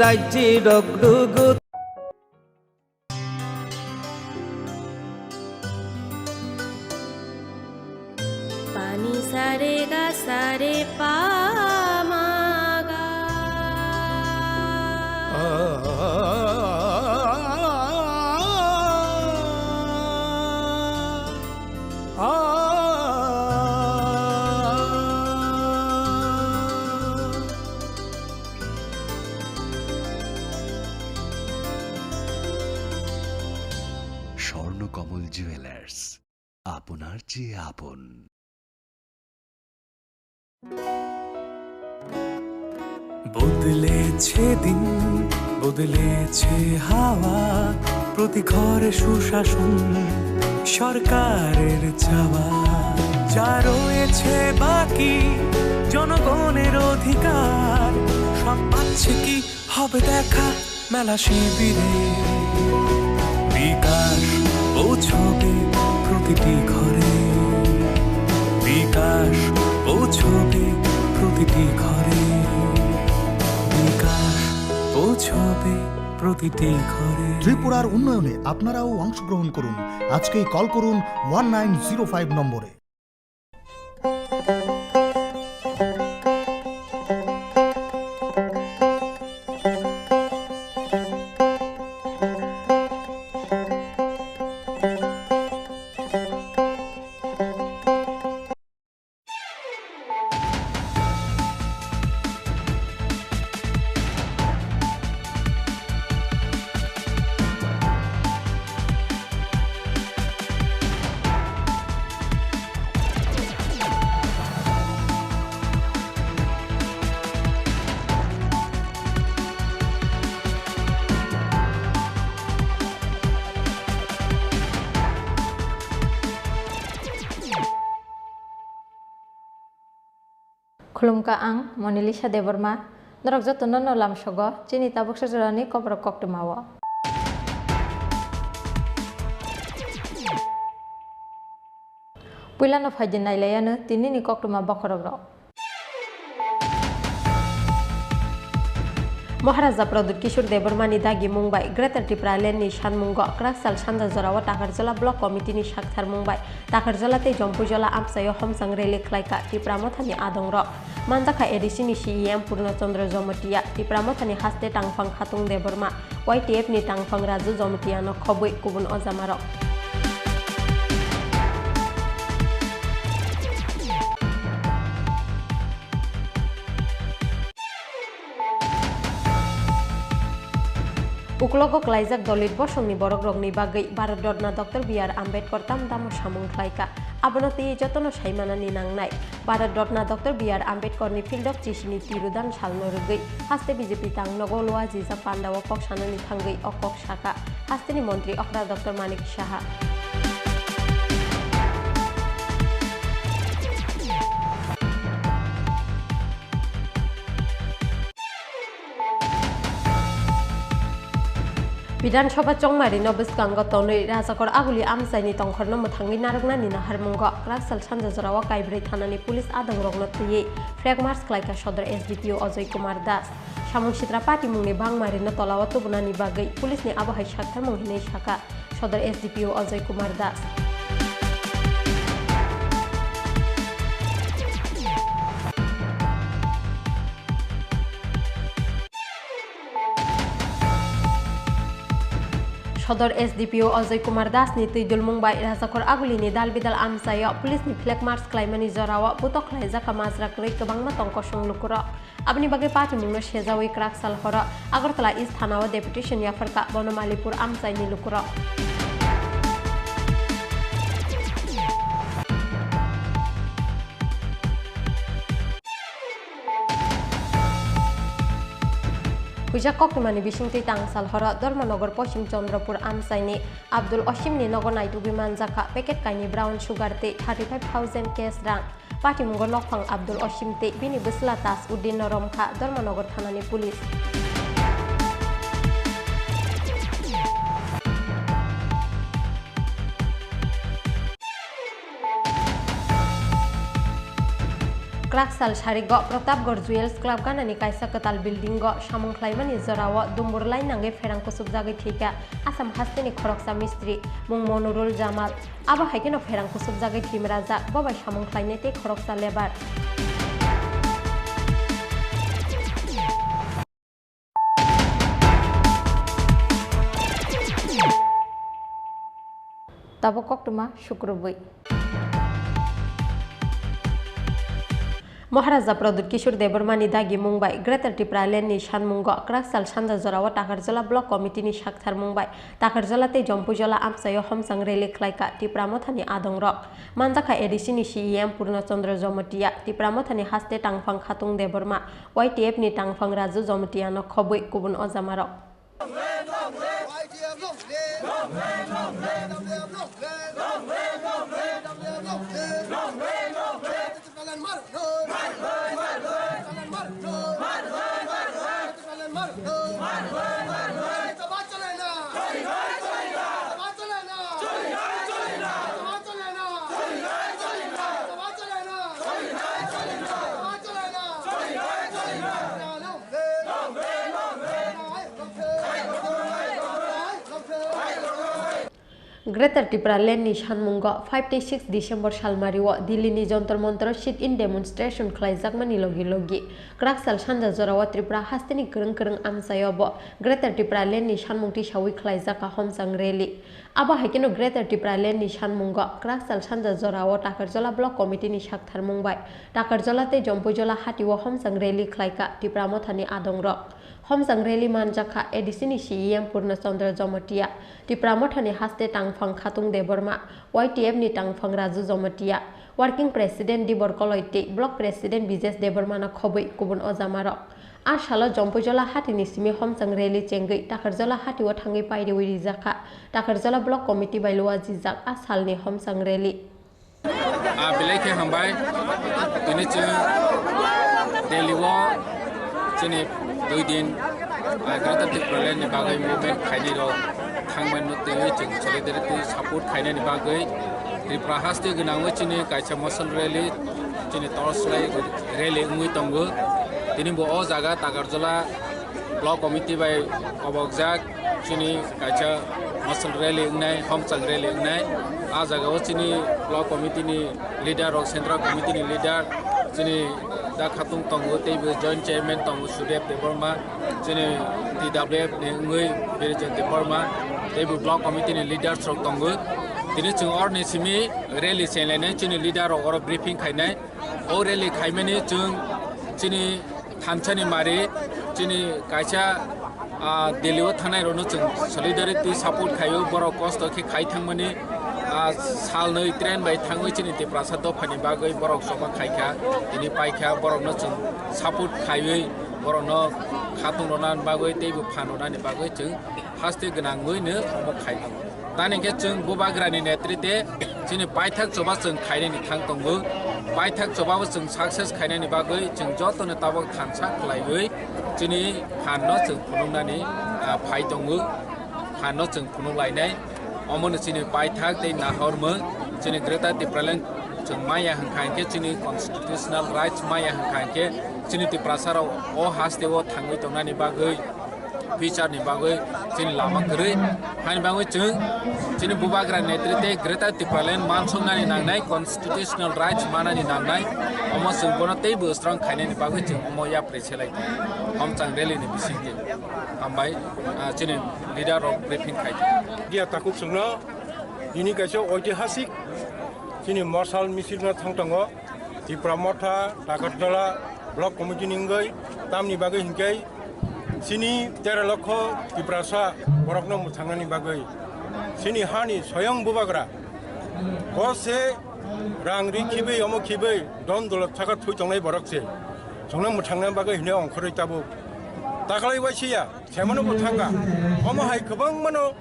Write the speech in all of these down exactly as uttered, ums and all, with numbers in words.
Tachi rok rugut. Pani sare ga sare pa ma ga. Swarnakamal jewellers, আপনার চেয়ে আপন। বদলেছে দিন, বদলেছে হাওয়া, প্রতি ঘরে সুশাসন সরকারের চাওয়া। যা রয়েছে বাকি জনগণের অধিকার, সব পাচ্ছে কি হবে দেখা মেলা শিবিরে। বিকাশ পৌঁছবে প্রতিটি ঘরে, বিকাশ পৌঁছবে প্রতিটি ঘরে, বিকাশ পৌঁছবে প্রতিটি ঘরে। ত্রিপুরার উন্নয়নে আপনারাও অংশগ্রহণ করুন। আজকেই কল করুন ওয়ান নাইন জিরো ফাইভ নম্বরে। Khulumkha ang Monalisa Debbarma, norok jotono no lamsogo chini tabuksa jorani kokrok koktwmao. Puilano phaidi nailaiano tinini koktwma bokhorokrok. Maharaja Pradyut Kishore Debbarmani dagimung bai Greater Tipraland ni sanmungo kwraksal sanja jorao Takarjala Block Committee ni saktharmung bai Takarjala tei Jompuijola amchaio homchang rally khlaikha Tipra Mothani adongrok. Manjakha A D C ni C E M Purna Chandra Jamatia, Tipra Mothani haste tangphang Khatung Debbarma, Y T F ni tangphang Raju Jamatia no khobwi kubun ojamarok. Uklogo klaijak Dalit bosongni borokrokni bagwi Bharat Ratna Doctor B R Ambedkar tamdamo samung khlaikha. Abono twiwi jotono saimanani nangnai. Bharat Ratna Doctor B R Ambedkarni phildok chisini tirudan salno rwgwi haste B J P tangnogo luajijak pandao kok sanani thangwi o kok sakha hasteni montri okra Doctor Manik Saha. Bidhan Sabha chongmarino bwskango tonwi Rajakor Aguli amchaini tongkhorno mwthangwi narwknani naharmungo kwraksal sanja jorao Kaibrwi thanani police adongrokno twiwi flag march khlaikha Sodor S D P O Ajoy Kumar Das. Samung sitra patimungni bangmarino tolao tubunani bagwi police ni abo hai saktharmung hinwi sakha Sodor S D P O Ajoy Kumar Das. Sodor S D P O Ajoy Kumar Das ni twi dulmung bai Rajakhor Aguli ni dal bidal amchaio police ni flag march khlaimani jorao butok khlaijakha majra kwrwi kwbangma tong kosong lukurok. Aboni bagwi patimungno sejawi kwrak sal horo Agartala East thanao deputation yapharkha Bonomalipur amchaini lukurok. Puijak koktwmani bisingtwi tangsal horo Dharmanagar Poschim Chandrapur amchaini Abdul Osimni nogo naitugwi manjakha packet kainwi brown sugar tei thirty five thousand cash rang. Patimungo nokphang Abdul Osim tei bini bwsla Taj Uddin no romkha Dharmanagar thanani police. Kwraksal sarigo Pratapgarh Jewels Club ganani kaisa kwtal buildingo samung khlaimani jorao dumbur line nangwi pherang kusubjagwi thwikha Assam hasteni khoroksa mistri mung Monurul Jamal. Abo hai kheno pherang kusubjagwi thwimrajak, bo bai samung khlainai tei khoroksa labour. Tabuk koktwma sukrubwi. Maharaja Pradyut Kishore Debbarmani dagimung bai Greater Tipraland ni sanmungo Kwraksal sanja jorao Takarjala Block Committee ni saktharmung bai Takarjala tei Jompuijola amchaio homchang rally khlaikha Tipra Mothani adongrok. Manjakha A D C ni C E M Purna Chandra Jamatia, Tipra Mothani haste tangphang Khatung Debbarma, Y T F ni tangphang Raju Jamatia no khobwi kubun ojamarok. Greater Tipraland ni sanmungo five tei six December salmario Delhi ni Jantar Mantar sit-in demonstration khlaijakmani logi logi Kwraksal sanja jorao Tripura hasteni kwrwng kwrwng amchaio bo Greater Tipraland ni sanmung tisawi khlaijak a homchang rally. Abo hai kheno Greater Tipraland ni sanmungo Kwraksal sanja jorao Takarjala Block Committee ni saktharmung bai Takarjala tei Jompuijola hatio homchang rally khlaikha Tipra Mothani adongrok. Homchang rally manjakha A D C ni C E M Purna Chandra Jamatia, Tipra Mothani haste tangphang Khatung Debbarma, Y T F ni tangphang Raju Jamatia, Working President Dibor Koloi tei Block President Bijesh Debbarma no khobwi kubun ojamarok. A salo Jompuijola hatini simi homchang rally chengwi Takarjala hatio thangwi pairiwi rijakha Takarjala Block Committee bai luajijak a salni homchang rally. Ah, belai khe hambai. Tini chwng Delhi o chini dui din, ah, Greater Tipraland ni bagwi movement khainai rok thangmani twi chwng solidarity support khainani bagwi Tripura haste gwnangwi chini kaisa motion rally, chini torch light rally wngwi tongo. Tini bo o jaga Takarjala Block Committee bai kobokjak chini kaisa motion rally wngnai, homchang rally wngnai. A jagao chini Block Committee ni leader rok, Central Committee ni leader, chini Da Khatung tongo, teibo Joint Chairman tongo Sudev Debbarma, chini T W F ni wngwi Birijan Debbarma, teibo Block Committee ni leaders rok tongo. Tini chwng oroni simi rally chenglainai, chini leader rok oro briefing khainai. O rally khaimani chwng chini thansani mari, chini kaisa, ah, Delhi o thangnai rokno chwng solidarity support khaio, borok kosto khe khai thangmani, ah, salnwi train bai thangwi chini Tiprasa dophani bagwi borok choba khaikha, tini paikha, borokno chwng support khaiwi borokno khatung rwna bagwi teibo phan rwnani bagwi chwng haste gwnangwino omo khai tongo. Tani hwnkhe chwng Bubagrani netrite chini paithak choba chwng khainani thang tongo. Paithak chobabo chwng success khainani bagwi chwng jotoni tabok thansa khlaiwi chini phanno chwng phunuknani, ah, phai tongo. Phanno chwng phunuk lainai. Omono chini paithak tei nahormung chini Greater Tipraland chwng maya hwnkha hwnkhe chini constitutional rights maya hwnkha hwnkhe chini Tiprasarok o hasteo thangwi tongnani bagwi future ni bagwi chini lama kwrwi. Haini bagwi chwng chini Bubagra netrite Greater Tipraland mansuknani nangnai, constitutional rights manani nangnai. Omo chwng bono teibo strong khainani bagwi chwng omo yapri selai tongo. Homchang rally ni bisingtwi. Hambai, ah, chini leader rok briefing khai. Dia takhuk chwngno tini kaisa oitihasik chini morsal misil no thang tongo. Tipra Motha, Takarjala Block Committee ni wngwi tamni bagwi hinkhe chini tero lokho Tiprasa borokno mwthangnani bagwi chini hani soyong Bubagra bo se rang ri khibi omo khibi don dolot saka thui tongnai borok se chwngno mwthangna bagwi hino ongkhorwi tabuk taklai waisiya semano bo thangkha omo hai kwbangmano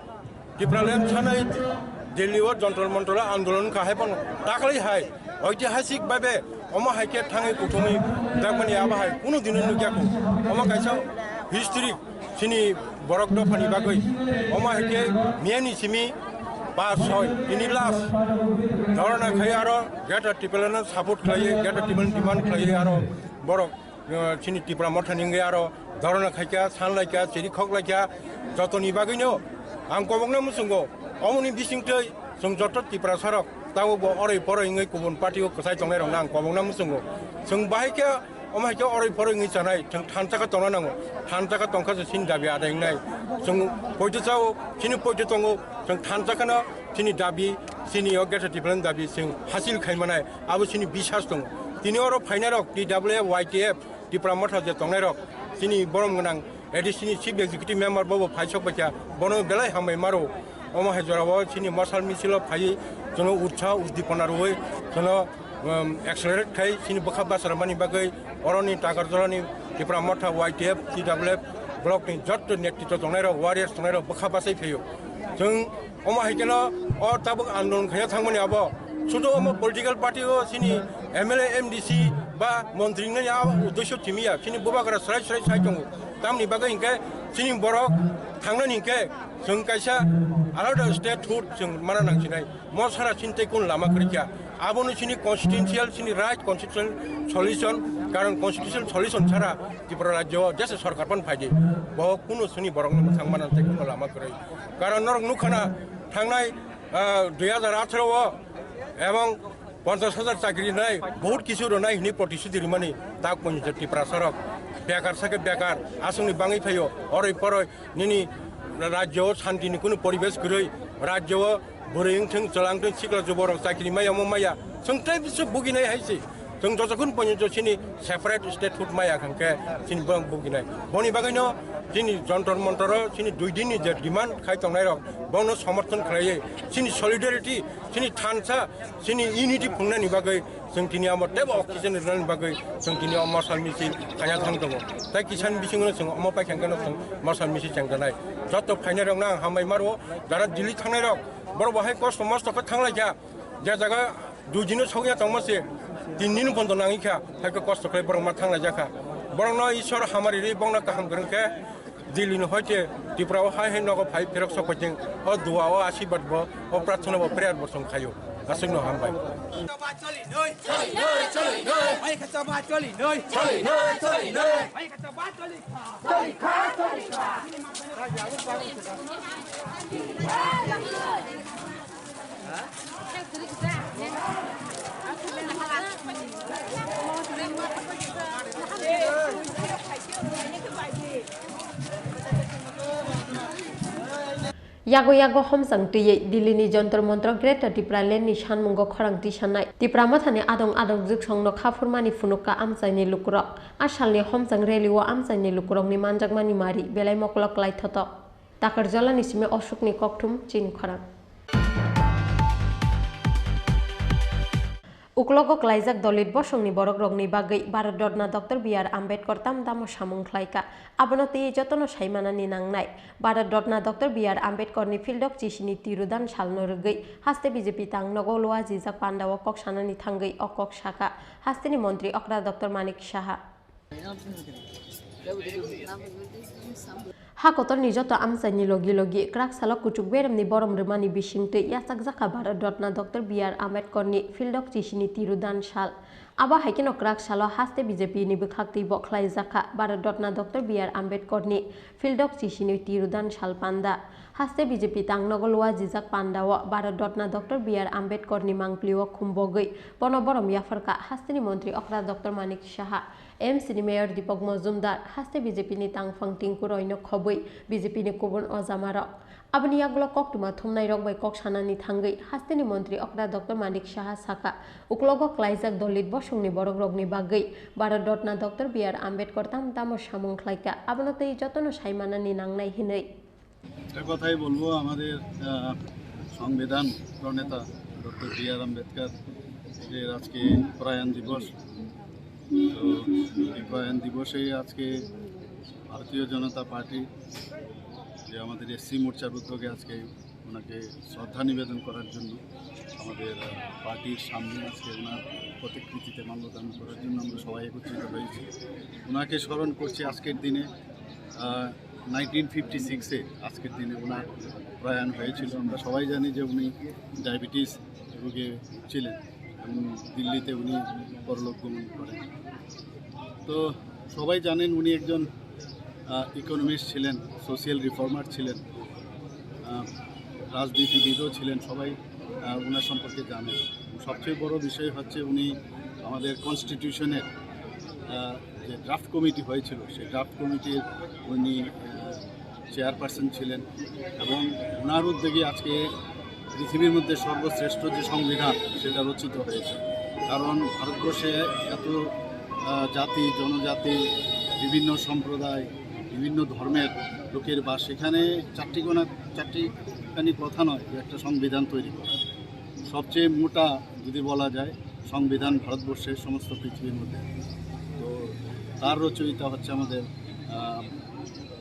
Tipraland sanai Delhi o Jantar Mantar o andolon kha hai phano taklai hai oitihasik bhabe omo hai khe thangwi kuthumwi jakmani abo hai kunu dino nukya kho. Omo kaisa history chini borok dophani bagwi. Omo hai khe miyani simi Pas soi, tini last. Dhorna khai aro Greater Tipraland no support khlaiwi, Greater Tipraland demand khlaiwi aro borok, uh, chini Tipra Motha ni wngwi aro dhorna khaikha, sanlaikha, chiri khoklaikha, jotoni bagwino ang kobokna muchungo. Omoni bisingtwi chwng joto Tiprasa rok tabukbo oroi poroi wngwi kubun party o kwchai tongnairokno ang kobokna muchungo. Chwng bahai khe Omo hai khe oroi poroi wngwi chanai, chwng thansa khe tongna nango. Thansa khe tongkha se chini dabi adai wngnai. Chwng poito chao, chini poito tongo, chwng thansa kheno chini dabi, chini o Greater Tipraland dabi chwng hasil khai manai, abo chini bisas tongo. Tini oro phainairok T W F, Y T F, Tipra Motha je tongnairok, chini borom gwnang A D C ni Chief Executive Member bobo phaisok baikha, bono belai hambai maro. Omo hai jorao chini mosal misil o phaiwi chwngno utsaho udipona rwui chwngno, um, accelerate khai chini bwkha bachar mani bagwi oroni Takarjalani Tipra Motha Y T F, T W F block ni jotto netritwo tongnairok, warriors tongnairok bwkha bachai phaio. Chwng omo hai kheno o tabuk andolon khaina thangmani abo sudu omo political party o chini M L A, M D C ba montri wngnani a uddesho simi ya, chini bubagra srai srai sai tongo. Tamni bagwi hinkhe chini borok thangnani hinkhe chwng kaisa alada statehood chwng mana nangsinai. Mo sara chini tei kun lama kwrwi kha. Abono chini constitutional, chini right constitutional solution, karon constitutional solution sara Tripura rajyo o jesa sorkar pan phaidi. Bo kunu chini borokno mwthang mana tei kuno lama kwrwi. Karon norok nukha na thangnai, ah, dui hajar atharo o ebong ponchash hajar chakri rinai, bahut kichu rinai hinwi protisthuti rimani, tak poncho Tiprasa rok bekar sakhe bekar, aswkni bangwi phaio, oroi poroi nini rajyo o shanti ni kunu poribesh kwrwi, rajyo o bwrwi wngthung, chwla wngthung, sikla juborok chakri maya, omo maya, chwng tei bisu buginai hai se. Chwng jotokhun poncho chini separate statehood maya hwnkhe chini borok buginai. Boni bagwino chini Jantar Mantar o chini dui din ni je demand khai tongnairok, bono somorthon khlaiwi chini solidarity, chini thansa, chini unity phungnani bagwi chwng tini omo teibo oxygen rwnani bagwi chwng tini omo mosal misil khaina thang tongo. Tei kisan bisingo chwng omo paikha hwnkhe no chwng mosal misil chengjanai. Joto phainairokno ang hambai maro, jara Delhi thangnairok, borok bo hai kosto mosto khe thanglaikha, je jaga dui dino sokya tongma se, tin din bondo nangikha, hai khe kosto khlai borok ma thanglaijak kha. Borokno Ishwar hamari rwi bongno kaham kwrwng khe, Delhi ni hoite Tripura o hai hai nogo phai phirok sok paiting, o dua o asibad bo, o prarthana bo, prayer bo chwng khaio. Aswkno hambai. Yago yago homchang twiwi Delhi ni Jantar Mantar Greater Tipraland ni sanmungo khorang twi sanai. Tipra Mothani adong adong jugsongno kha phurmani phunukha amchaini lukurok. A salni homchang rally o amchaini lukurokni manjakmani mari belai mokolok klai thotok. Takarjalani simi Ashokni kokthum chini khorang. Uklogo klaijak Dalit bosongni borokrokni bagwi Bharat Ratna Doctor B R Ambedkar tam tamo samung khlaikha. Abono twiwi jotono saimanani nangnai. Bharat Ratna Doctor B R Ambedkarni phildok chisini tirudan salno rwgwi haste B J P tangnogo luajijak pandao kok sanani thangwi o kok sakha hasteni montri okra Doctor Manik Saha. Ha kotorni joto amchaini logi logi kwrak salo kuchuk beremni borom rwmani bisingtwi yachakjakha Bharat Ratna Doctor B R Ambedkarni phildok chisini tirudan sal. Abo hai kheno kwrak salo haste B J P ni bwkhaktwi bo khlaijakha Bharat Ratna Doctor B R Ambedkarni phildok chisini tirudan sal panda. Haste B J P tangnogo luajijak pandao Bharat Ratna Doctor B R Ambedkarni mangpilio khumbogwi bono borom yapharkha hasteni montri okra Doctor Manik Saha. M C ni Mayor Deepak Majumdar, haste B J P ni tangphang tingku roino khobwi B J P ni kubun ojamarok. Aboni yagulo koktwma thumnairok bai kok sanani thangwi hasteni montri okra Doctor Manik Saha sakha, uklogo klaijak Dalit bosongni borokrokni bagwi Bharat Ratna Doctor B R Ambedkar tam tamo samung khlaikha, abono tei jotono saimanani nangnai hinwi. একটা কথাই বলবো, আমাদের, আহ, সংবিধান প্রণেতা doctor B আর আম্বেদকর এর আজকে প্রয়াণ দিবস। তো এই প্রয়াণ দিবসে আজকে ভারতীয় জনতা পার্টি, যে আমাদের এসসি মোর্চার উদ্যোগে আজকে ওনাকে শ্রদ্ধা নিবেদন করার জন্য আমাদের, আহ, পার্টির সামনে আজকে ওনার প্রতিকৃতিতে মাল্যদান করার জন্য আমরা সবাই একত্রিত হয়েছি। ওনাকে স্মরণ করছি আজকের দিনে। আহ, নাইনটিন ফিফটি সিক্সে আজকের দিনে ওনার প্রয়াণ হয়েছিল। আমরা সবাই জানি যে উনি ডায়াবেটিস রোগে ছিলেন এবং দিল্লিতে উনি পরলোক গমন করেন। তো সবাই জানেন উনি একজন ইকোনমিস্ট ছিলেন, সোশিয়াল রিফর্মার ছিলেন, আহ, রাজনীতিবিদও ছিলেন। সবাই আহ, ওনার সম্পর্কে জানেন। সবচেয়ে বড় বিষয় হচ্ছে উনি আমাদের কনস্টিটিউশনের আহ, যে ড্রাফট কমিটি হয়েছিল, সেই ড্রাফট কমিটির উনি চেয়ারপারসন ছিলেন এবং ওনার উদ্যোগে আজকে পৃথিবীর মধ্যে সর্বশ্রেষ্ঠ যে সংবিধান, সেটা রচিত হয়েছে। কারণ ভারতবর্ষে এত আহ, জাতি, জনজাতি, বিভিন্ন সম্প্রদায়, বিভিন্ন ধর্মের লোকের বাস, সেখানে চারটি কোনা চারটি খানি কথা নয়, একটা সংবিধান তৈরি করা। সবচেয়ে মোটা যদি বলা যায়, সংবিধান ভারতবর্ষের সমস্ত পৃথিবীর মধ্যে। তো তার রচয়িতা হচ্ছে আমাদের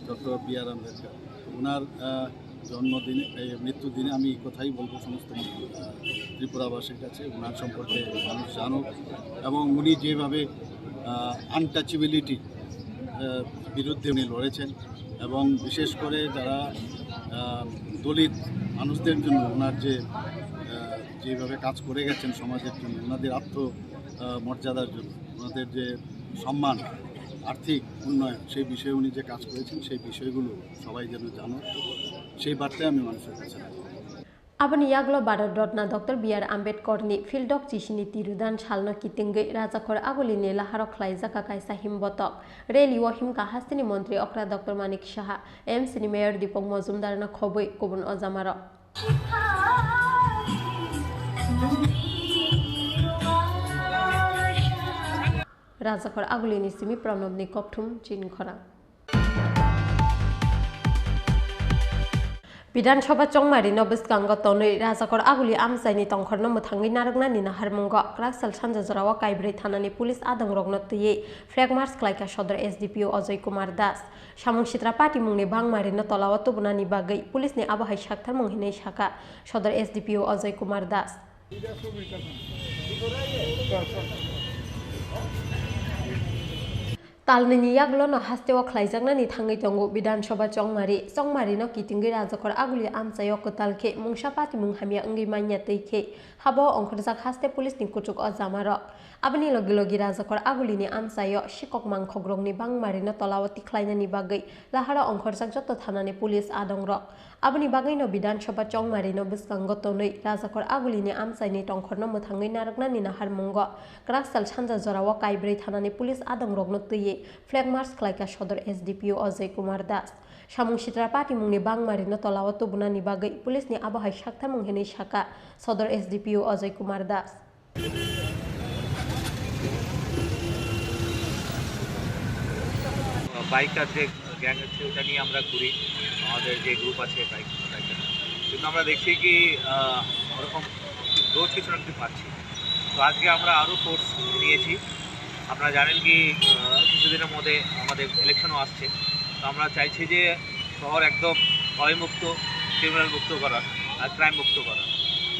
ডক্টর বি আর আম্বেদকর। তো ওনার আহ, জন্মদিনে, এই মৃত্যুদিনে আমি এই কথাই বলবো সমস্ত আহ, ত্রিপুরাবাসীর কাছে, ওনার সম্পর্কে মানুষ জানুক এবং উনি যেভাবে আনটাচেবিলিটি বিরুদ্ধে উনি লড়েছেন এবং বিশেষ করে যারা আহ, দলিত মানুষদের জন্য ওনার যে আহ, যেভাবে কাজ করে গেছেন সমাজের জন্য, ওনাদের আত্ম আহ, মর্যাদার জন্য, ওনাদের যে সম্মান, আর্থিক উন্নয়ন, সেই বিষয়ে উনি যে কাজ করেছেন, সেই বিষয়গুলো সবাই যেন জানো, সেই বার্তায় আমি মানুষের কাছে রাখি। Aboni yagulo Bharat Ratna Doctor B R Ambedkar ni phildok chisini tirudan salno kitingwi Rajakhor Aguli ni laharo khlaijak kaisa himbotok. Rally o himkha hasteni montri okra Doctor Manik Saha, M C ni mayor Deepak Majumdar no khobwi kubun ojamarok. Rajakhor Aguli ni simi Pranab ni kokthum chini khorang. Bidhan Sabha chongmari no bwskango tonwi Rajakhor Aguli amchaini tongkhorno mwthangwi narwknani naharmungo Kwraksal sanja jorao Kaibrwi thanani police adongrokno twiwi flag march khlaikha Sodor S D P O Ajoy Kumar Das. Samung sitra patimungni bangmarino tolao tubunani bagwi police ni abo hai saktharmung hinwi sakha Sodor S D P O Ajoy Kumar Das. Talnini yagulono hasteo khlaijaknani thangwi tongo Bidhan Sabha chongmari. Chongmarino kitingwi Rajakhor Aguli amchaio kwtal khe mungsa patimung hamya wngwi manya twi khe habo ongkhorjak haste police ni kuchuk o jamarok. Aboni logi logi Rajakhor Agulini amchaio sikok mangkhokrokni bangmarino tolao tikhlainani bagwi laharo ongkhorjak joto thanani police adongrok. Aboni bagwino Bidhan Sabha chongmarino bwskango tonwi Rajakhor Agulini amchaini tongkhorno mwthangwi narwknani naharmungo Kwraksal sanja jorao Kaibrwi thanani police adongrokno twiwi flag march khlaikha Sodor S D P O Ajoy Kumar Das. Samung sitra patimungni bangmarino tolao tubunani bagwi police ni abo hai saktharmung hinwi sakha Sodor S D P O Ajoy Kumar Das. Biker যে গ্যাং আছে, ওটা নিয়ে আমরা ঘুরি, আমাদের যে গ্রুপ আছে bike, biker. কিন্তু আমরা দেখছি কি, আহ, ওরকম রোজ কিছু না কিছু পাচ্ছি। তো আজকে আমরা আরও ফোর্স নিয়েছি। আপনারা জানেন কি, আহ, কিছুদিনের মধ্যে আমাদের ইলেকশনও আসছে। তো আমরা চাইছি যে শহর একদম ভয়মুক্ত, ক্রিমিনাল মুক্ত করার আর ক্রাইম মুক্ত করার।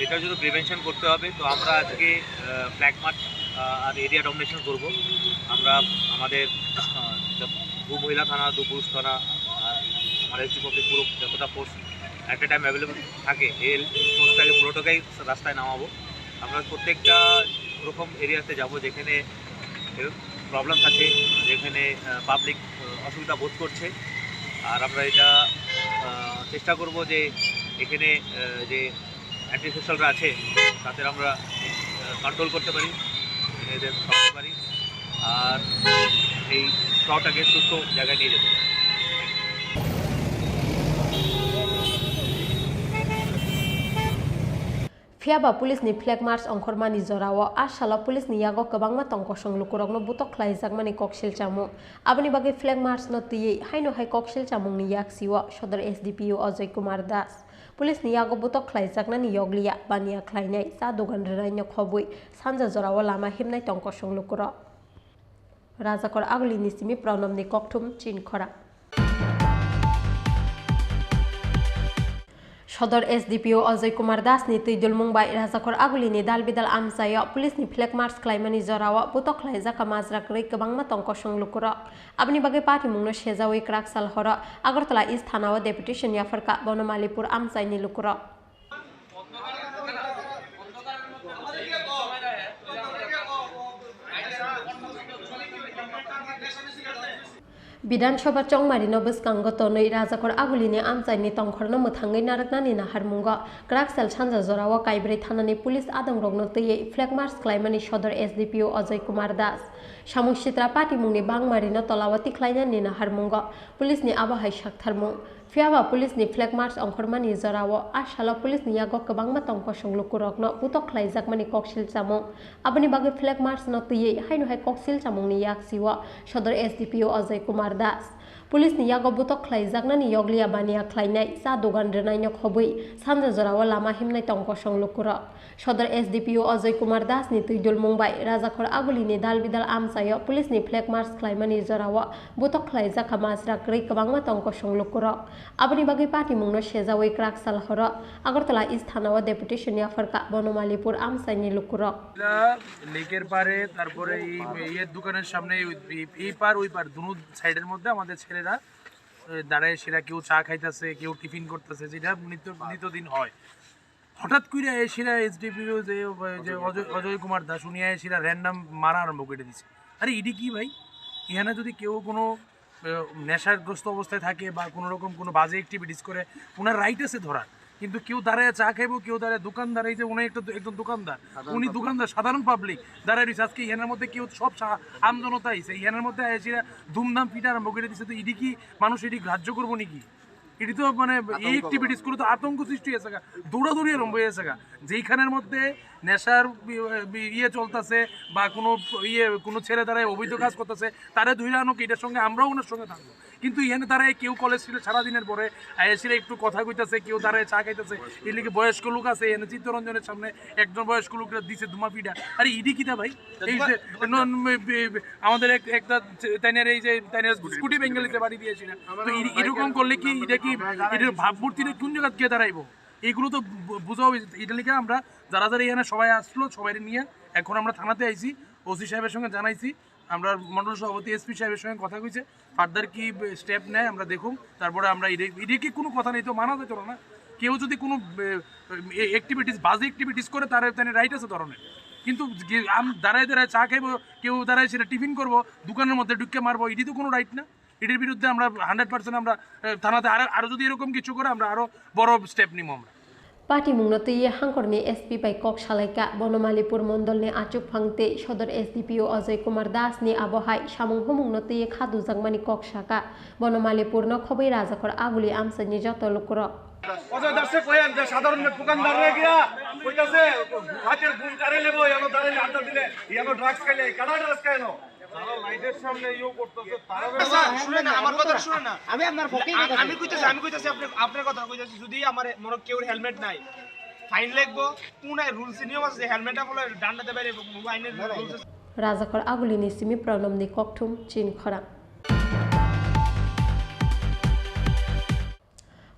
এটার জন্য প্রিভেনশন করতে হবে। তো আমরা আজকে, আহ, ফ্ল্যাগ মার্চ, আহ, আর এরিয়া ডমিনেশন করব। আমরা আমাদের, আহ, যত-, দু মহিলা থানা, দু পুরুষ থানা, আর আমার এসডি কমপ্লেক্স পুরো যতটা force at a time available থাকে, এই ফোর্সটাকে পুরোটাকেই রাস্তায় নামাবো। আমরা প্রত্যেকটা ওরকম এরিয়াতে যাব যেখানে এর প্রবলেম থাকে, যেখানে, আহ, পাবলিক, আহ, অসুবিধা বোধ করছে। আর আমরা এটা, আহ, চেষ্টা করব যে এখানে, আহ, যে অ্যান্টি সোশ্যালরা আছে, তাদের আমরা, আহ, কন্ট্রোল করতে পারি, এদের সরাতে পারি, আর এই শহরটাকে সুস্থ জায়গায় নিয়ে যেতে পারি। Phiya ba police ni flag march ongkhormani jorao a salo police ni yago kwbangma tong kosong lukurokno butok khlaijakmani koksil chamung. Aboni bagwi flag march no twiwi haino hai koksil chamungni yaksio Sodor S D P O Ajoy Kumar Das. Police ni yago butok khlaijaknani yokliya baniya khlainai cha dogan rwnaino khobwi sanja jorao lama himnai tong kosong lukurok. Rajakor Agulini simi Pranobni kokthum chini khorang. Sodor S D P O Ajoy Kumar Das ni twi dulmung bai Rajakhor Aguli ni dal bidal amchai o police ni flag march khlaimani jora o butok khlaijak kha majra kwrwi kwbangma tong kosong lukurok. Aboni bagwi patimung no sejawi kwrak sal horo Agartala East thana o deputation yapharkha Bonomalipur amchai ni lukurok. Bidhan Sabha chongmari no bwskango tonwi Rajakhor Aguli ni amchai ni tongkhor no mwthangwi narwknani naharmungo kwrak sal sanja jora o Kaibrwi thana ni police adong rok no twiwi flag march khlaimani Sodor S D P O Ajoy Kumar Das. Samung sitra patimung ni bangmari no tola o tikhlainani naharmungo police ni abo hai saktharmung. Phiya ba police ni flag march ongkhormani jora o a salo police ni yago kwbangma tong kosong lukurok no butok khlaijakmani koksil chamung. Aboni bagwi flag march no twiwi haino hai koksil chamung ni yaksi o Sodor S D P O Ajoy Kumar Das. Police ni yago butok khlaijaknani yokliya baniya khlainai, cha dogan rwnai no khobwi sanja jora o lama himnai tong kosong lukurok. Sodor S D P O Ajoy Kumar Das ni twi dulmung bai Rajakhor Aguli ni dal bidal amchai o police ni flag march khlaimani jora o butok khlaijak kha majra kwrwi kwbangma tong kosong lukurok. Aboni bagwi patimung no sejawi kwrak sal horo Agartala East thana o deputation yapharkha Bonomalipur amchai ni lukurok. এটা লেকের পাড়ে, তারপরে এই ইয়ের দোকানের সামনে, এই, এই পার ওই পার, দুনো সাইডের মধ্যে আমাদের ছেলেরা এ, দাঁড়ায়, সেটা কেউ চা খাইতেছে, কেউ টিফিন করতেছে, যেটা নিত্য নিত্যদিন হয়। হঠাৎ করে এসিরা এসডিপিও যে, যে অজয়, অজয় কুমার দাস, উনি এসিরা র্যান্ডম মারা আরম্ভ করে দিছে। আরে ইডি কি ভাই? এখানে যদি কেউ কোনো আহ, নেশাগ্রস্ত অবস্থায় থাকে বা কোনো রকম কোনো বাজে অ্যাক্টিভিটিস করে, ওনার রাইট আছে ধরার। কিন্তু কেউ দাঁড়ায় চা খাইবো, কেউ দাঁড়ায় দোকানদার, এই যে উনি একটা দো-, একজন দোকানদার, সাধারণ উনি পাবলিক। দোকানদার, সাধারণ পাবলিক দাঁড়ায় রয়েছে। আজকে এখানের মধ্যে কেউ সব সা-, আমজনতা আইছে, এখানের মধ্যে এসে ধুমধাম পিটা আরম্ভ করে দিছে। তো ইডি কি মানুষ এটি গ্রাহ্য করবো নাকি? এটি তো মানে এই আতঙ্ক অ্যাক্টিভিটিস করে তো আতঙ্ক সৃষ্টি হয়েছে গা, দৌড়াদৌড়ি আরম্ভ হয়েছে গা। যেইখানের মধ্যে নেশার বি-, বি-, ইয়ে চলতেছে বা কোনো ইয়ে, কোনো ছেলে তারা অবৈধ কাজ করতেছে, তারা ধরে আনো কি, এটার সঙ্গে আমরাও ওনার সঙ্গে থাকবো। কিন্তু এখানে তারা কেউ কলেজ ছিল সারাদিনের পরে আইসিরা একটু কথা কইতাছে, কেউ তারা চা খাইতেছে, এদিকে বয়স্ক লোক আছে, এখানে চিত্তরঞ্জনের সামনে একজন বয়স্ক লোকরা দিছে ধুমা পিঠা। আরে ইডি কিতা ভাই? এই যে দোকান, দোকান ন-, ন-, বে-, বে-, আমাদের এক, একটা চে-, তাইনের এই যে তাইনের স্কুটি ভেঙে দিতে বাড়ি দিয়েছি না। তো ই-, এরকম করলে কি এটা কি, এটার ভাবমূর্তিটা কোন জায়গা গিয়ে দাঁড়াইবো? এইগুলো তো বু-, বোঝা হবে। এটা লিখে আমরা যারা যারা এখানে সবাই আসলো, সবাই নিয়ে এখন আমরা থানাতে আইছি, ওসি সাহেবের সঙ্গে জানাইছি, আমরা মণ্ডল সভাপতি এসপি সাহেবের সঙ্গে কথা কইছে। ফার্দার কি স্টেপ নেয় আমরা দেখুন, তারপরে আমরা ইডি, ইডি কি কোনো কথা নেই তো, মানা যেত না। কেউ যদি কোনো, এ, এ, অ্যাক্টিভিটিস, বাজে অ্যাক্টিভিটিস করে, তার তাহলে রাইট আছে ধরনের। কিন্তু যে আম-, দাঁড়ায় দাঁড়ায় চা খাইবো, কেউ দাঁড়ায় সেটা টিফিন করবো, দোকানের মধ্যে ঢুকে মারবো, ইডি তো কোনো রাইট না। ইডির বিরুদ্ধে আমরা হান্ড্রেড পার্সেন্ট আমরা, এ, থানাতে আরো, আরো যদি এরকম কিছু করে, আমরা আরো বড় স্টেপ নিব আমরা। Patimungno twiwi hangkorni S P bai kok salaikha, Bonomalipur mondolni achukphang tei sodor S D P O Ajoy Kumar Das ni abo hai samung humungno twiwi kha dujakmani kok sakha. Bonomalipurno khobwi Rajakhor Aguli amchaini joto lukurok. Ajay দাসে কয়েন যে সাধারণ দোকানদাররা গিয়া কইতাছে, "হাতের ঘুম কারে নেবো, এনো দাঁড়াইলে আড্ডা দিলে, এনো ড্রাগস খাইলে, কারা ড্রাগস খায় এনো?" যারা লাইটের সামনে ইয়েও করতেছে, তারা স্যার, শুনেন না, আমার কথা শুনেন না। আমি আপনার পক্ষেই আ-, কথা আমি বলছি। কইতেছি, আমি কইতেছি, আপনি, আপনার কথা কইতেছি। যদি আমার মনে কেউর হেলমেট নাই, ফাইন লাগবো। কোন রুলস নিয়ম আছে যে হেলমেটটা ফলে ডান্ডা দেবে, আইনের রুলস আছে। Rajakhor Agulini simi Pranamni kokthum chin khorang.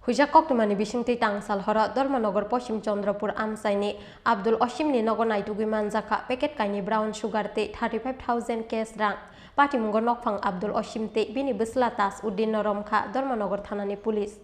Huijak koktwmani bisingtwi tangsal horo Dharmanagar Poschim Chandrapur amchaini Abdul Osimni nogo naitugwi manjakha packet kainwi brown sugar tei thirty five thousand cash rang. Patimungo nokphang Abdul Osim tei bini bwsla Taj Uddinno romkha Dharmanagar thanani police.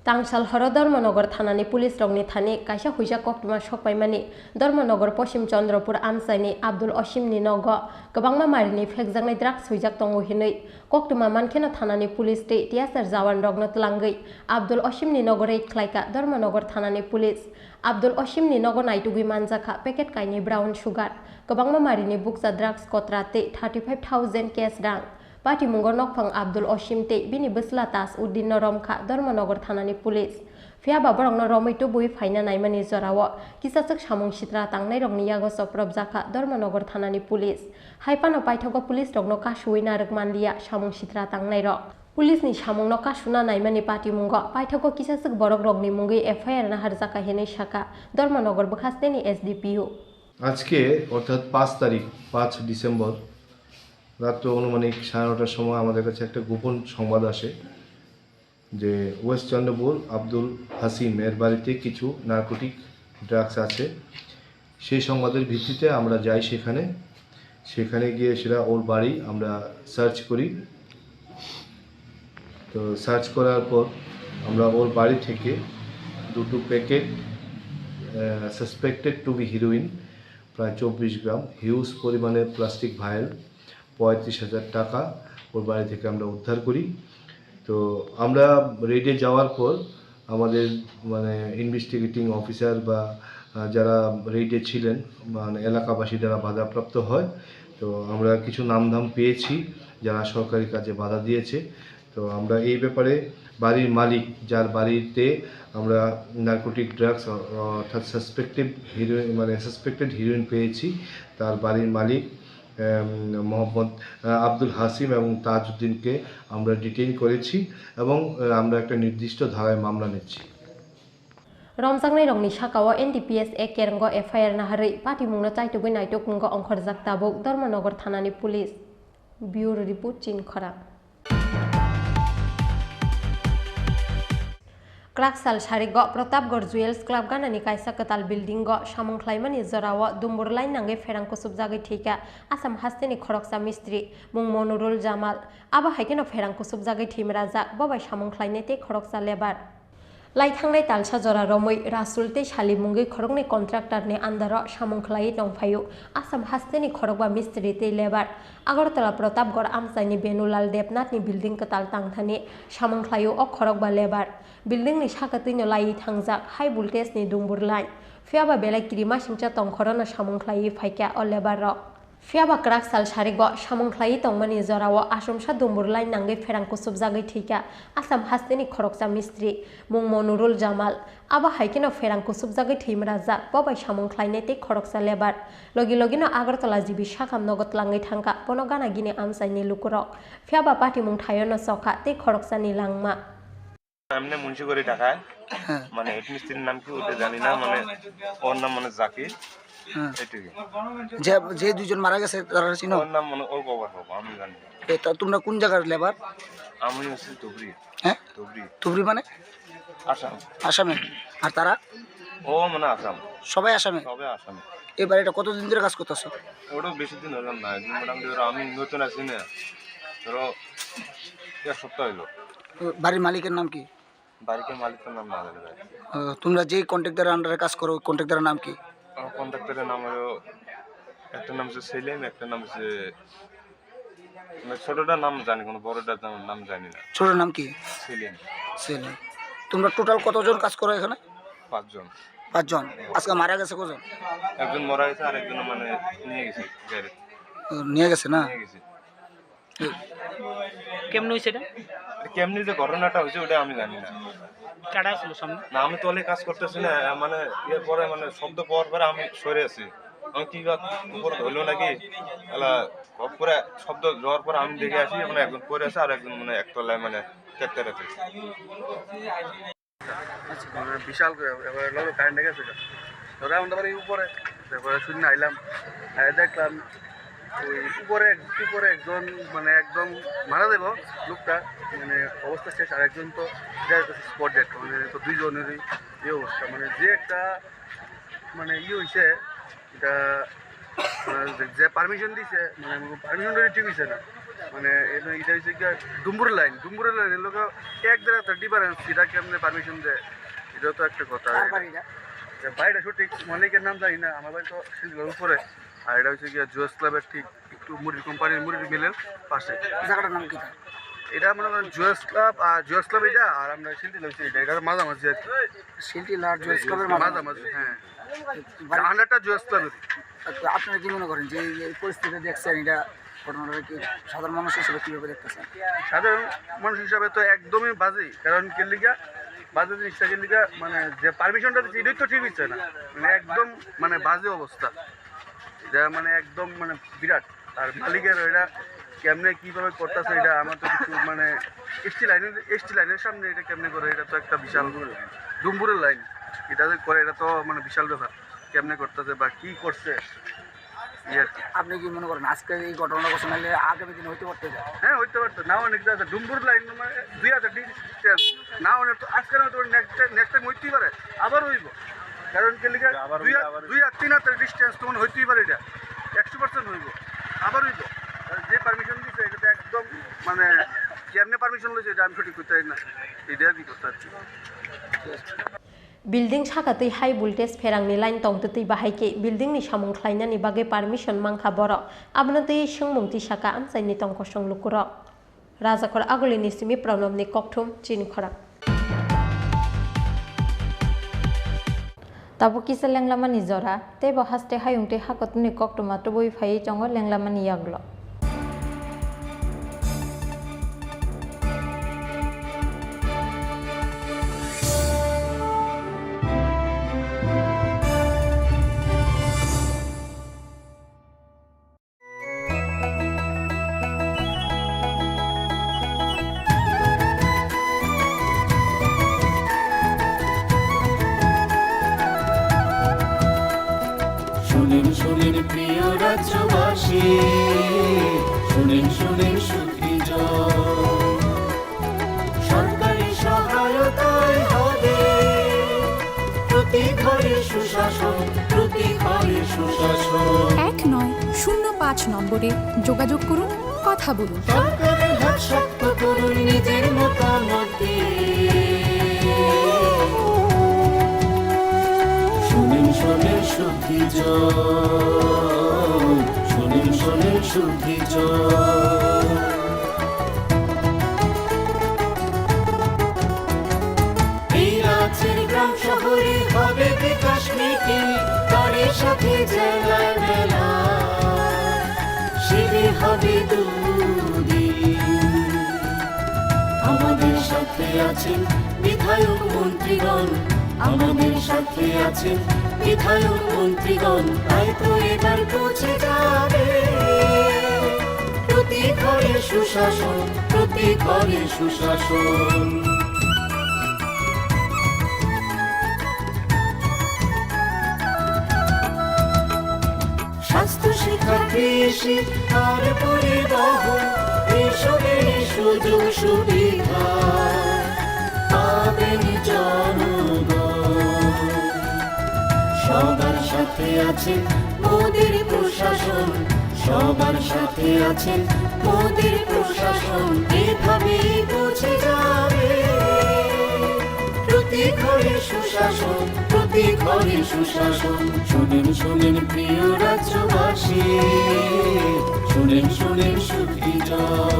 Tangsal horo Dharmanagar thanani police rokni thani kaisa huijak koktwma sokpaimani Dharmanagar Poschim Chandrapur amchaini Abdul Osimni nogo kwbangma marini phekjaknai drugs huijak tongo hinwi koktwma mankheno thanani police tei T S R jawan rokno twlangwi Abdul Osimni nogo raid khlaikha Dharmanagar thanani police. Abdul Osimni nogo naitugwi manjakha packet kainwi brown sugar, kwbangma marini bukcha drugs kotra tei thirty five thousand cash rang. Patimungo nokphang Abdul Osim tei bini bwsla Taj Uddinno romkha Dharmanagar thanani police. Phiya ba borokno romwi tubui phaina naimani jorao kisachwk samung sitra tangnairokni yago chopropjakha Dharmanagar thanani police. Hai phano paithago police rokno kasuwi narwk manliya samung sitra tangnairok. Police ni samungno kasuna naimani patimungo paithago kisachwk borokrokni mungwi F I R naharjakha hinwi sakha Dharmanagar bwkhasteni S D P O. আজকে অর্থাৎ পাঁচ তারিখ, পাঁচ ডিসেম্বর রাত্র আনুমানিক সাড়ে নটার সময় আমাদের কাছে একটা গোপন সংবাদ আসে যে ওয়েস্ট চন্দ্রপুর আব্দুল হাসিম এর বাড়িতে কিছু নার্কোটিক ড্রাগস আছে। সেই সংবাদের ভিত্তিতে আমরা যাই সেখানে। সেখানে গিয়ে সেটা ওর বাড়ি আমরা সার্চ করি। তো সার্চ করার পর আমরা ওর বাড়ি থেকে দুটো প্যাকেট, আহ, সাসপেক্টেড টু বি হিরোইন, প্রায় চব্বিশ গ্রাম, হিউজ পরিমাণে প্লাস্টিক ভায়েল, পঁয়ত্রিশ হাজার টাকা ওর বাড়ি থেকে আমরা উদ্ধার করি। তো আমরা রেডে যাওয়ার পর আমাদের, মানে, ইনভেস্টিগেটিং অফিসার বা, আহ, যারা রেডে ছিলেন, মানে, এলাকাবাসী যারা বাধাপ্রাপ্ত হয়, তো আমরা কিছু নামধাম পেয়েছি যারা সরকারি কাজে বাধা দিয়েছে। তো আমরা এই ব্যাপারে বাড়ির মালিক, যার বাড়িতে আমরা নার্কোটিক ড্রাগস, অ-, অর্থাৎ সাসপেক্টেড হিরোইন, মানে, সাসপেক্টেড হিরোইন পেয়েছি, তার বাড়ির মালিক, এম, মোহাম্মদ, আহ, আব্দুল হাসিম এবং তাজউদ্দিনকে আমরা ডিটেইন করেছি এবং, আহ, আমরা একটা নির্দিষ্ট ধারায় মামলা নিচ্ছি। Romjaknairokni saka-o N D P S A kerongo F I R naharwi patimungno chaitugwi naituk wngo ongkhorjak tabuk Dharmanagar thanani police. Bureau report, Chini Khorang. Kwrak sal sarigo Pratapgarh Jewels Club ganani kaisa kwtal building-o samung khlaimani jorao dumbur line nangwi pherang kusubjagwi thwikha Assam hasteni khoroksa mistri, mung Monurul Jamal. Abo hai kheno pherang kusubjagwi thwimrajak, bo bai samung khlainai tei khoroksa lebar. Lai thangnai talsa jora romwi Rasul tei Sali mungwi khoroknwi contractor ni under o samung khlaiwi tongphaio Assam hasteni khorokba mistri tei lebar. Agartala Pratapgarh amchaini Benulal Debnath ni building kwtal tangthani samung khlaio o khorokba lebar. Building ni saka twino laiwi thangjak high voltage ni dumbur line. Phiyaba belai kirimasingcha tongkhorono samung khlaiwi phaikha o lebar rok. Phiyaba kwrak sal sarigo samung khlaiwi tongmani jorao achomsa dumbur line nangwi pherang kusubjagwi thwikha Assam hasteni khoroksa mistri, mung Monurul Jamal. Abo hai kheno pherang kusubjagwi thwimrajak, bo bai samung khlainai tei khoroksa lebar. Logi logino Agartala G B sakam nogo tlangwi thangkha, bono gana gini amchaini lukurok. Phiyaba patimung thaiono chokha tei khoroksani langma. এমনি মুন্সিগড়ি ঢাকায়। হ্যাঁ। মানে হেড মিস্ত্রির নাম কি ওটা জানি না, মানে ওর নাম মানে জাকির। হ্যাঁ। এটুকু। যে, যে দুইজন মারা গেছে তারা চিনো? ওর নাম মানে ও কবর হবো, আমি জানি না। এ, তা তোমরা কোন জায়গার লেবার? আমি হচ্ছি ধুবড়ি। হ্যাঁ? ধুবড়ি। ধুবড়ি মানে? আসাম। আসামে। আর তারা? ও মানে আসাম। সবাই আসামে? সবাই আসামে। এই বাড়িটা কতদিন ধরে কাজ করতেছো? ওটাও বেশি দিন হলাম না, একদিন মোটামুটি ওরা, আমি নতুন আছি না, ধরো এক সপ্তাহ হইলো। তো বাড়ির মালিকের নাম কি? বাড়ির মালিকের নাম না জানি ভাই। ও, তোমরা যেই কন্ট্রাক্টরের আন্ডারে কাজ করো, ওই কন্ট্রাক্টরের নাম কি? আমার কন্ট্রাক্টরের নাম হলো, একটা নাম হচ্ছে সেলিম, একটা নাম হচ্ছে, মানে, ছোটটার নাম জানি, কোনো বড়টার নাম, নাম জানি না। ছোটর নাম কি? সেলিম। সেলিম। তোমরা টোটাল কতজন কাজ করো এখানে? পাঁচজন। পাঁচজন। আজকে মারা গেছে কজন? একজন মারা গেছে, আর একজন মানে নিয়ে গেছে গাড়ি। ও, নিয়ে গেছে না? নিয়ে গেছে। কেমনে হইছে এটা? এটা কেমনে যে ঘটনাটা হয়েছে ওটা আমি জানি না। কারা ছিল সামনে? না, আমি তলে কাজ করতেছি না, মানে, এর পরে, মানে, শব্দ পাওয়ার পরে আমি সরে আছি। আমি কি বা উপরে ধরলো নাকি, এলা হপ করে শব্দ যাওয়ার পরে আমি দেখে আসি, মানে, একজন পড়ে আছে আর একজন, মানে, একতলায়, মানে, ট্রাক্টরে আছে। আচ্ছা। মানে, বিশাল করে, এবারে লগে কারেন্ট গেছে গা। ধরে আমরা বাড়ি উপরে, তারপরে শুনে আইলাম, আই দেখলাম ওই উপরে এক-, উপরে একজন, মানে, একদম মারা যাবো লোকটা, মানে, অবস্থা শেষ। আর একজন তো যাই হোক স্পট ডেড, মানে, তো দুইজনেরই এই অবস্থা, মানে, যে একটা, মানে, ইয়ে হইছে, এটা, মানে, যে পারমিশন দিছে, মানে, পারমিশনটা ঠিক হইছে না। মানে, এটা, এটা হইছে কি আর ডুম্বুর লাইন, ডুম্বুর লাইনের লোক এক জায়গা তো ডিফারেন্স, এটা কেমনে পারমিশন দেয়, এটাও তো একটা কথা। কার বাড়ি এটা? যে বাড়িটা সঠিক মালিকের নাম জানি না, আমার বাড়ি তো শিলচরের উপরে, আর এটা হচ্ছে কি জুয়েস ক্লাবের ঠিক একটু মুড়ির কোম্পানির মুড়ির মিলের পাশে। জায়গাটার নাম কি? এটা মনে করেন জুয়েস ক্লাব, আর জুয়েস ক্লাব এটা, আর আমরা শিলটি লইছি এটা, এটা মাঝামাঝি আর কি। শিলটি আর জুয়েস ক্লাবের মাঝামাঝি। মাঝামাঝি, হ্যাঁ। বাড়ি আন্ডারটা জুয়েস ক্লাবের। আচ্ছা, আপনারা কি মনে করেন যে এই, এই পরিস্থিতি দেখছেন, এটা ঘটনাটা কি সাধারণ মানুষ হিসেবে কিভাবে দেখতেছেন? সাধারণ মানুষ হিসাবে তো একদমই বাজে, কারণ কি লিগা বাজে জিনিসটা কি লিগা, মানে, যে পারমিশনটা দিচ্ছে এটাই তো ঠিক হচ্ছে না, মানে, একদম, মানে, বাজে অবস্থা। এটা, মানে, একদম, মানে, বিরাট। আর মালিকের এটা কেমনে কিভাবে করতেছে, এটা আমার তো কিছু, মানে, এসটি লাইনের, এসটি লাইনের সামনে এটা কেমনে করে, এটা তো একটা বিশাল ডুম্বুরের লাইন, এটা যে করে, এটা তো, মানে, বিশাল ব্যাপার। কেমনে করতেছে বা কি করছে, ইয়ে আর কি। আপনি কি মনে করেন আজকে এই ঘটনাটা ঘটনা হলে আগামী দিনে হইতে পারতো এটা? হ্যাঁ, হইতে পারতো। না অনেক জায়গা ডুম্বুর লাইন মানে দুই হাজার ডিস্টেন্স, না অনেক তো আজকে না তো নেক্সট, নেক্সট টাইম হইতেই পারে, আবার হইব। কারণ কি লিখে আবার দুই হইলে হাত, আবার দুই হাত তিন হাতের ডিস্টেন্স তখন হইতেই পারে এটা, একশো পার্সেন্ট হইব, আবার হইব। আর যে পারমিশন দিছে এটা তো একদম মানে কেমনে পারমিশন লইছে এটা আমি সঠিক করতে পারি না, এটা আর কি করতে পারছি। Building saka twi high voltage pherangni line tongtwtwi bahai khe building ni samung khlainani bagwi permission mankha borok, abono twiwi swngmung tisaka amchaini tongkosong lukurok. Rajakhor Agulini simi Pranobni kokthum chini khorang. Tabuk kisa lenglamani jora, teibo haste hayung tei hakotuni koktwma tubui phaiwi tongo lenglamani yagulo. শুনেন, শুনেন প্রিয় রাজ্যবাসী, শুনেন, শুনেন সুখী জন। সরকারি সহায়তায় হবে প্রতি ঘরে সুশাসন, প্রতি ঘরে সুশাসন। এক নয় শূন্য পাঁচ নম্বরে যোগাযোগ করুন, কথা বলুন। সরকারের হাত শক্ত করুন নিজের মতামত দিয়ে। শুনেন, শুনেন সুখী জন, শুনেন, শুনেন সুখী জন। এই রাজ্যের গ্রাম শহরে হবে বিকাশ মিটিং, তারই সাথে জেলায় মেলা, শিবির হবে দুদিন। আমাদের সাথে আছেন বিধায়ক মন্ত্রীগণ, আমাদের সাথে আছেন বিধায়ক মন্ত্রীগণ, তাই তো এবার পৌঁছে যাবে প্রতি ঘরে সুশাসন, প্রতি ঘরে সুশাসন। স্বাস্থ্য, শিক্ষা, কৃষি আর পরিবহন, এইসবের সুযোগ সুবিধা পাবেন জনগণ। সবার সাথে আছেন মোদের প্রশাসন, সবার সাথে আছেন মোদের প্রশাসন। এভাবেই পৌঁছে যাবে প্রতি ঘরে সুশাসন, প্রতি ঘরে সুশাসন। শুনেন, শুনেন প্রিয় রাজ্যবাসী, শুনেন, শুনেন সুখী জন।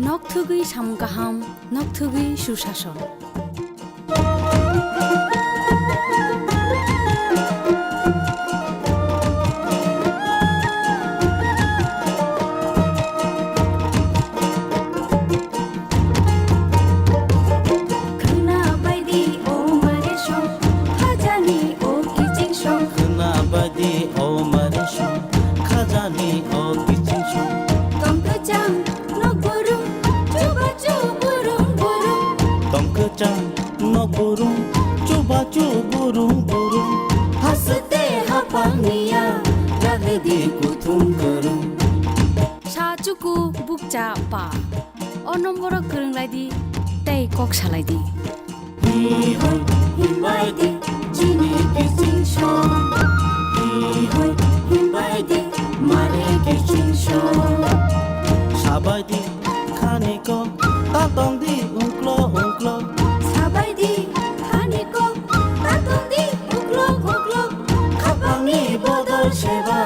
Nokthugwi samung kaham, nokthugwi susason. Khwna baidi o mare song, khajani o kiching song. Khwna baidi o mare song, khajani o kiching song. Tong kwchang nok burung, chubachu burung burung. Tong kwchang nok burung, chubachu burung burung. Haste hapang niya, ragdi kuthum kwrwng. Sa chuku bukcha pa. O nomboro kwrwng lai di tei kok salai di. Hi hoi himbai di chini kiching song. Hi hoi himbai di mare kiching song. Sabai di khani ko ta tong di ungklo ungklo. Sabai di khani ko ta tong di ungklo ungklo. Khapangni bodol seba,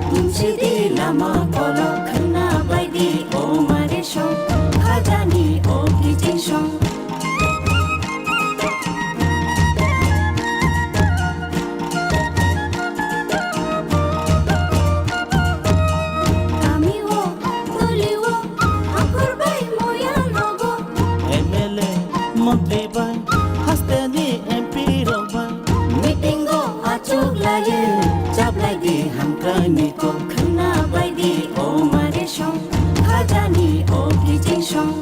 tumsi di lama kolok. Khwna bai di o mare song, khajani o kiching song. Kami o, toli o, hakhor bai moya nogo. M L A, montri bai, hasteni M P rok bai. Meeting o achuk laye, chaplai di hamkrai ni kok. Khwna bai di o mare song, khajani o kiching song.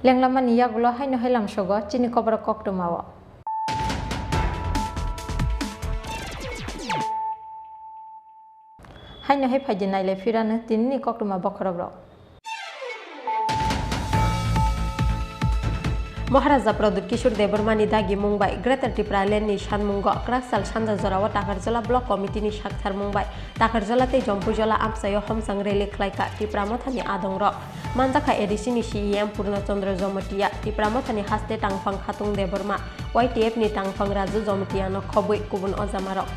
Lenglamani yagulo haino hai lamsogo chini koborok koktwmao. Haino hai phaidi nailai phirano tinini koktwma bokhorokrok. Maharaja Pradyut Kishore Debbarmani dagimung bai Greater Tipraland ni sanmungo kwraksal sanja jorao Takarjala Block Committee ni saktharmung bai Takarjala tei Jompuijola amchaio homchang rally khlaikha Tipra Mothani adongrok. Manjakha A D C ni C E M Purna Chandra Jamatia, Tipra Mothani haste tangphang Khatung Debbarma, Y T F ni tangphang Raju Jamatia no khobwi kubun ojamarok.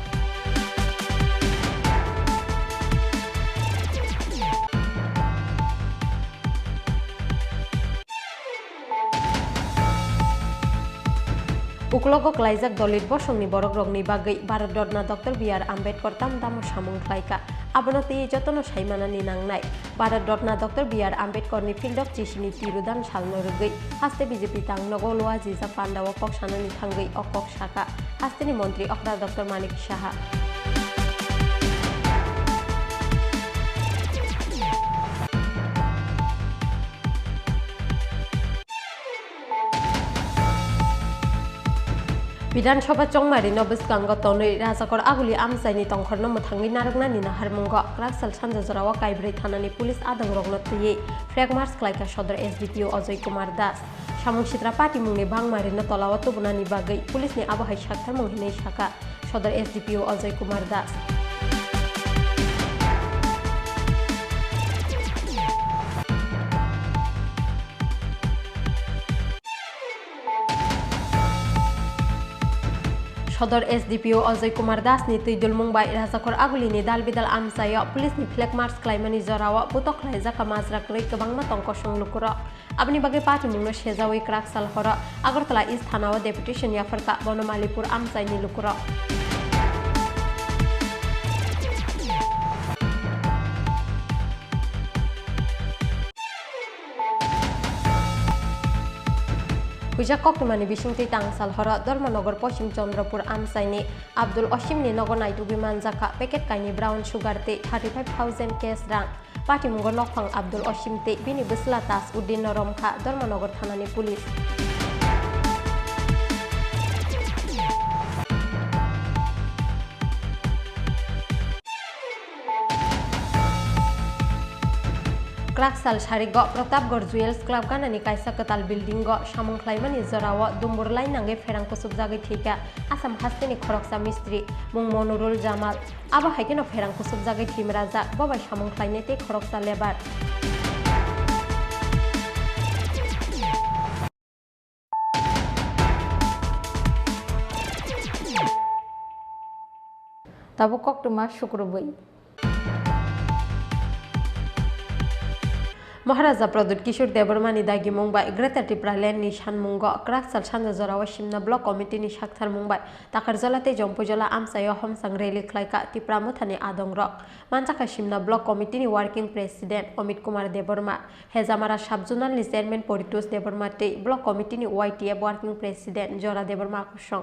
Uklogo klaijak Dalit bosongni borokrokni bagwi Bharat Ratna Doctor B R Ambedkar tamo tamo samung khlaikha, abono twiwi jotono saimanani nangnai. Bharat Ratna Doctor B R Ambedkarni phildok chisini tirudan salno rwgwi haste B J P tangnogo luajijak pandao kok sanani thangwi o kok sakha hasteni montri okra Doctor Manik Saha. Bidhan Sabha chongmarino bwskango tonwi Rajakor Aguli amchaini tongkhorno mwthangwi narwknani naharmungo kwraksal sanja jorao Kaibrwi thanani police adongrokno twiwi flag march khlaikha Sodor S D P O Ajoy Kumar Das. Samung sitra patimungni bangmarino tolao tubunani bagwi police ni abo hai saktharmung hinwi sakha Sodor S D P O Ajoy Kumar Das. Sodor S D P O Ajoy Kumar Das ni twi dulmung bai Rajakhor Aguli ni dal bidal amchaio police ni flag march khlaimani jorao butok khlaijakha majra kwrwi kwbangma tong kosong lukurok. Aboni bagwi patimungno sejawi kwraksal horo Agartala East Thanao deputation yapharkha Bonomalipur amchaini lukurok. Puisa koktwmani bisingtwi tangsal horo Dharmanagar Poschim Chandrapur amchaini Abdul Osimni nogo naitugwi manjakha packet kainwi brown sugar tei thirty five thousand cash rang. Patimungo nokphang Abdul Osim tei bini bwsla Taj Uddin no romkha Dharmanagar thanani police. Kwraksal sarigo Pratapgarh Jewels Club ganani kaisa kwtal building o samung khlaimani jorao dumbur line nangwi pherang kuchukjagwi thwikha Assam hasteni khoroksa mistri mung Monurul Jamal. Abo hai kheno pherang kuchukjagwi thwimrajak, bo bai samung khlainai tei khoroksa lebar. Tabuk koktwma sukrubwi. Maharaja Pradyut Kishore Debbarmani dagimung bai Greater Tipraland ni sanmungo kwraksal sanja jorao Simna Block Committee ni saktharmung bai Takarjala tei Jompuijala amchaio homchang rally khlaikha Tipra Mothani adongrok. Manjakha Simna Block Committee ni Working President Amit Kumar Debbarma, Hejamara Sub Zonal ni Chairman Poritos Debbarma tei Block Committee ni Y T F Working President Jora Debbarma kosong.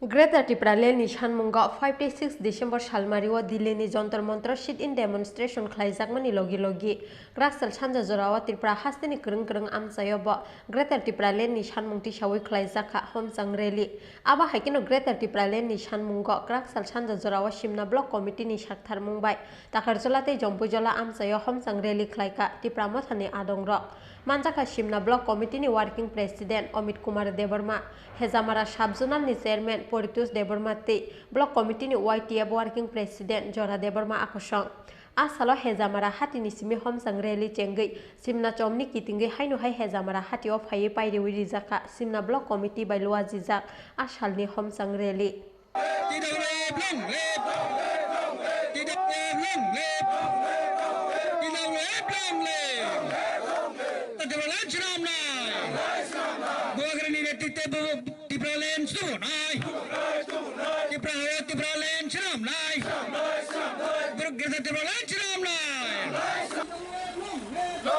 Greater Tipraland ni sanmungo five tei six December salmario Delhi ni Jantar Mantar sit-in demonstration khlaijakmani logi logi kwraksal sanja jorao Tripura hasteni kwrwng kwrwng amchaio bo Greater Tipraland ni sanmung tisawi khlaijakha homchang rally. Abo hai kheno Greater Tipraland ni sanmungo kwraksal sanja jorao Simna Block Committee ni saktharmung bai Takarjala tei Jompuijala amchaio homchang rally khlaikha Tipra Mothani adongrok. Manjakha Simna Block Committee ni Working President Amit Kumar Debbarma, Hejamara Sub Zonal ni Chairman Poritos Debbarma tei Block Committee ni Y T F Working President Jora Debbarma akosong. A salo Hejamara hatini simi homchang rally chengwi Simna chomni kitingwi haino hai Hejamara hatio phaiwi pairiwi rijakha Simna Block Committee bai luajijak a salni homchang rally. T W F long live! T W F long live! T W F long live! Tipraland swnamnai! Bubagrani netrite Tipraland swnamnai! Tipra hao Tipraland swnamnai! Greater Tipraland swnamnai!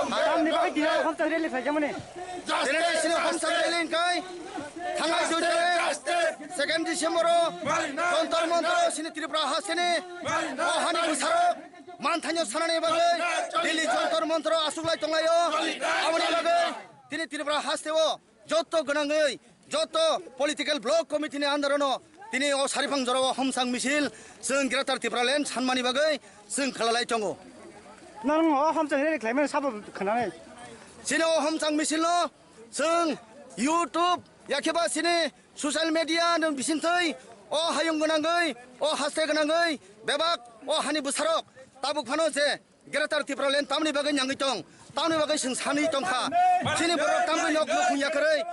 Tamni bagwi tini homchang rally khlaijamani? Justice! Homchang rally wngkha. Second December o Jantar Mantar o chini Tripura hasteni o hani bwsarok manthaino sanani bagwi Delhi Jantar Mantar o achuklai tonglaio. Aboni bagwi tini Tripura hasteo joto gwnangwi, joto political block committee ni under o no tini o Saripang jora o homchang misil chwng Greater Tipraland sanmani bagwi chwng khalalai tongo. Nang o homchang rally khlaimani sabo khwnanai. Chini o homchang misil no chwng YouTube, yakheba chini social media ni bisingtwi o hayung gwnangwi, o haste gwnangwi bebak o hani bwsarok tabuk phano je Greater Tipraland tamni bagwi nyangwi tong, tamni bagwi chwng sanwi tongkha. Chini borok tamni nok nukhung yakarwi,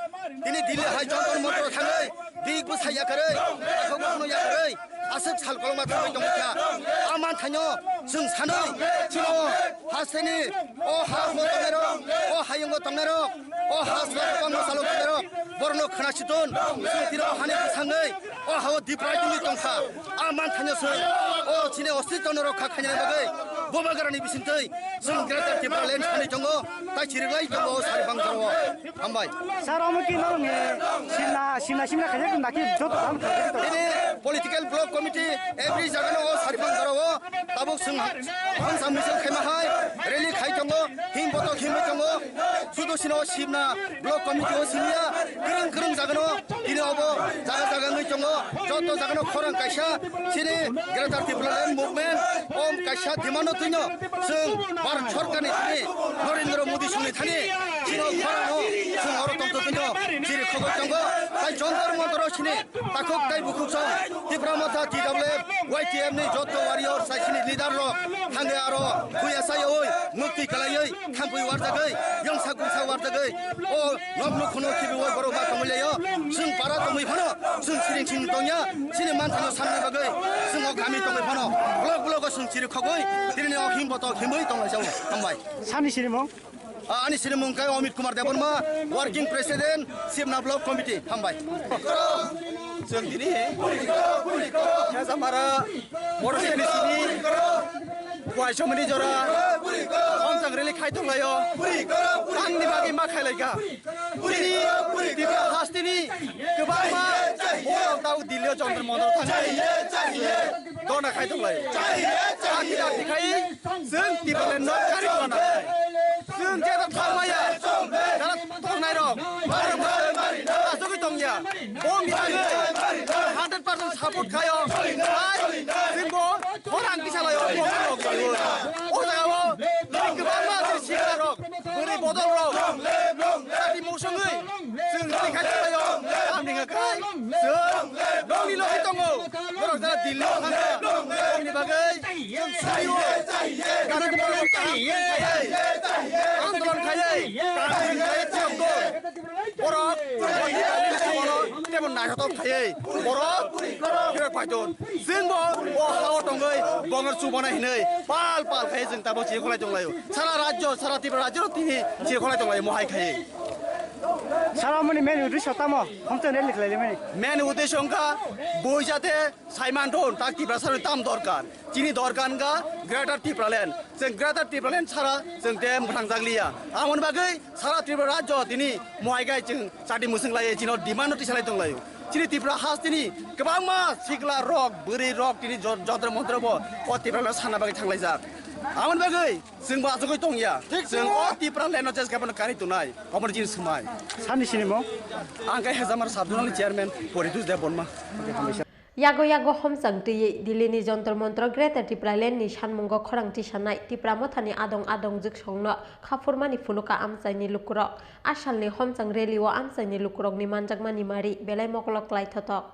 tini Delhi hai Jantar Mantar thangwi, big bwsa yakarwi, takhuk bokhno yakarwi, aswk sal kolokma thangwi tongkha. A manthaino chwng sanwi, chino hasteni o ha o tongnairok, o hayungo tongnairok, o ha o tongnairok, borokno khwnasiton, chwng tini o hani bwsangwi, o ha o diprai tongwi tongkha. A manthaino chwng o chini ostitwno rokha khainani bagwi Bubagrani bisingtwi chwng Greater Tipraland sanwi tongo, tai chiriklai tongo o Saripang jora o. Hambai. Sir, omo ki norok ni simna, simna, simna khaijak na ki joto dal khaijak to? Tini political block committee every jaga no o Saripang jora o tabuk chwng homchang misil khaima hai rally khai tongo, him botok himwi tongo, sudo sino simna block committee o simya, kwrwng kwrwng jaga no tini obo jaga jaga wngwi tongo, joto jaga no khorang kaisa chini Greater Tipraland Movement om kaisa demand no twino chwng Bharat Sorkar ni thani Narendra Modi songni thani chini o khorang no chwng oro tongtwtwino chiri khogwi tongo, tai Jantar Mantar o chini takhuk tai bukhuk song Tipra Motha T W F Y T F ni joto warrior sai chini leader rok thangwi aro khuya sai oi mukti kalaiwi khampui warjagwi yongsa gungsa warjagwi o nok nuk khunu khibiwi borok ba tongwi laio. Chwng para tongwi phano chwng siring sing tongya, chini manthano sanna bagwi chwng o kami tongwi phano block block o chwng chiri khogwi tini o him botok himwi tonglaijao. Hambai. Sani sinimung? Ah, ani sinimung khe Amit Kumar Debbarma, Working President, Sibna Block Committee. Hambai. Chwng tini Hezamara Boroseni sini Kuaisomani jora homchang rally khai tonglaio. Tangni bagwi ma khailaikha. Chini Tripura hasteni kwbangma borok tao Delhi o Jantar Mantar thangwi dona khai tonglaio. Dakti dakti khai chwng Tipraland no kari tongna. Chwng jeta thangmaya. Jara tongnai rok. Asogwi tongya. Bo mithang hundred percent support khayo. Hai, chwngbo khorang kisa layo. O jaga o kwbangma chini sikla rok, bwrwi bodol rok, jati mosongwi chwng rally khai tonglaio. Tamni hwnka khe chwng nokni logi tongo. Borok jara Delhi o thangkha. Bongni bagwi chwng suriwo. Gana borok kaham khe andolon khaiwi, kaham khe chwng borok tebo naithotok khaiwi borok phirok phaidon. Chwngbo o hao tongwi bongor chubana hinwi pal pal khai chwng tabo chiri kholai tonglaio. Sara rajyo, sara Tripura rajyo tini chiri kholai tonglaio mohai khai. Sara mani main uddesho tamo? Homchang rally khlai mani. Main uddesho wngkha boi jate saimanthon tak Tripura sara tam dorkar. Chini dorkar wngkha Greater Tipraland. Chwng Greater Tipraland sara chwng te mwthang jakliya. Amoni bagwi sara Tripura rajyo tini mohai khai chwng chati mwswng lai chini demand no tisalai tonglaio. Chini Tripura hasteni kwbangma sikla rok, bwrwi rok tini jo-, jontro montro bo o Tipraland sanna bagwi thanglaijak. Amoni bagwi chwng bo achugwi tongya. Chwng o Tipraland no jes khe bono kari tongnai. Obono chini swmai. Sani sinimo? Ang khe Hezamara Sub Zonal ni Chairman Poritus Debbarma. Yago yago homchang twiwi Delhi ni Jantar Mantar Greater Tipraland ni sanmungo khorang tisanai Tipra Mothani adong adong jwksongno khaphurmani phunukha amchaini lukurok. A salni homchang rally o amchaini lukurokni manjakmani mari belai mokolo klaithotok.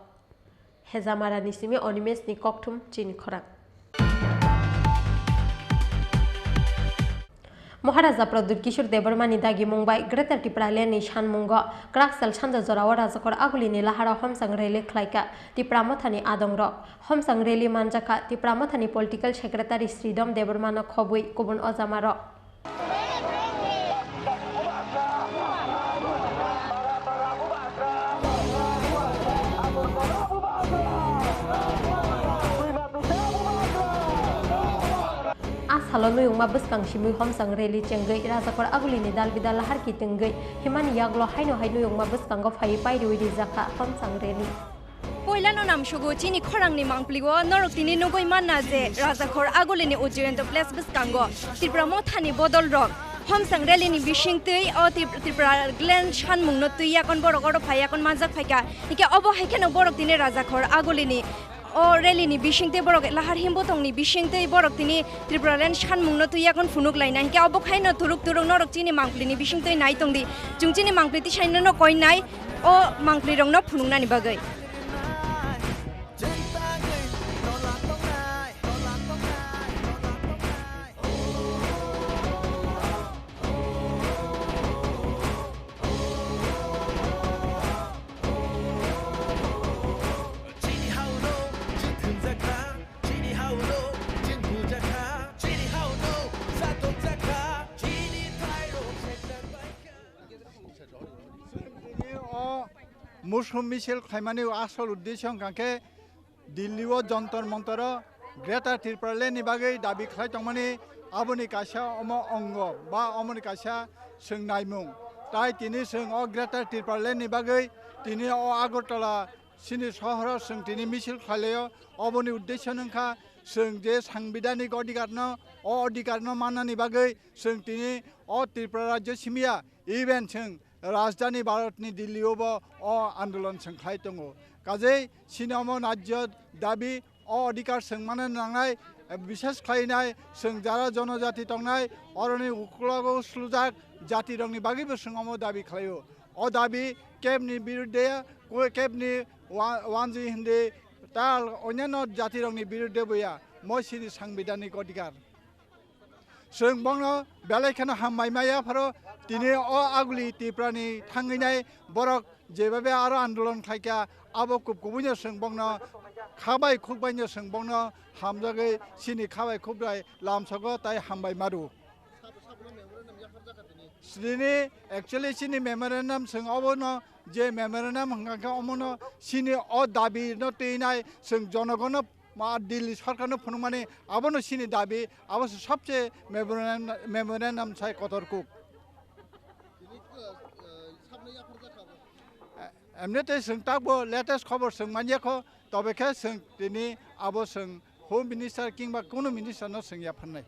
Hezamara ni simi Animesh ni kokthum chini khorang. Maharaja Pradyut Kishore Debbarma ni dagimung bai Greater Tipraland ni sanmungo Kraksal sanja jorao Rajakor Aguli ni lahara homchang rally khlaikha Tipra Mothani adongrok. Homchang rally manjakha Tipra Mothani Political Secretary Sridham Debbarma no khobwi kubun ojamarok. A salo nuyungma bwskang simwi homchang rally chengwi Rajakor Agulini dal bidal lahar kitwngwi himani yaklo haino hai nuyungma bwskango phaiwi pairiwi rijakha homchang rally. Poilano namsugo chini khorangni mangpli o norok tini nugui manna je Rajakhor Agulini Ujjayanta Place bwskango Tipra Mothani bodol rok Homsang rally ni bisingtwi o Tip-, Tripura Land sanmungno twi yakon borok oro phai yakon manjak phaikha. Hingke obo hai kheno borok tini Rajakhor Agulini o rally ni bisingtwi borok lahar himbo tongni bisingtwi borok tini Tripura Land sanmungno twi yakon phunuk lainai. Hingke obo khaino turuk turuk norok chini mangpli ni bisingtwi nai tongdi. Chwng chini mangpli tisaino no koinai o mangpli rokno phunuknani bagwi. Chini o mushum misil khlaimani asol uddesyo wngkha khe Delhi o Jantar Mantar o Greater Tipraland ni bagwi dabi khlai tongmani aboni kaisa omo ongo ba omoni kaisa swngnaimung. Tai tini swng o Greater Tipraland ni bagwi tini o Agartala chini sohoro swng tini misil khlai laio. Oboni uddesyo wngkha swng je sangbidhanik odhikar no, o odhikar no mannani bagwi swng tini o Tripura rajyo simiya, even chwng rajdhani Bharatni Delhi o bo o andolon chwng khlai tongo. Kajei chini omo najyo dabi o odhikar chwng mano nangnai, bishes khlainai chwng jara jonojati tongnai oroni uklogo slujak jati rokni bagwi bo chwng omo dabi khlaio. O dabi kebni birudde, ko-, kebni wa-, wanji hindi tal onyano jati rokni birudde boya, mo chini sangbidhanik odhikar. Chwng bono belai kheno hambai maya pharo tini o Aguli Tiprani thangwi nai borok jebabe aro andolon khlaikha abo kub kubuino chwng bono khabai khukbaino chwng bono hamjagwi chini khabai khukbai lamsogo tai hambai maru. Srini actually chini memorandum chwng obono je memorandum hwnkha khe omono chini o dabi no twinai chwng jonogono ma Delhi sarkar no phunukmani abono chini dabi abo se sobse memorandum, memorandum sai kotor kuk. Tini, uh, uh, sabno yapharjak kha bo? Emnete chwng takbo latest khobor chwng manya kho, tobe khe chwng tini abo chwng Home Minister kingba kunu minister no chwng yapharnai.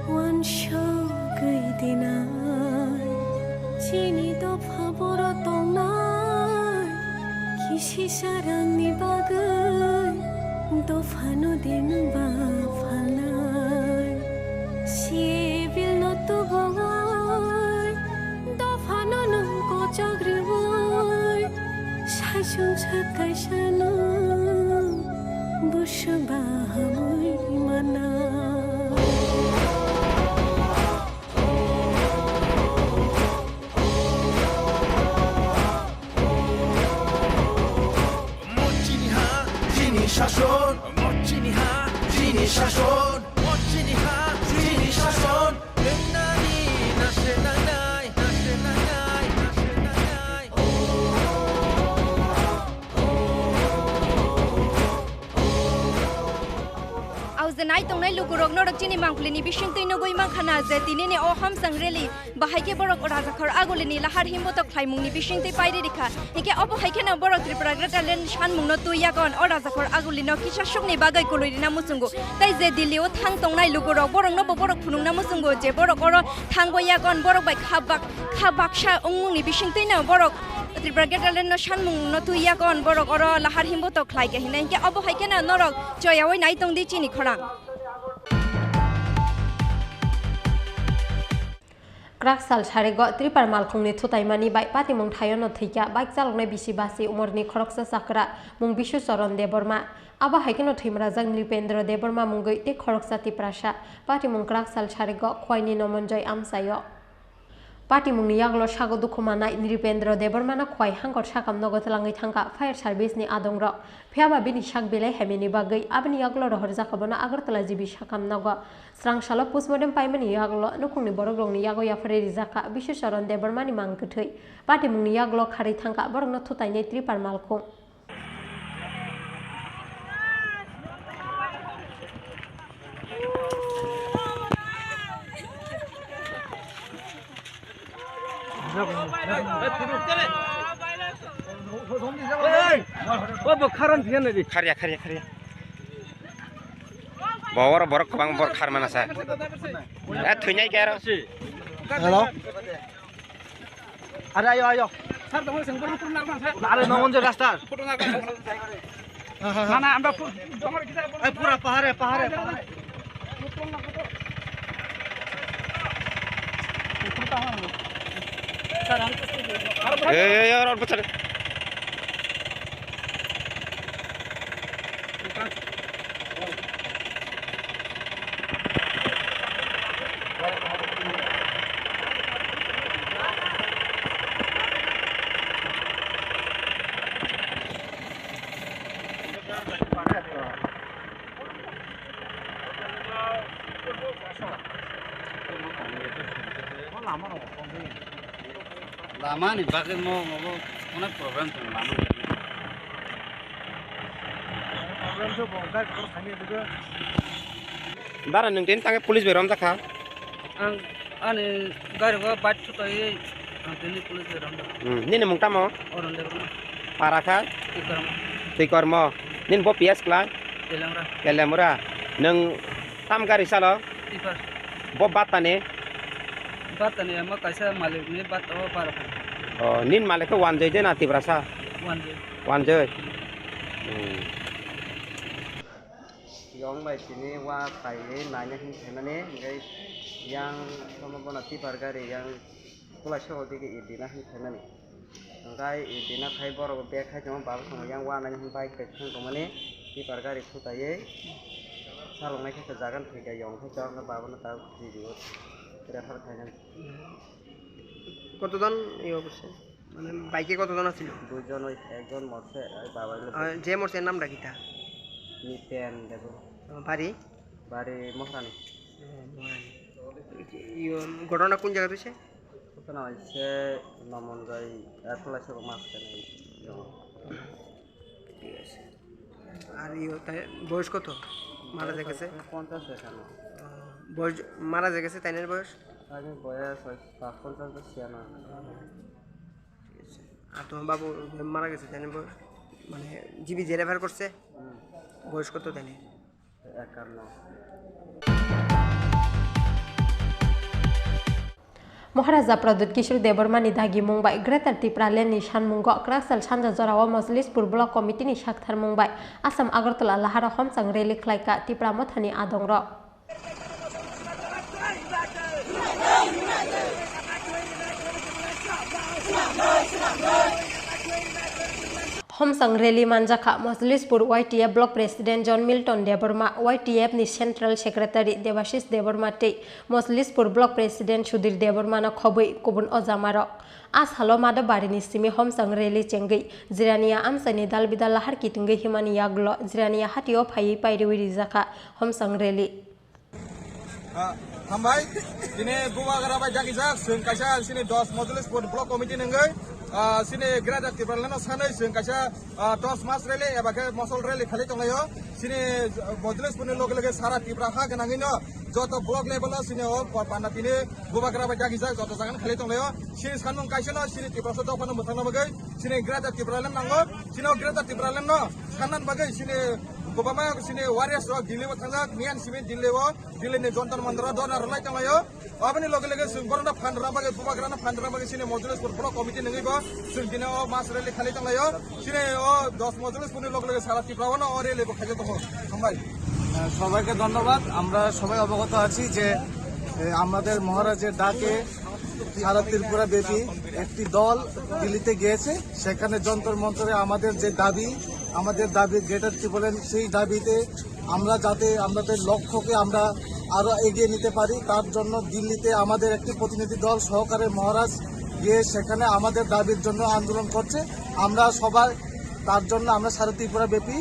Wansugwi dinai chini dopha boro tongnai, kisi sarangni bagwi dophano din ba phalnai. Sibilno tubui dophano nwng kochok rwui, saichung sat kaisano buswk bahamwi mana. Mo chini ha, chini shason. Mo chini ha, chini shason. Mo chini ha, chini shason. Nwngnani nase nangnai, nase nangnai, nase nangnai. Au je nai tongnai lukurok norok chini mangpili ni bisingtwi nugui mankha na je tini ni o Homsang rally bahai khe borok Rajakhor Aguli ni lahar himbotok khlaimung ni bisingtwi pairi rikha. Hingke obo hai kheno borok Tripura Greater Land sanmung no twi yakon o Rajakhor Aguli no kisa suk ni bagwi kwlwi rina muchungo. Tai je Delhi o thang tongnai lukurok borok no bo borok phunukna muchungo je borok oro thang bo yakon borok bai kha bak, kha baksa wngmung ni bisingtwi no borok Tripura Greater Land no sanmung no twi yakon borok oro lahar himbotok khlai khe hinai hingke obo hai kheno norok choyaui nai tongdi chini khorang. Kwrak sal sarigo Tripura malkhungni thutaimani bai patimung thaiono thwikha bike chaloknai bisi basi umorni khoroksa chakra mung Bishu Charan Debbarma. Abo hai kheno thwimarajak Nripendra Debbarma mungwi tei khoroksa Tiprasa. Patimung kwrak sal sarigo Khwaini Nomonjoy amchaio. Patimungni yagulo sago dukhu manai Nripendra Debbarmano khwai hangkor sakam nogo twlangwi thangkha fire service ni adongrok. Phiyaba bini sak belai hamyani bagwi aboni yagulo rohorjakha bono Agartala G B sakam nogo. Srang salo postmortem paimani yagulo nukhungni borokrokni yago yapharwi rijakha Biswacharan Debbarmani mang kwthwi. Patimungni yagulo kharwi thangkha borokno thutainai tripar malkhung. Kharya, kharya, kharya. Bawor borok kwbang bor kharmana sa. Eh, thwinai khe aro. Hello. Are ayo, ayo. Sir, tamo sengkor purna bang, sir. Are no monjo rasta. Purna bang. Mana, amra pur-, domar kita pur-, Eh, pura pahare, pahare, pahare. Sir, ang to sir. Eh, eh, eh, aro pachare. Lama ni bagwi mo, mo, mo, onek problem tongo lama ni bagwi. Bara nwng tini tangkhe police bai romjak kha? Ang ani gari o bike thutoi ang tini police bai romjak. Hmm, nini mung tamo? Oron Debbarma. Para kha? Twikormo. Twikormo. Nini bo P S kla? Telemura. Telemura. Nwng tam gari salo? Tipper. Bo battani? Battani amo kaisa malik ni batta o para kha. Oh, nini malik khe wanjoi de na Tiprasa? Wanjoi. Wanjoi. Hmm. Yong bai tini wa phaiwi naina hwn phaimani, hwnkhe yang tamo bono tipper gari yang kulaisa o digi idina hwn phaimani. Hwnkhe idina phai borok bag hai tongo, baba tongo yang wa naina hwn bike bai thang tongmani, tipper gari thutaiwi salongnai khe jaga no thwikha, yong khe chwng khe baba no tabuk video refer khainani. কতজন ইয়ে করছে? মানে বাইকে কতজন আছিল? দুইজন, ওই একজন মরছে, ওই বাবা হইলো আহ, যে মরছে এর নামটা কিতা? নিপেন দেব। আহ, বাড়ি? বাড়ি মহারানী। আহ, মহারানী। ইয়ে, ঘটনা কোন জায়গাত হয়েছে? ঘটনা হয়েছে নমনগঞ্জ, আহ, কলাইছড়া মাঝখানে। ঠিক আছে। আর ইয়ে, তাই বয়স কত? মারা বয়স গেছে? হয়েছে পঞ্চাশ এখানে। আহ, বয়স, মারা গেছে তাইনের বয়স? তাইনের বয়স হয়েছে পঞ্চাশ বা ছিয়ানব্বই। ঠিক আছে। আর তোমার বাবু মারা গেছে, তাই না? বয়স, মানে, জিবি যে রেফার করছে, হুম। বয়স কত তাই না? একান্ন। Maharaja Pradyut Kishore Debbarmani dagimung bai Greater Tipraland ni sanmungo kwraksal sanja jorao Mojlispur Block Committee ni saktharmung bai Assam Agartala laharo homchang rally khlaikha Tipra Mothani adongrok. Homsang rally manjakha Mojlispur Y T F Block President John Milton Debbarma, Y T F ni Central Secretary Debashish Debbarma tei Mojlispur Block President Sudhir Debbarma no khobwi kubun ojamarok. A salo Madhabari ni simi homsang rally chengwi Jirania amchaini dal bidal lahar kitingwi himani yagulo Jirania hatio phaiwi pairiwi rijakha homsang rally. Ah, hambai. Tini bubagra bai dagijak, chwng kaisa chini dos Mojlispur Block Committee nungwi, ah, chini Greater Tipraland no sanwi chwng kaisa, ah, dos mass rally eba khe mosol rally khali tonglaio. Chini Mojlispur ni loge loge sara Tipra ha gwnangwi no joto block level o chini o pa-, panda tini bubagra bai dagijak joto jaga no khali tonglaio. Chini sanmung kaisa no chini Tiprasa dopha no mwthangna bagwi chini Greater Tipraland nango. Chini o Greater Tipraland no sanna bagwi chini kwbangma chini warriors rok Delhi o thangjak, miyan simi Delhi o. Delhi ni Jantar Mantar o dhorna rwlai tonglaio. Aboni loge loge chwng borokno phan rwna bagwi, bubagrano phan rwna bagwi chini Mojlispur Block Committee nungwi bo chwng tini o mass rally khali tonglaio. Chini o dos Mojlispur ni loge loge sara Tripura o no o rally bo khaijak tongo. Hambai. আহ, সবাইকে ধন্যবাদ। আমরা সবাই অবগত আছি যে, এ, আমাদের মহারাজের ডাকে সারা ত্রিপুরা ব্যাপী একটি দল দিল্লিতে গিয়েছে। সেখানে যন্তর মন্তরে আমাদের যে দাবি, আমাদের দাবি গ্রেটার ত্রিপুরাল্যান্ড, সেই দাবিতে আমরা যাতে আমাদের লক্ষ্যকে আমরা আরো এগিয়ে নিতে পারি, তার জন্য দিল্লিতে আমাদের একটি প্রতিনিধি দল সহকারে মহারাজ গিয়ে সেখানে আমাদের দাবির জন্য আন্দোলন করছে। আমরা সবাই তার জন্য আমরা সারা ত্রিপুরা ব্যাপী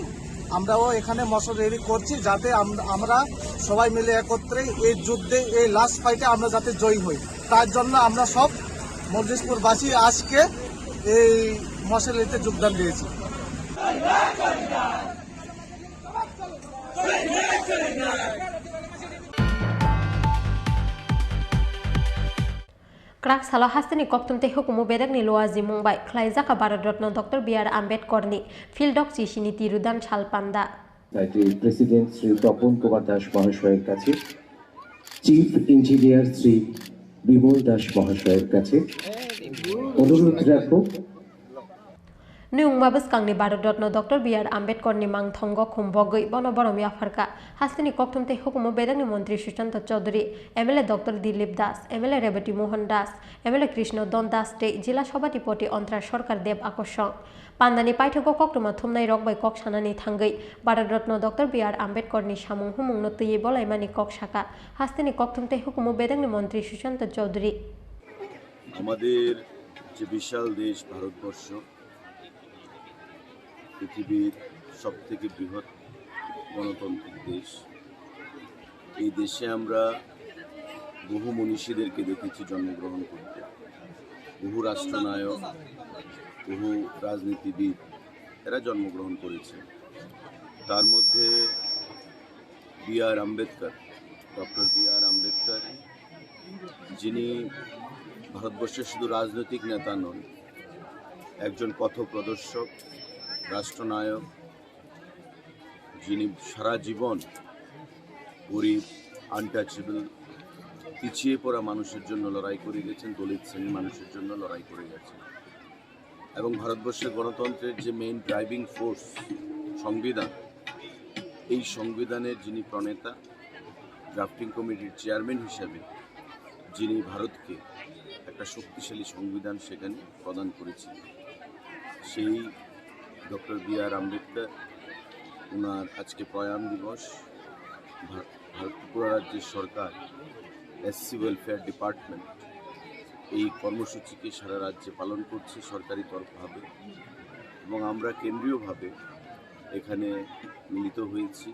আমরাও এখানে মশাল র‍্যালি করছি, যাতে আম-, আমরা সবাই মিলে একত্রে এই যুদ্ধে, এই লাস্ট ফাইটে আমরা যাতে জয়ী হই, তার জন্য আমরা সব মল্লিশপুরবাসী আজকে এই মশাল র‍্যালিতে যোগদান দিয়েছি। Kwrak salo hasteni kokthum tei hukumu bedekni luajimung bai khlaijak Bharat Ratna Doctor B R Ambedkar ni Phildok Chisi ni Tirudan sal panda. Society President Shri Tapan Kumar Das মহাশয়ের কাছে, চিফ ইঞ্জিনিয়ার শ্রী বিমল দাস মহাশয়ের কাছে অনুরোধ রাখব। Nwi wngma bwskangni Bharat Ratna Doctor B R Ambedkar ni mangthongo khum bogwi bono borom yapharkha hasteni kokthum tei hukumu bedekni montri Sushanta Chaudhary, M L A Doctor Dilip Das, M L A Rebati Mohan Das, M L A Krishna Don Das tei Jila Sabhapati Antara Sarkar Deb Akosong. Pandani paithago koktwma thumnai rok bai kok sanani thangwi Bharat Ratna Doctor B R Ambedkar ni samung humungno twiwi bolaimani kok sakha hasteni kokthum tei hukumu bedekni montri Sushanta Chaudhary. আমাদের যে বিশাল দেশ ভারতবর্ষ, পৃথিবীর সব থেকে বৃহৎ গণতান্ত্রিক দেশ, এই দেশে আমরা বহু মনীষীদেরকে দেখেছি জন্মগ্রহণ করতে, বহু রাষ্ট্রনায়ক, বহু রাজনীতিবিদ এরা জন্মগ্রহণ করেছেন। তার মধ্যে বি আর আম্বেদকর, ডক্টর বি আর আম্বেদকর, যিনি ভারতবর্ষের শুধু রাজনৈতিক নেতা নন, একজন পথপ্রদর্শক, রাষ্ট্রনায়ক, যিনি সারা জীবন গরিব, আনটাচেবল, পিছিয়ে পড়া মানুষের জন্য লড়াই করে গেছেন, দলিত শ্রেণীর মানুষের জন্য লড়াই করে গেছেন। এবং ভারতবর্ষের গণতন্ত্রের যে মেইন ড্রাইভিং ফোর্স, সংবিধান, এই সংবিধানের যিনি প্রণেতা, ড্রাফটিং কমিটির চেয়ারম্যান হিসাবে যিনি ভারতকে একটা শক্তিশালী সংবিধান সেখানে প্রদান করেছিলেন, সেই ডক্টর বি আর আম্বেদকর, ওনার আজকে প্রয়াণ দিবস। ভার-, ভারত ত্রিপুরা রাজ্যের সরকার এসসি ওয়েলফেয়ার ডিপার্টমেন্ট এই কর্মসূচিকে সারা রাজ্যে পালন করছে সরকারি তরফভাবে, এবং আমরা কেন্দ্রীয়ভাবে এখানে মিলিত হয়েছি।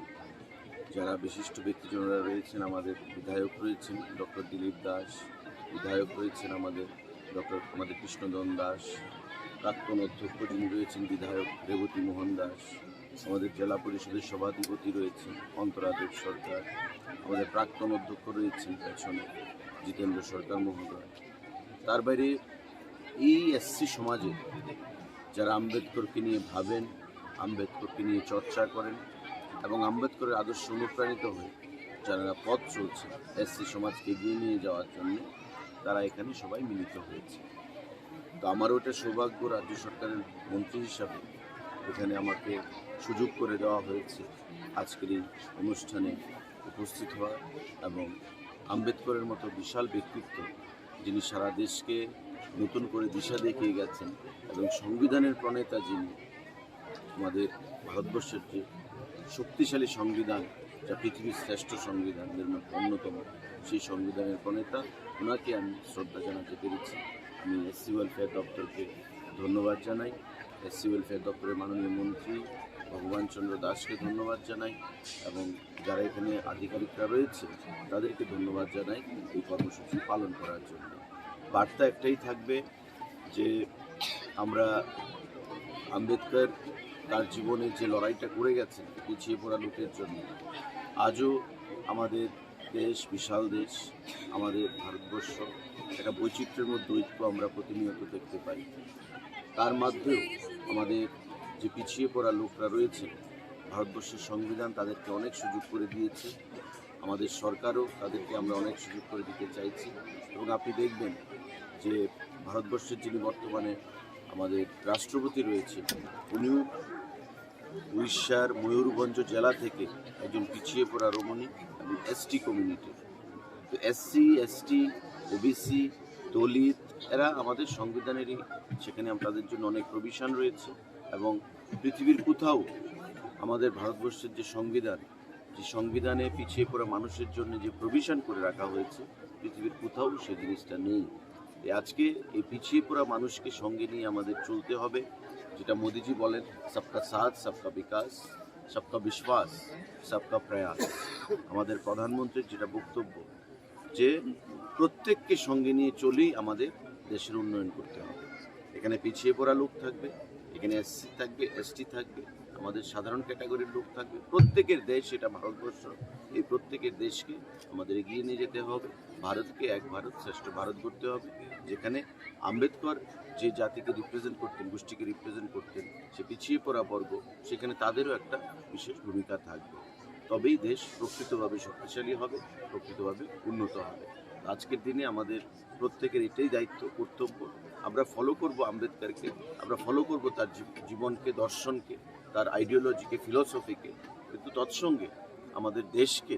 যারা বিশিষ্ট ব্যক্তিজনেরা রয়েছেন, আমাদের বিধায়ক রয়েছেন ডক্টর দিলীপ দাস, বিধায়ক রয়েছেন আমাদের ডক্টর আমাদের কৃষ্ণধন দাস, প্রাক্তন অধ্যক্ষ যিনি রয়েছেন বিধায়ক রেবতী মোহন দাস, আমাদের জেলা পরিষদের সভাধিপতি রয়েছেন অন্তরা দেব সরকার, আমাদের প্রাক্তন অধ্যক্ষ রয়েছেন পেছনে জিতেন্দ্র সরকার মহোদয়। তার বাইরে এই এসসি সমাজে যারা আম্বেদকরকে নিয়ে ভাবেন, আম্বেদকরকে নিয়ে চর্চা করেন এবং আম্বেদকরের আদর্শে অনুপ্রাণিত হয়ে যারা পথ চলছে এসসি সমাজকে এগিয়ে নিয়ে যাওয়ার জন্য, তারা এখানে সবাই মিলিত হয়েছে। তো আমারও এটা সৌভাগ্য, রাজ্য সরকারের মন্ত্রী হিসাবে এখানে আমাকে সুযোগ করে দেওয়া হয়েছে আজকের এই অনুষ্ঠানে উপস্থিত হওয়া এবং আম্বেদকরের মতো বিশাল ব্যক্তিত্ব, যিনি সারা দেশকে নতুন করে দিশা দেখিয়ে গেছেন এবং সংবিধানের প্রণেতা যিনি, আমাদের ভারতবর্ষের যে শক্তিশালী সংবিধান, যা পৃথিবীর শ্রেষ্ঠ সংবিধানদের মধ্যে অন্যতম, সেই সংবিধানের প্রণেতা, ওনাকে আমি শ্রদ্ধা জানাতে পেরেছি। আমি এসসি ওয়েলফেয়ার দপ্তরকে ধন্যবাদ জানাই, এসসি ওয়েলফেয়ার দপ্তরের মাননীয় মন্ত্রী ভগবান চন্দ্র দাসকে ধন্যবাদ জানাই এবং যারা এখানে আধিকারিকরা রয়েছে তাদেরকে ধন্যবাদ জানাই এই কর্মসূচি পালন করার জন্য। বার্তা একটাই থাকবে যে আমরা আম্বেদকর তার জীবনে যে লড়াইটা করে গেছেন পিছিয়ে পড়া লোকের জন্য, আজও আমাদের দেশ, বিশাল দেশ, আমাদের ভারতবর্ষ, একটা বৈচিত্র্যের মধ্যে ঐক্য আমরা প্রতিনিয়ত দেখতে পাই। তার মধ্যেও আমাদের যে পিছিয়ে পড়া লোকরা রয়েছে, ভারতবর্ষের সংবিধান তাদেরকে অনেক সুযোগ করে দিয়েছে, আমাদের সরকারও তাদেরকে আমরা অনেক সুযোগ করে দিতে চাইছি। এবং আপনি দেখবেন যে ভারতবর্ষের যিনি বর্তমানে আমাদের রাষ্ট্রপতি রয়েছে, উনিও উড়িষ্যার ময়ূরভঞ্জ জেলা থেকে একজন পিছিয়ে পড়া রমণী এবং এসটি কমিউনিটির। তো এসসি, এসটি, ওবিসি, দলিত, এরা আমাদের সংবিধানেরই, সেখানে আম-, তাদের জন্য অনেক প্রভিশন রয়েছে এবং পৃথিবীর কোথাও আমাদের ভারতবর্ষের যে সংবিধান, সংবিধানে পিছিয়ে পড়া মানুষের জন্য যে প্রভিশন করে রাখা হয়েছে, পৃথিবীর কোথাও সে জিনিসটা নেই। তাই আজকে এই পিছিয়ে পড়া মানুষকে সঙ্গে নিয়ে আমাদের চলতে হবে, যেটা মোদিজি বলেন, সবকা সাথ, সবকা বিকাশ, সবকা বিশ্বাস, সবকা প্রয়াস। আমাদের প্রধানমন্ত্রীর যেটা বক্তব্য, যে প্রত্যেককে সঙ্গে নিয়ে চলেই আমাদের দেশের উন্নয়ন করতে হবে। এখানে পিছিয়ে পড়া লোক থাকবে, এখানে এসসি থাকবে, এসটি থাকবে, আমাদের সাধারণ ক্যাটাগরির লোক থাকবে। প্রত্যেকের দেশ এটা ভারতবর্ষ, এই প্রত্যেকের দেশকে আমাদের এগিয়ে নিয়ে যেতে হবে। ভারতকে এক ভারত শ্রেষ্ঠ ভারত করতে হবে, যেখানে আম্বেদকর যে জাতিকে রিপ্রেজেন্ট করতেন, গোষ্ঠীকে রিপ্রেজেন্ট করতেন, সে পিছিয়ে পড়া বর্গ, সেখানে তাদেরও একটা বিশেষ ভূমিকা থাকবে। তবেই দেশ প্রকৃতভাবে শক্তিশালী হবে, প্রকৃতভাবে উন্নত হবে। আজকের দিনে আমাদের প্রত্যেকের এটাই দায়িত্ব, কর্তব্য। আমরা ফলো করব আম্বেদকরকে, আমরা ফলো করব তার জীব-, জীবনকে, দর্শনকে, তার আইডিওলজিকে, ফিলসফিকে, কিন্তু তৎসঙ্গে আমাদের দেশকে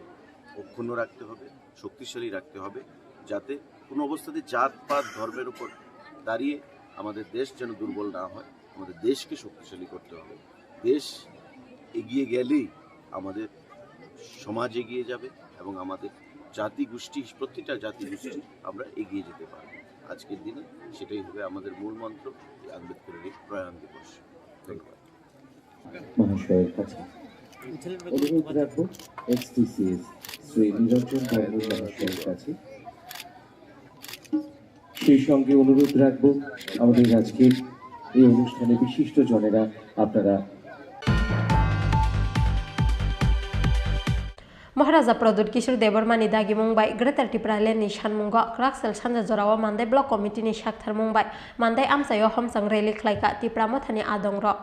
অক্ষুণ্ণ রাখতে হবে, শক্তিশালী রাখতে হবে, যাতে কোনো অবস্থাতে জাত পাত ধর্মের উপর দাঁড়িয়ে আমাদের দেশ যেন দুর্বল না হয়। আমাদের দেশকে শক্তিশালী করতে হবে। দেশ এগিয়ে গেলেই আমাদের সমাজ এগিয়ে যাবে এবং আমাদের জাতিগোষ্ঠী, প্রতিটা জাতিগোষ্ঠী আমরা এগিয়ে যেতে পারবো। আজকের দিনে সেটাই হবে আমাদের মূল মন্ত্র, এই আম্বেদকরের এই প্রয়াণ দিবস। ধন্যবাদ। মহাশয়ের কাছে অনুরোধ রাখবো, এক্সটিসিএস শ্রী নিরঞ্জন বর্মন মহাশয়ের কাছে। সেই সঙ্গে অনুরোধ রাখবো আমাদের আজকের এই অনুষ্ঠানে বিশিষ্ট জনেরা আপনারা Maharaja Pradyut Kishore Debbarma ni dagimung bai Greater Tipraland ni sanmungo Kwraksel sanja jorao Mandai Block Committee ni saktharmung bai Mandai amchaio homchang rally khlaikha Tipra Mothani adongrok.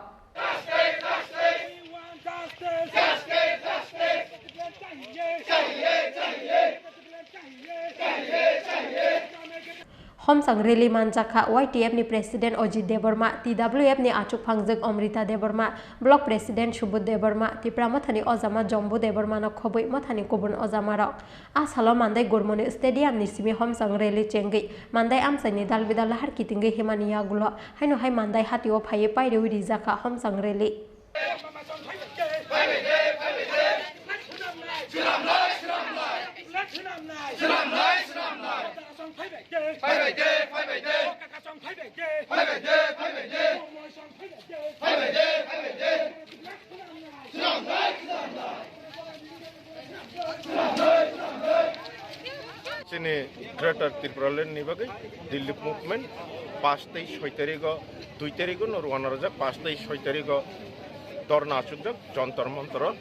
Homchang rally manjakha Y T F ni President Ajit Debbarma, T W F ni achukphangjwk Amrita Debbarma, Block President Subodh Debbarma, Tipra Mothani ojama Jambu Debbarma no khobwi mothani kubun ojamarok. A salo Mandai Gurmoni Stadium ni simi homchang rally chengwi Mandai amchaini dalbidal lahar kitingwi himani yagulo haino hai Mandai hatio phaiwi pairiwi rijakha homchang rally. Chini Greater Tipraland ni bagwi Delhi movement paanch tei soi tarigo, dui tarigo no rwna rwjak, paanch tei soi tarigo dhorna achukjak Jantar Mantar o.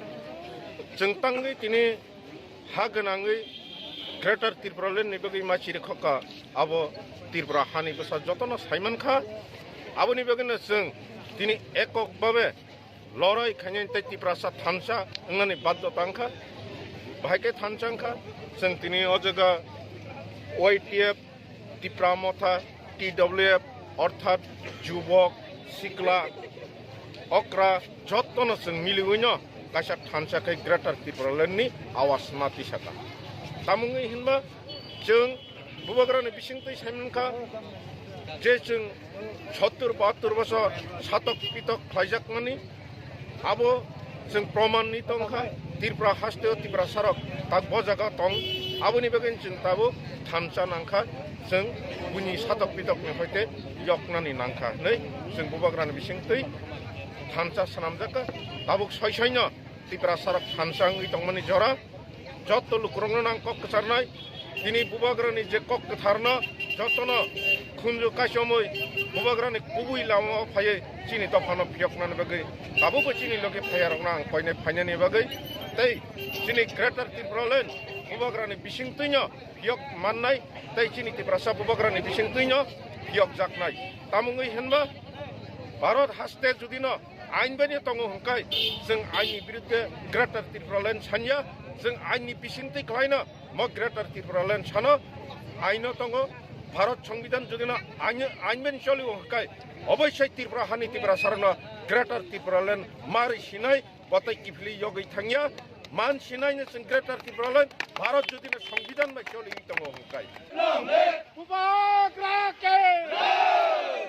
Chwng tangwi tini ha gwnangwi Greater Tipraland ni bagwi ma chirikhokha, abo Tripura hani bwsa jotono saimankha. Aboni bagwino chwng tini ekok babe lorai khainani tei Tiprasa thansa wngnani badhyota wngkha. Bahai khe thansa wngkha, chwng tini o jaga Y T F, Tipra Motha, T W F, orthat jubok, sikla, okra, jottono chwng miliwino kaisa thansa khe Greater Tipraland ni awas na tisaka. Tamungwi hinba chwng Bubagrani bisingtwi saimankha je chwng sottur bahattur bosor satok pitok khlaijakmani, abo chwng proman ni tongkha. Tripura hasteo Tiprasarok tak bo jaga tong, aboni bagwi chwng tabuk thansa nangkha, chwng buini satok pitokni hoite yoknani nangkha hinwi chwng Bubagrani bisingtwi thansa swnamjakha. Tabuk soi soino Tiprasarok thansa wngwi tongmani jora. Jotto lukurokno nang kok kwcharnai. Tini Bubagrani je kok kwtharno jottono khunju kaichomwi Bubagrani kubui lamao phaiwi chini dophano phiyoknani bagwi tabukbo chini logi phaiyarokno ang koinai phainani bagwi tei chini Greater Tipraland Bubagrani bisingtwino phiyok mannai tei chini Tiprasa Bubagrani bisingtwino phiyokjaknai. Tamungwi hinba Bharat haste judino ain bai tongo hwnkhai chwng aini birudde Greater Tipraland sanya, chwng aini bisingtwi klaino mo Greater Tipraland sano aino tongo. Bharat Songbidan judino ain, ain bai cholio hwnkhai oboisai Tripura hani Tiprasarokno Greater Tipraland mari sinai botei kiphilwi yogwi thangya. Man sinaino chwng Greater Tipraland Bharat judino Songbidan bai choliwi tongo hwnkhai. Bubagra ke!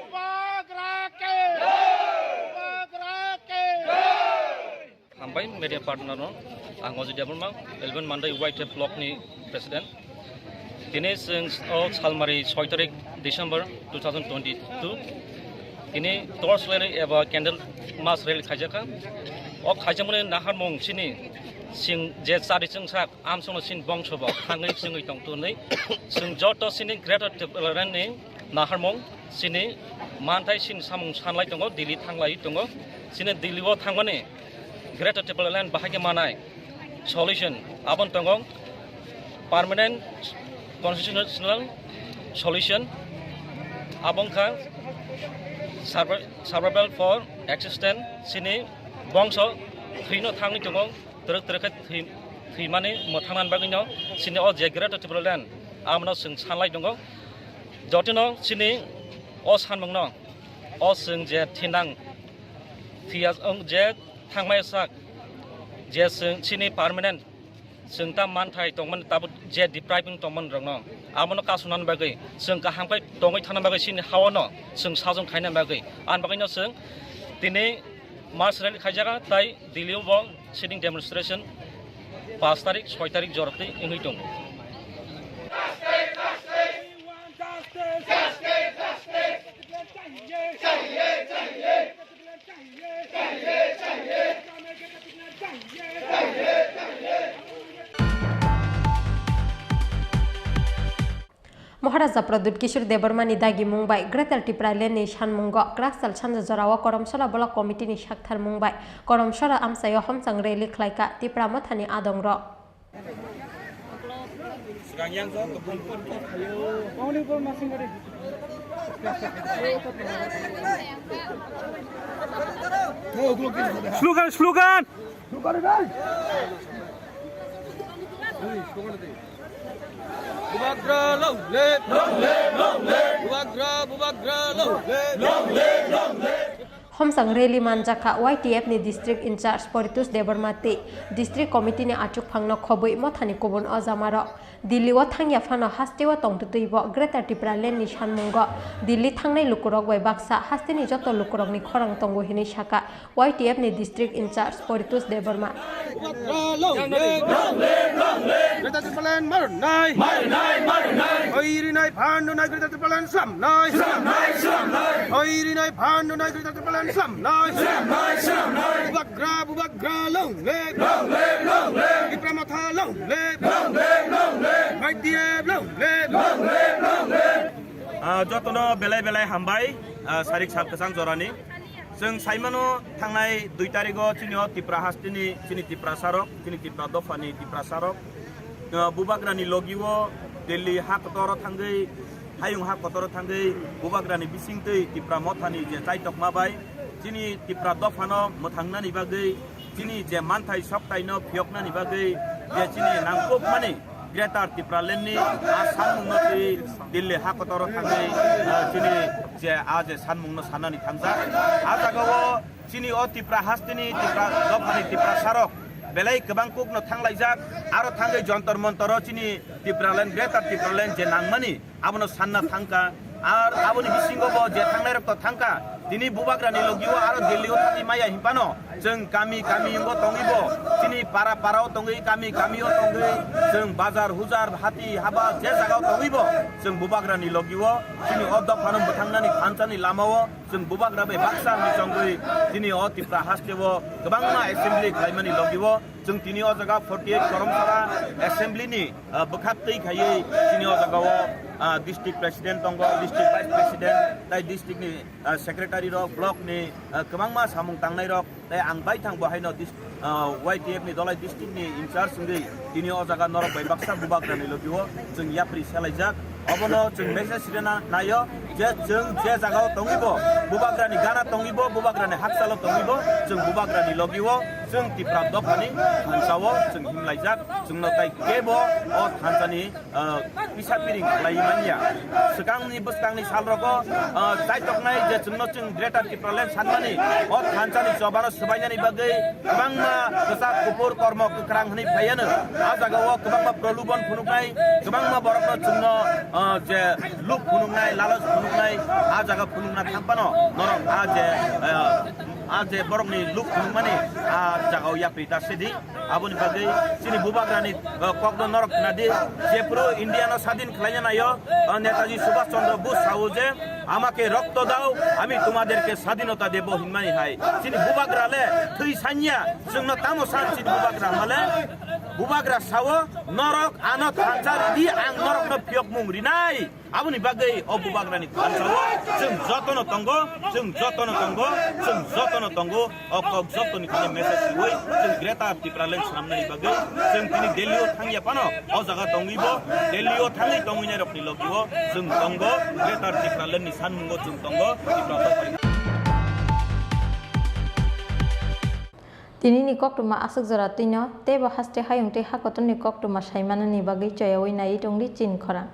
Bubagra ke! Bubagra ke! Hambai media partner no. Ang Ajay Debbarma, eleven Mandai Y T F block ni president. Tini chwng o salmari soi tarik December two thousand twenty-two. Tini torch rally eba candle mass rally khaijakha. O khaijakmani naharmung chini chwng je chari chwngsak amsongno chini bongso bo thangwi chwngwi tong twnwi. Chwng joto chini Greater Tipraland ni naharmung chini manthai chini samung sanlai tongo, Delhi thanglai tongo. Chini Delhi o thangmani Greater Tipraland bahai khe manai solution aboni tongo permanent constitutional solution, abo wngkha survi-, survival for existence. Chini bongso thwino thangwi tongo, twrwk twrwk khe thwi-, thwimani mwthangna bagwino chini o je Greater Tipraland abono chwng sanlai tongo. Jotono chini o sanmungno o chwng je thinang thwiya wng je thangmai sak je chwng chini permanent chwng ta manthai tongmani tabuk je depriving tongmani rokno abono kasunani bagwi chwng kaham khe tongwi thangna bagwi chini haono chwng sajwng khaina bagwi ani bagwino chwng tini march rally khaijaga tai Delhi o bo sitting demonstration paanch tarik soi tarik jorok twi wngwi tongo. Maharaja Pradyut Kishore Debbarma ni dagimung bai Greater Tipraland ni sanmungo kwraksal sanja jorao Koromsora Block Committee ni saktharmung bai Koromsora amchaio homchang rally khlaikha Tipra Mothani adongrok. Slogan, slogan! Bubagra long live! Long live, long live! Bubagra, Bubagra long live! Long live, long live! Homchang rally manjakha Y T F ni district in charge Poritos Debbarma tei district committee ni achukphangno khobwi mothani kubun ojamarok. Delhi o thangya phano hasteo tongtwtwi bo Greater Tipraland ni sanmungo Delhi thangnai lukurok bai baksa hasteni joto lukurokni khorang tongo hinwi sakha Y T F ni district in charge Poritos Debbarma. Long live, long live, long live. Greater Tipraland marnai. Marnai, marnai. Hoi rinai phan nunai Greater Tipraland slamnai. Slamnai, slamnai. Hoi rinai phan nunai Greater Tipraland slamnai. Slamnai, slamnai. Bubagra, Bubagra long live. Long live, long live. Tipra Motha long live. Long live, long live. Y T F long live. Long live, long live. Ah, jotono belai belai hambai, ah, sarik sal kwchang jorani. Chwng saimano thangnai dui tarigo chini o Tipra hasteni chini Tiprasarok, chini Tipra dophani Tiprasarok, ah, Bubagrani logio Delhi ha kotoro thangwi, hayung ha kotoro thangwi Bubagrani bisingtwi Tipra Mothani je chaitokma bai chini Tipra dophano mwthangnani bagwi, chini je manthai soktaino phiyoknani bagwi je chini nangkukmani Greater Tipraland ni a sanmungno twi Delhi ha kotoro thangwi, ah, chini je a je sanmungno sanani thangjak. A jagao chini o Tipra hasteni Tipra dophani Tiprasarok belai kwbang kukno thanglaijak, aro thangwi Jontor Montoro chini Tipraland, Greater Tipraland je nangmani abono sanna thangkha. Ar aboni bisingo bo je thangnairok to thangkha, tini Bubagrani logio aro Delhi o thangwi maya hinphano chwng kami kami wngbo tongwi bo, chini para para o tongwi, kami kami o tongwi, chwng bazar hujar hati haba je jaga o tongwi bo, chwng Bubagrani logio chini o dophano mwthangnani thansa ni lama o chwng Bubagra bai baksa hwnwi chongwi tini o Tipra haste o kwbangma assembly khlaimani logio. Chwng tini o jaga forty eight Koromsora Assembly ni, ah, bwkhak twi khaiwi tini o jaga o, ah, district president tongo, district vice president, tai district ni, ah, secretary rok, block ni, ah, kwbangma samung tangnai rok, tai ang baithang bo haino dis-, ah, Y T F ni Dholai district ni in charge wngwi tini o jaga norok bai baksa Bubagra ni logi o chwng yapri selaijak. Obono chwng message rina naio je chwng je jagao tongwi bo, Bubagrani gana tongwi bo, Bubagrani hakchalo tongwi bo, chwng Bubagrani logi o, chwng Tipra dophani thansa o chwng himlaijak, chwngno tai kebo o thansani, ah, pisa piring khlai manya. Swkangni bwskangni salrogo, ah, chaitoknai je chwngno chwng Greater Tipraland sanmani, o thansani chobano swbainani bagwi kwbangma kwchak kuphur kormo kwkrang hwnwi phaiano. A jagao kwbangma prolubon phunuknai, kwbangma borokno chwngno, ah, je luk phunuknai, lalos phunuknai, a jaga phunukna thangphano norok a je, ah, a je borokni luk phunukmani a jagao yapri ta sidi. Aboni bagwi chini bubagrani, uh, kokno norok khna di, jephuru India no sadin khlaina naio, uh, Netaji Subhash Chandra Bose sao je, "Amake rokto dao, ami tumaderke sadinota debo" hinmani hai. Chini bubagra le thwi sanya, chwngno tamo san chini bubagra hale? Bubagra sao, "Norok ano thansa ridi, ang norokno phiyokmung rinai." Aboni bagwi o bubagrani thansa o chwng jotono tongo, chwng jotono tongo, chwng jotono tongo. O kok jotoni thani message riwi chwng Greater Tipraland swnamnani bagwi chwng tini Delhi o thangya phano, o jaga tongwi bo Delhi o thangwi tongwinai rokni logi o chwng tongo, Greater Tipraland ni sanmungo chwng tongo, Tipra Motha. Tinini koktwma aswk jora twino, teibo haste hayung tei hakotorni koktwma saimanani bagwi choyaui naiwi tongdi chini khorang.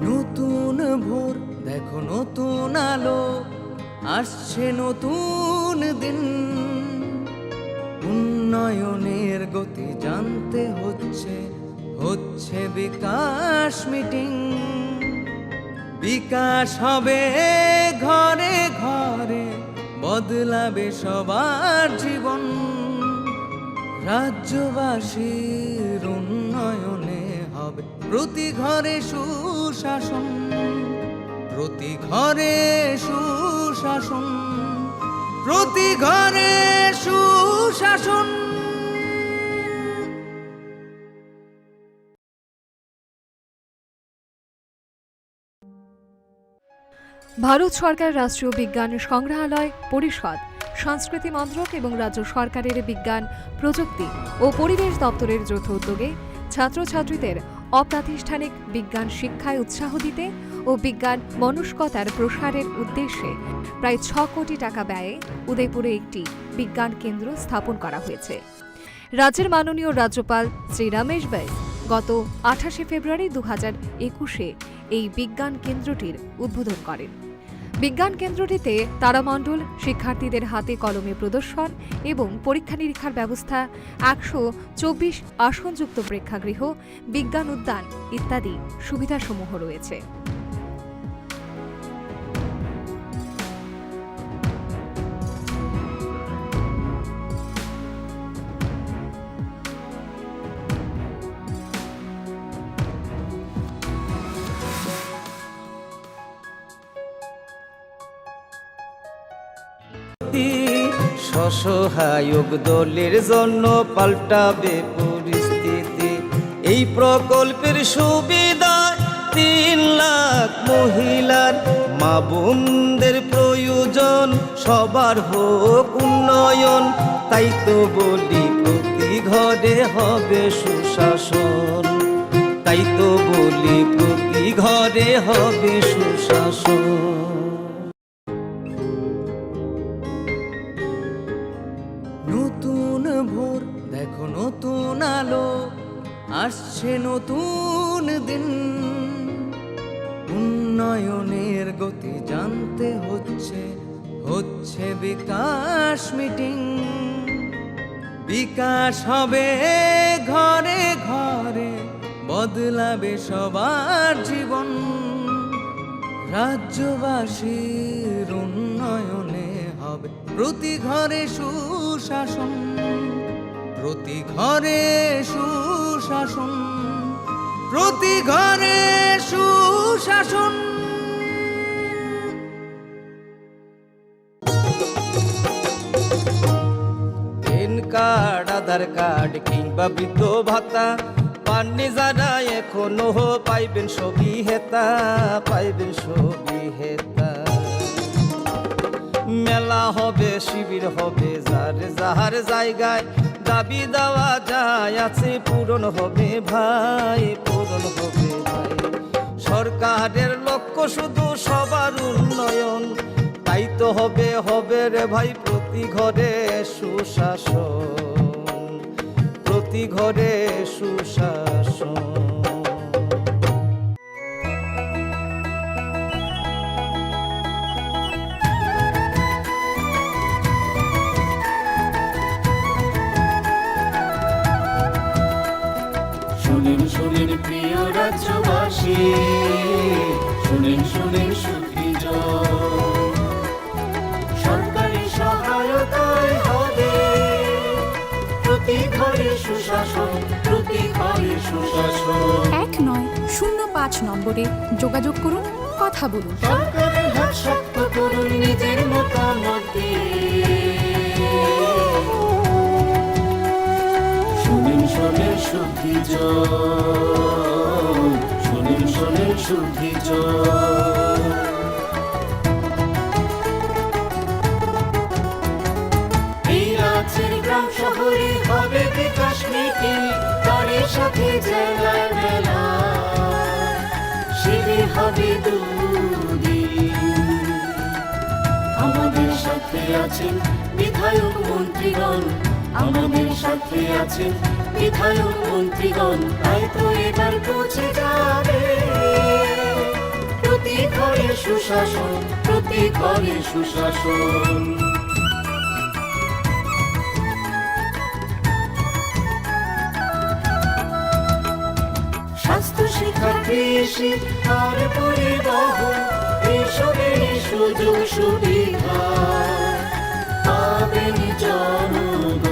নতুন ভোর, দেখো নতুন আলো, আসছে নতুন দিন। উন্নয়নের গতি জানতে হচ্ছে, হচ্ছে বিকাশ মিটিং। বিকাশ হবে ঘরে ঘরে, বদলাবে সবার জীবন। রাজ্যবাসীর উন্নয়নে হবে প্রতি ঘরে সুশাসন, প্রতি ঘরে সুশাসন, প্রতি ঘরে সুশাসন। ভারত সরকার রাষ্ট্রীয় বিজ্ঞান সংগ্রহালয় পরিষদ, সংস্কৃতি মন্ত্রক এবং রাজ্য সরকারের বিজ্ঞান, প্রযুক্তি ও পরিবেশ দপ্তরের যৌথ উদ্যোগে ছাত্রছাত্রীদের অপ্রাতিষ্ঠানিক বিজ্ঞান শিক্ষায় উৎসাহ দিতে ও বিজ্ঞান মনস্কতার প্রসারের উদ্দেশ্যে প্রায় ছ কোটি টাকা ব্যয়ে উদয়পুরে একটি বিজ্ঞান কেন্দ্র স্থাপন করা হয়েছে। রাজ্যের মাননীয় রাজ্যপাল শ্রী রমেশ বাইস গত আঠাশে ফেব্রুয়ারি দু হাজার একুশে এই বিজ্ঞান কেন্দ্রটির উদ্বোধন করেন। বিজ্ঞান কেন্দ্রটিতে তারামণ্ডল, শিক্ষার্থীদের হাতে কলমে প্রদর্শন এবং পরীক্ষা নিরীক্ষার ব্যবস্থা, একশো চব্বিশ আসনযুক্ত প্রেক্ষাগৃহ, বিজ্ঞান উদ্যান ইত্যাদি সুবিধাসমূহ রয়েছে। স্বসহায়ক দলের জন্য পাল্টাবে পরিস্থিতি। এই প্রকল্পের সুবিধায় তিন লাখ মহিলার মা বোনদের প্রয়োজন, সবার হোক উন্নয়ন। তাই তো বলি প্রতি ঘরে হবে সুশাসন, তাই তো বলি প্রতি ঘরে হবে সুশাসন। নতুন ভোর, দেখো নতুন আলো, আসছে নতুন দিন। উন্নয়নের গতি জানতে হচ্ছে, হচ্ছে বিকাশ মিটিং। বিকাশ হবে ঘরে ঘরে, বদলাবে সবার জীবন। রাজ্যবাসীর উন্নয়নে হবে প্রতি ঘরে সুশাসন, প্রতি ঘরে সুশাসন, প্রতি ঘরে সুশাসন। প্যান কার্ড, আধার কার্ড কিংবা বৃদ্ধ ভাতা পাননি যারা এখনো, পাইবেন সবই হেতা, পাইবেন সবই হেতা। মেলা হবে, শিবির হবে, যার যাহার জায়গায় দাবি দেওয়া যায় আছে, পূরণ হবে ভাই, পূরণ হবে ভাই। সরকারের লক্ষ্য শুধু সবার উন্নয়ন, তাই তো হবে, হবে রে ভাই, প্রতি ঘরে সুশাসন, প্রতি ঘরে সুশাসন। শুনেন, শুনেন প্রিয় রাজ্যবাসী, শুনেন, শুনেন সুখী জন। সরকারি সহায়তায় হবে প্রতি ঘরে সুশাসন, প্রতি ঘরে সুশাসন। এক নয় শূন্য পাঁচ নম্বরে যোগাযোগ করুন, কথা বলুন। সরকারের হাত শক্ত করুন নিজের মতামত দিয়ে। শুনেন, শুনেন সুখী জন, শুনেন, শুনেন সুখী জন। এই রাজ্যের গ্রাম শহরে হবে বিকাশ মিটিং, তারই সাথে জেলার মেলা। শিবির হবে দুদিন। আমাদের সাথে আছেন বিধায়ক মন্ত্রীগণ, আমাদের সাথে আছেন বিধায়ক মন্ত্রীগণ। তাই তো এবার পৌঁছে যাবে প্রতি ঘরে সুশাসন, প্রতি ঘরে সুশাসন। স্বাস্থ্য, শিক্ষা, কৃষি আর পরিবহন, এইসবের সুযোগ সুবিধা পাবেন জনগণ।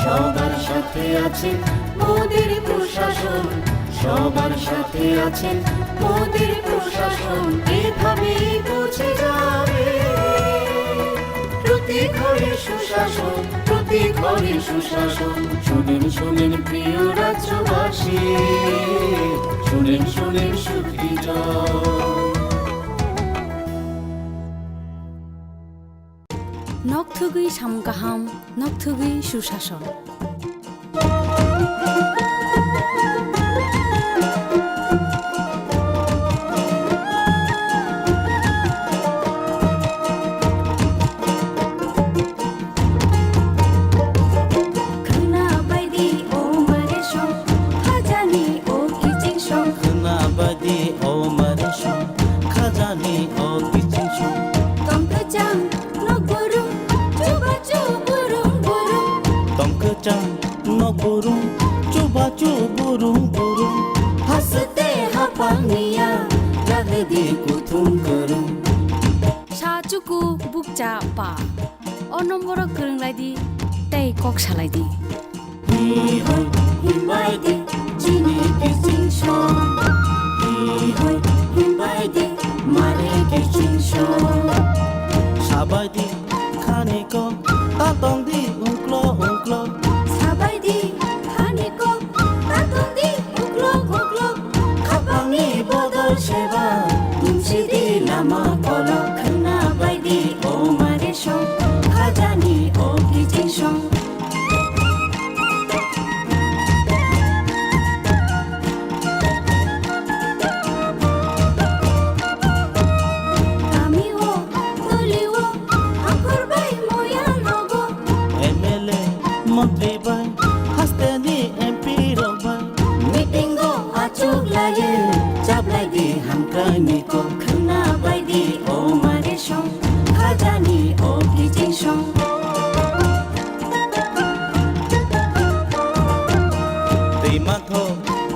সবার সাথে আছেন মোদের প্রশাসন, সবার সাথে আছেন মোদের প্রশাসন। এভাবেই পৌঁছে যাবে প্রতি ঘরে সুশাসন, প্রতি ঘরে সুশাসন। শুনেন, শুনেন প্রিয় রাজ্যবাসী, শুনেন, শুনেন সুখী জন। Nok thugwi samung kaham, nok thugwi susason. Khwna baidi o mare song, khajani o kiching song. Khwna baidi o mare song, khajani o kiching song. Tong kwchang nok burung, chubachu burung burung. Tong kwchang nok burung, chubachu burung burung. Haste hapang niya, lagdi kuthum kwrwng. Sa chuku bukcha pa. O nomboro kwrwng lai di, tei kok salai di. Hi hoi himbai di, chini kiching song. Hi hoi himbai di, mare kiching song. Sabai di khani kok, ta tong di ungklo ungklo. Sabai di khani kok, ta tong di uklok uklok. Khapangni bodol seba, tumsi di lama kolok. Khwna bai di o mare song, khajani o kiching song. Kami o, toli o, angkor bai moya nogo. M L A, montri bai, hasteni M P rok bai. Meeting o achuk laye, chablai di hamkrai ni kok. Khwna bai di o mare song, khajani o kiching song. Twi mantho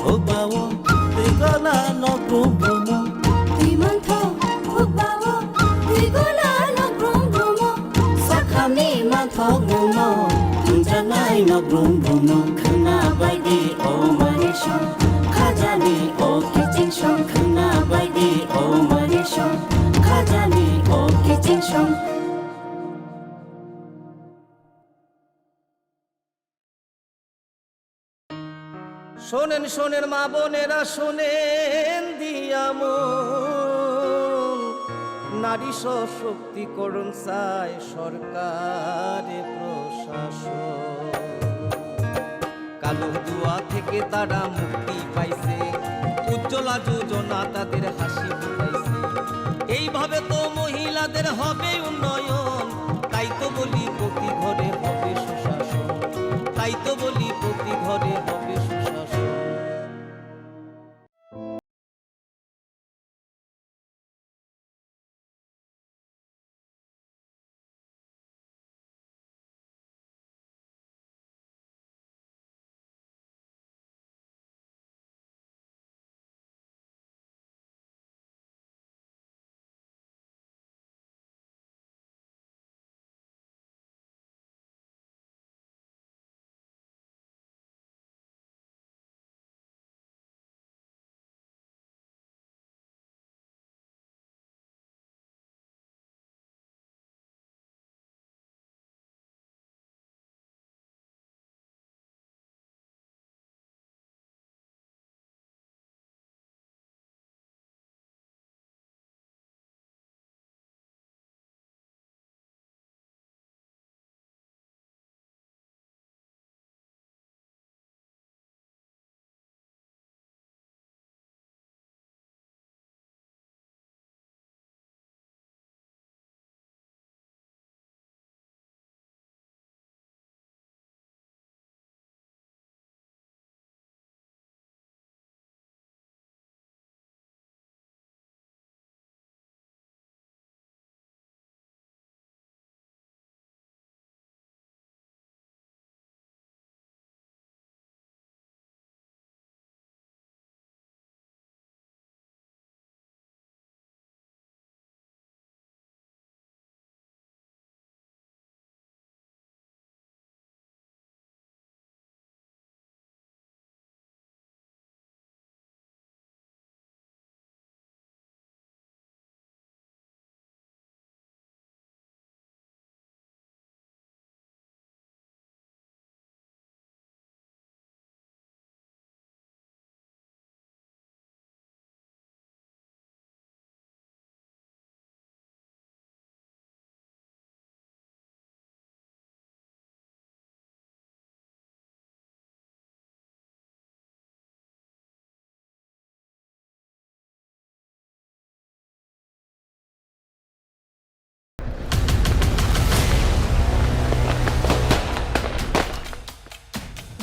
hukbao, twi gola nok brum brumo. Twi mantho hukbao, twi gola nok brum brumo. Sakhani manthok bumno, thumjaknai nok brum bumno. Khwna bai di o mare song, khajani o kiching song. Khwna bai di o mare song, khajani o kiching song. শোনেন, শোনেন মা বোনেরা, শোনেন দিয়া মন। নারী সশক্তিকরণ চায় সরকারে প্রশাসন। কালো ধোঁয়া থেকে তারা মুক্তি পাইছে, উচ্চ উজ্জ্বলা যোজনা তাদের হাসি ফুটাইছে। এইভাবে তো মহিলাদের হবে উন্নয়ন। তাই তো বলি প্রতি ঘরে হবে সুশাসন, তাই তো বলি প্রতি ঘরে হবে সুশাসন।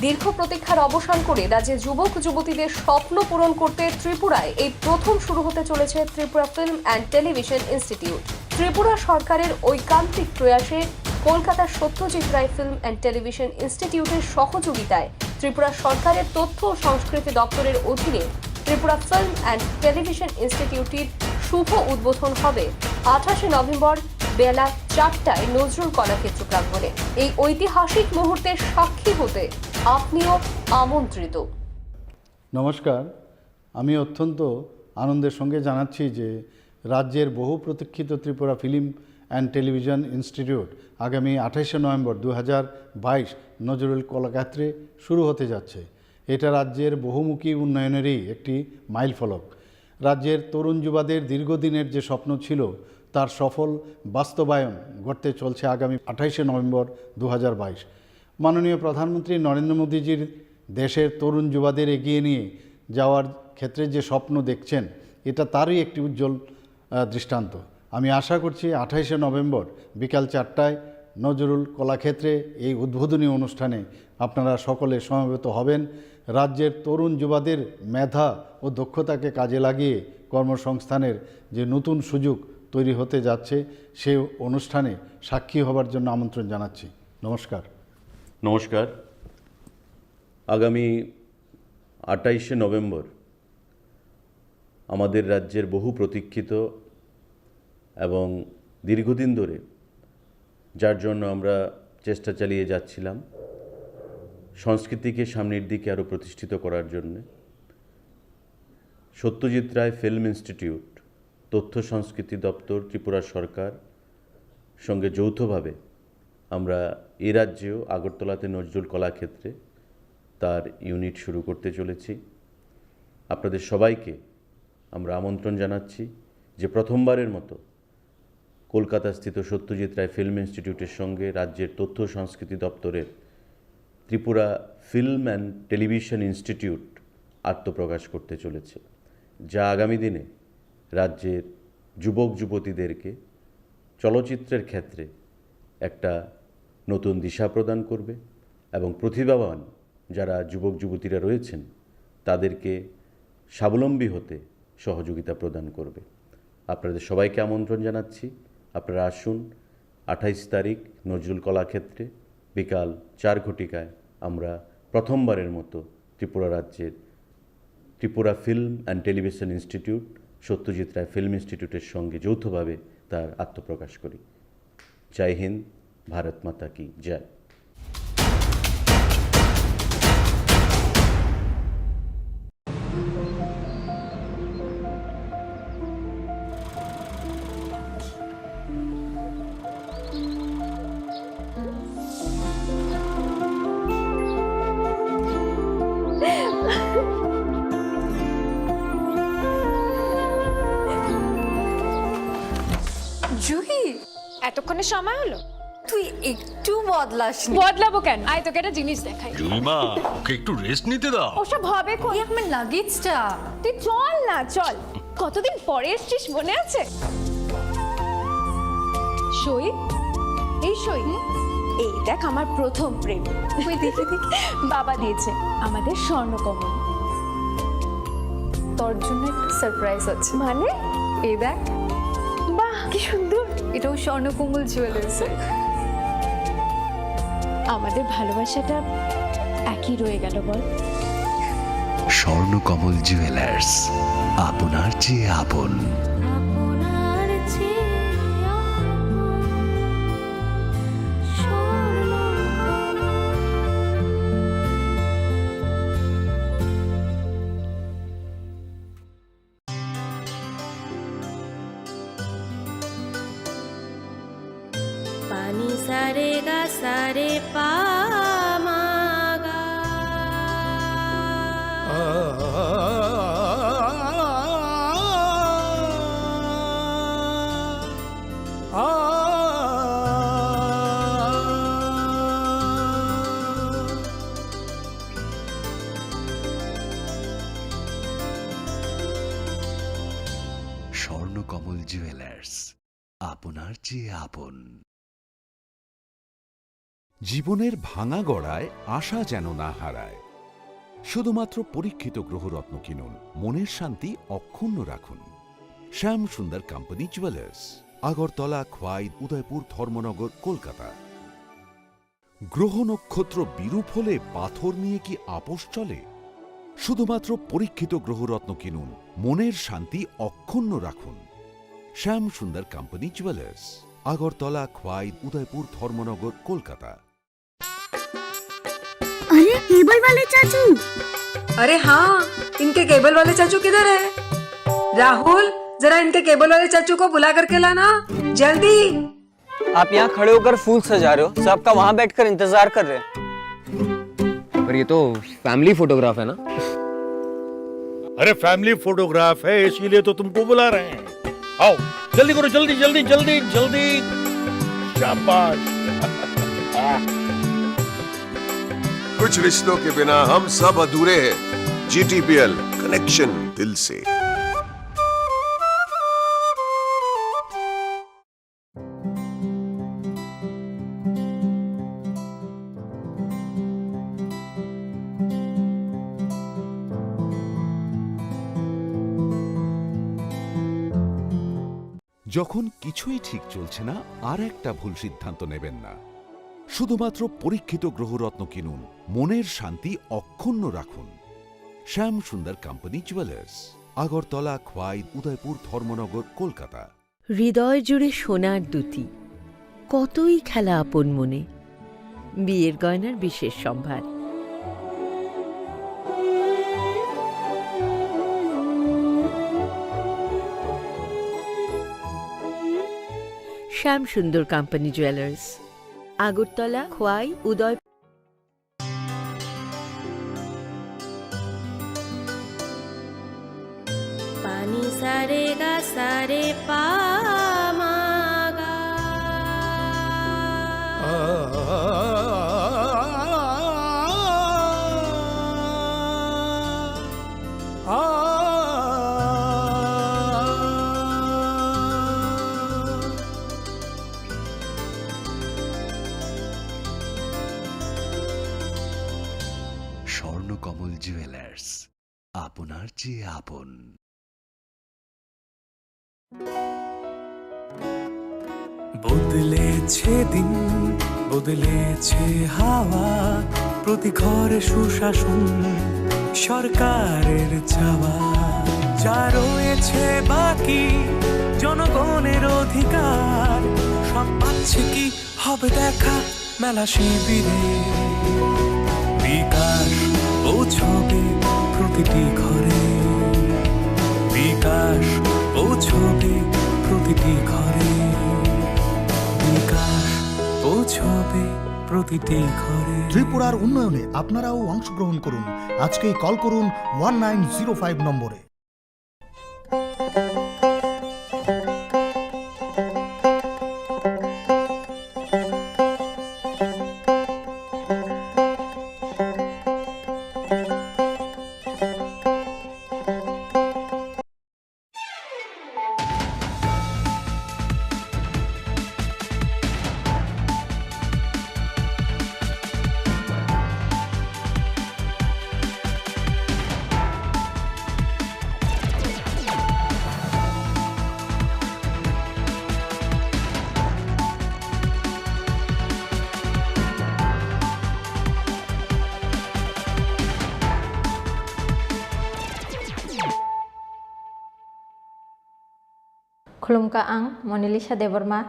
দীর্ঘ প্রতীক্ষার অবসান করে রাজ্যে যুবক যুবতীদের স্বপ্ন পূরণ করতে ত্রিপুরায় এই প্রথম শুরু হতে চলেছে Tripura film and television institute. Tripura সরকারের ঐকান্তিক প্রয়াসে কলকাতার সত্যজিৎ রায় ফিল্ম অ্যান্ড টেলিভিশন ইনস্টিটিউটের সহযোগিতায় ত্রিপুরা সরকারের তথ্য ও সংস্কৃতি দপ্তরের অধীনে ত্রিপুরা ফিল্ম অ্যান্ড টেলিভিশন ইনস্টিটিউটটির শুভ উদ্বোধন হবে আঠাশে নভেম্বর বেলা চারটায় নজরুল কলাক্ষেত্র প্রাঙ্গণে। এই ঐতিহাসিক মুহূর্তের সাক্ষী হতে আপনিও আমন্ত্রিত। নমস্কার, আমি অত্যন্ত আনন্দের সঙ্গে জানাচ্ছি যে রাজ্যের বহু প্রতীক্ষিত Tripura film and television institute আগামী আঠাশে নভেম্বর দু হাজার বাইশ নজরুল কলাক্ষেত্রে শুরু হতে যাচ্ছে। এটা রাজ্যের বহুমুখী উন্নয়নেরই একটি মাইলফলক। রাজ্যের তরুণ যুবাদের দীর্ঘদিনের যে স্বপ্ন ছিল, তার সফল বাস্তবায়ন ঘটতে চলছে আগামী আঠাশে নভেম্বর দু হাজার বাইশ। মাননীয় প্রধানমন্ত্রী নরেন্দ্র মোদীজির দেশের তরুণ যুবাদের এগিয়ে নিয়ে যাওয়ার ক্ষেত্রে যে স্বপ্ন দেখছেন, এটা তারই একটি উজ্জ্বল, আহ, দৃষ্টান্ত। আমি আশা করছি আঠাশে নভেম্বর বিকাল চারটায় নজরুল কলাক্ষেত্রে এই উদ্বোধনী অনুষ্ঠানে আপনারা সকলে সমবেত হবেন। রাজ্যের তরুণ যুবাদের মেধা ও দক্ষতাকে কাজে লাগিয়ে কর্মসংস্থানের যে নতুন সুযোগ তৈরি হতে যাচ্ছে, সেই অনুষ্ঠানে সাক্ষী হবার জন্য আমন্ত্রণ জানাচ্ছি। নমস্কার। নমস্কার। আগামী আঠাশে নভেম্বর আমাদের রাজ্যের বহু প্রতীক্ষিত এবং দীর্ঘদিন ধরে, যার জন্য আমরা চেষ্টা চালিয়ে যাচ্ছিলাম সংস্কৃতিকে সামনের দিকে আরও প্রতিষ্ঠিত করার জন্যে, সত্যজিৎ রায় ফিল্ম ইনস্টিটিউট, তথ্য সংস্কৃতি দপ্তর, ত্রিপুরা সরকার সঙ্গে যৌথভাবে আমরা এ রাজ্যেও আগরতলাতে নজরুল কলাক্ষেত্রে তার ইউনিট শুরু করতে চলেছি। আপনাদের সবাইকে আমরা আমন্ত্রণ জানাচ্ছি যে প্রথমবারের মতো কলকাতাস্থিত সত্যজিৎ রায় ফিল্ম ইনস্টিটিউটের সঙ্গে রাজ্যের তথ্য সংস্কৃতি দপ্তরের Tripura film and television institute আত্মপ্রকাশ করতে চলেছে। যা আগামী দিনে রাজ্যের যুবক যুবতীদেরকে চলচ্চিত্রের ক্ষেত্রে একটা নতুন দিশা প্রদান করবে এবং প্রতিভাবান যারা যুবক যুবতীরা রয়েছেন, তাদেরকে স্বাবলম্বী হতে সহযোগিতা প্রদান করবে। আপনাদের সবাইকে আমন্ত্রণ জানাচ্ছি, আপনারা আসুন। আঠাইশ তারিখ নজরুল কলাক্ষেত্রে বিকাল চার ঘটিকায় আমরা প্রথমবারের মতো ত্রিপুরা রাজ্যের Tripura film and television institute, Satyajit Ray film ইনস্টিটিউটের সঙ্গে যৌথভাবে তার আত্মপ্রকাশ করি। জয় হিন্দ, ভারত মাতা কি জয়। জুহি, এতক্ষণে সময় হলো? তুই একটু বদলাসনি। বদলাবো কেন? আয়, তোকে একটা জিনিস দেখাই। জুইমা, ওকে একটু রেস্ট নিতে দাও। ওসব হবে কই? এই আমার লাগেজটা। তুই চল না, চল। কতদিন পরে এসছিস, মনে আছে? সই, এই সই। এই দেখ, আমার প্রথম প্রেম। ওই দেখি, দেখি। বাবা দিয়েছে আমাদের স্বর্ণকমল। তোর জন্য একটা সারপ্রাইজ আছে। মানে? এই দেখ। বাহ, কি সুন্দর। এটাও স্বর্ণকমল জুয়েলার্স। আমাদের ভালোবাসাটা একই রয়ে গেল, বল? স্বর্ণকমল জুয়েলার্স, আপনার চেয়ে আপন। Pani sare ga sare pa ma ga. Swarnakamal jewellers, আপনার চেয়ে আপন। জীবনের ভাঙা গড়ায় আশা যেন না হারায়। শুধুমাত্র পরীক্ষিত গ্রহরত্ন কিনুন, মনের শান্তি অক্ষুণ্ণ রাখুন। শ্যাম সুন্দর কোম্পানি জুয়েলার্স, আগরতলা, খোয়াই, উদয়পুর, ধর্মনগর, কলকাতা। গ্রহ নক্ষত্র বিরূপ হলে পাথর নিয়ে কি আপোষ চলে? শুধুমাত্র পরীক্ষিত গ্রহরত্ন কিনুন, মনের শান্তি অক্ষুণ্ণ রাখুন। শ্যাম সুন্দর কোম্পানি জুয়েলার্স, আগরতলা, খোয়াই, উদয়পুর, ধর্মনগর, কলকাতা। अरे, केबल वाले चाचू। अरे हाँ, इनके केबल वाले चाचू किधर है? राहुल, जरा इनके केबल वाले चाचू को बुला करके लाना, जल्दी। आप यहाँ खड़े होकर फूल सजा रहे हो, सब आपका वहाँ बैठकर इंतजार कर रहे हैं। पर ये तो फैमिली फोटोग्राफ है ना? अरे, फैमिली फोटोग्राफ है, इसीलिए तो तुमको बुला रहे हैं। आओ, जल्दी करो, जल्दी, जल्दी, जल्दी, जल्दी। शाबाश। कुछ रिश्तों के बिना हम सब अधूरे हैं। जीटीपीएल, कनेक्शन दिल से। যখন কিছুই ঠিক চলছে না, আর একটা ভুল সিদ্ধান্ত নেবেন না। শুধুমাত্র পরীক্ষিত গ্রহরত্ন কিনুন, মনের শান্তি অক্ষুণ্ণ রাখুন। শ্যাম সুন্দর কোম্পানি জুয়েলার্স, আগরতলা, খোয়াই, উদয়পুর, ধর্মনগর, কলকাতা। হৃদয় জুড়ে সোনার দ্যুতি, কতই খেলা আপন মনে। বিয়ের গয়নার বিশেষ সম্ভার। শ্যাম সুন্দর কোম্পানি জুয়েলার্স, আগরতলা, খোয়াই, উদয়। Pani sare ga sare pa ma ga. Jewellers, আপনার চেয়ে আপন। বদলেছে দিন, বদলেছে হাওয়া, প্রতি ঘরে সুশাসন সরকারের চাওয়া। যা রয়েছে বাকি জনগণের অধিকার, সব পাচ্ছে কি হবে দেখা মেলা শিবিরে। বিকাশ পৌঁছবে প্রতিটি ঘরে, বিকাশ পৌঁছবে প্রতিটি ঘরে, বিকাশ পৌঁছবে প্রতিটি ঘরে। ত্রিপুরার উন্নয়নে আপনারাও অংশগ্রহণ করুন। আজকেই কল করুন ওয়ান নাইন জিরো ফাইভ নম্বরে। Khulumkha, ang Monalisa Debbarma.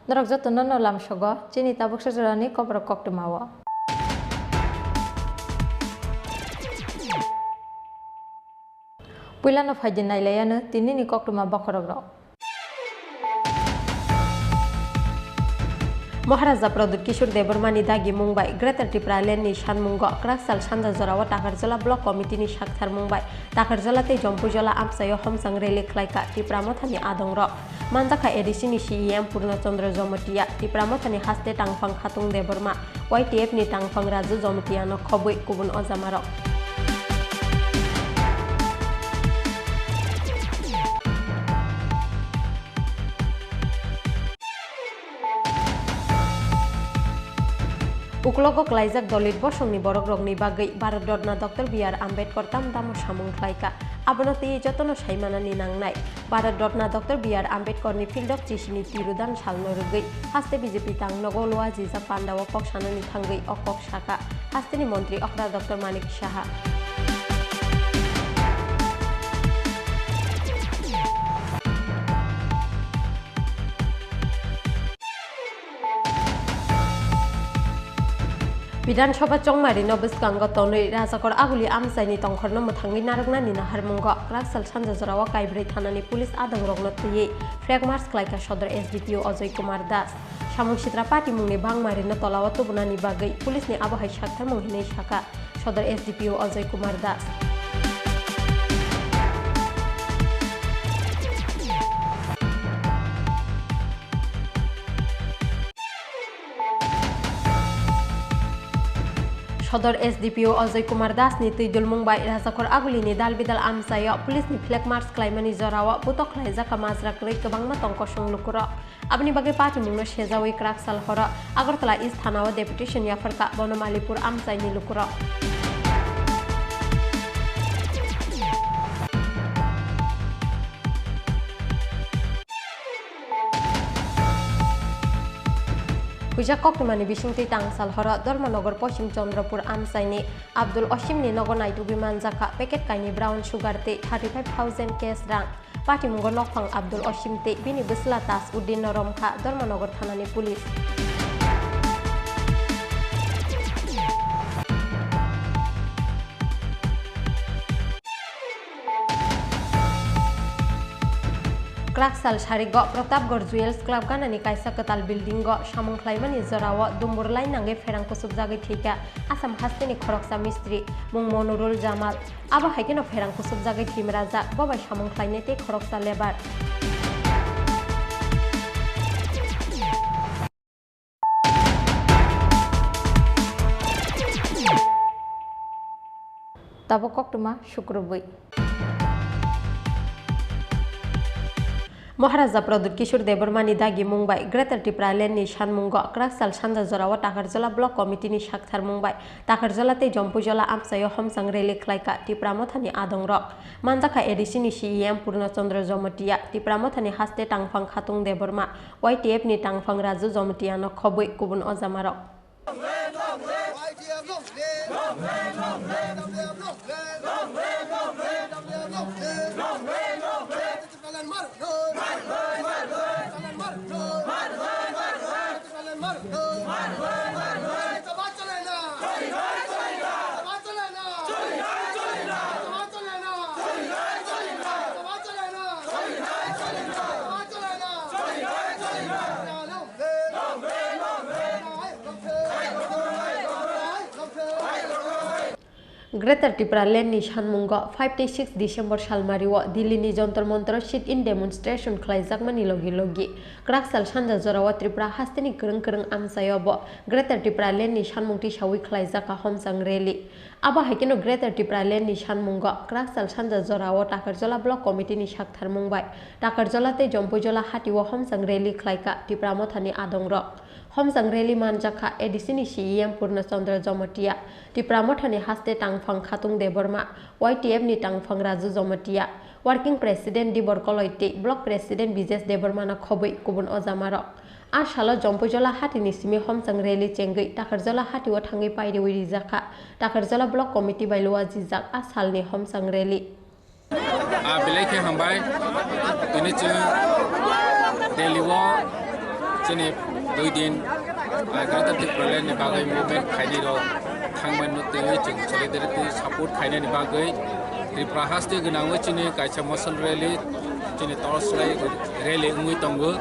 Norok jotono no lamsogo chini tabuksa jorani kokrok koktwmao. Puilano phaidi nailaiano tinini koktwma bokhorokrok. Maharaja Pradyut Kishore Debbarmani dagimung bai Greater Tipraland ni sanmungo kwraksal sanja jorao Takarjala Block Committee ni saktharmung bai Takarjala tei Jompuijala amchaio homchang rally khlaikha Tipra Mothani adongrok. Manjakha A D C ni C E M Purna Chandra Jamatia, Tipra Mothani haste tangphang Khatung Debbarma, Y T F ni tangphang Raju Jamatia no khobwi kubun ojamarok. Uklogo klaijak Dalit bosongni borokrokni bagwi Bharat Ratna Doctor B R Ambedkar tamdamo samung khlaikha. Abono twiwi jotono saimanani nangnai. Bharat Ratna Doctor B R Ambedkarni phildok chisini tirudan salno rwgwi haste B J P tangnogo luajijak pandao kok sanani thangwi o kok sakha hasteni montri okra Doctor Manik Saha. Bidhan Sabha chongmarino bwskango tonwi Rajakor Aguli amchaini tongkhorno mwthangwi narwknani naharmungo kwraksal sanja jorao Kaibrwi thanani police adongrokno twiwi flag march khlaikha Sodor S D P O Ajoy Kumar Das. Samung sitra patimungni bangmarino tolao tubunani bagwi police ni abo hai saktharmung hinwi sakha Sodor S D P O Ajoy Kumar Das. Sodor S D P O Ajoy Kumar Das ni twi dulmung bai Rajakhor Aguli ni dal bidal amchaio police ni flag march khlaimani jorao butok khlaijak majra kwrwi kwbangma tong kosong lukurok. Aboni bagwi patimungno sejawi kwraksal horo Agartala East thanao deputation yapharkha Bonomalipur amchaini lukurok. Puijak koktwmani bisingtwi tangsal horo Dharmanagar Poschim Chandrapur amchaini Abdul Osimni nogo naitugwi manjakha packet kainwi brown sugar tei thirty five thousand cash rang. Patimungo nokphang Abdul Osim tei bini bwsla Taj Uddin no romkha Dharmanagar thanani police. Kwraksal sarigo Pratapgarh Jewels Club ganani kaisa kwtal building o samung khlaimani jorao dumbur line nangwi pherang kusubjagwi thwikha Assam hasteni khoroksa mistri mung Monurul Jamal. Abo hai kheno pherang kusubjagwi thwimrajak, bo bai samung khlainai tei khoroksa lebar. Tabuk koktwma sukrubwi. Maharaja Pradyut Kishore Debbarmani dagimung bai Greater Tipraland ni sanmungo kwraksal sanja jorao Takarjala Block Committee ni saktharmung bai Takarjala tei Jompuijola amchaio homchang rally khlaikha Tipra Mothani adongrok. Manjakha A D C ni C E M Purna Chandra Jamatia, Tipra Mothani haste tangphang Khatung Debbarma, Y T F ni tangphang Raju Jamatia no khobwi kubun ojamarok. Greater Tipraland ni sanmungo five tei six December salmario Delhi ni Jantar Mantar sit-in demonstration khlaijakmani logi logi kwraksal sanja jorao Tripura hasteni kwrwng kwrwng amchaio bo Greater Tipraland ni sanmung tisawi khlaijak a homchang rally. Abo hai kheno Greater Tipraland ni sanmungo kwraksal sanja jorao Takarjala Block Committee ni saktharmung bai Takarjala tei Jompuijola hatio homchang rally khlaikha Tipra Mothani adongrok. Homchang rally manjakha A D C ni C E M Purna Chandra Jamatia, Tipra Mothani haste tangphang Khatung Debbarma, Y T F ni tangphang Raju Jamatia, Working President Dibor Koloi tei Block President Bijesh Debbarma no khobwi kubun ojamarok. A salo Jompuijola hatini simi homchang rally chengwi Takarjala hatio thangwi pairiwi rijakha Takarjala Block Committee bai luajijak a salni homchang rally. Ah, belai khe hambai. Tini chwng Delhi o chini dui din, ah, Greater Tipraland ni bagwi movement khainai rok thangmani no twiwi chwng solidarity support khainani bagwi Tripura haste gwnangwi chini kaisa mosol rally, chini torch light rally wngwi tongo.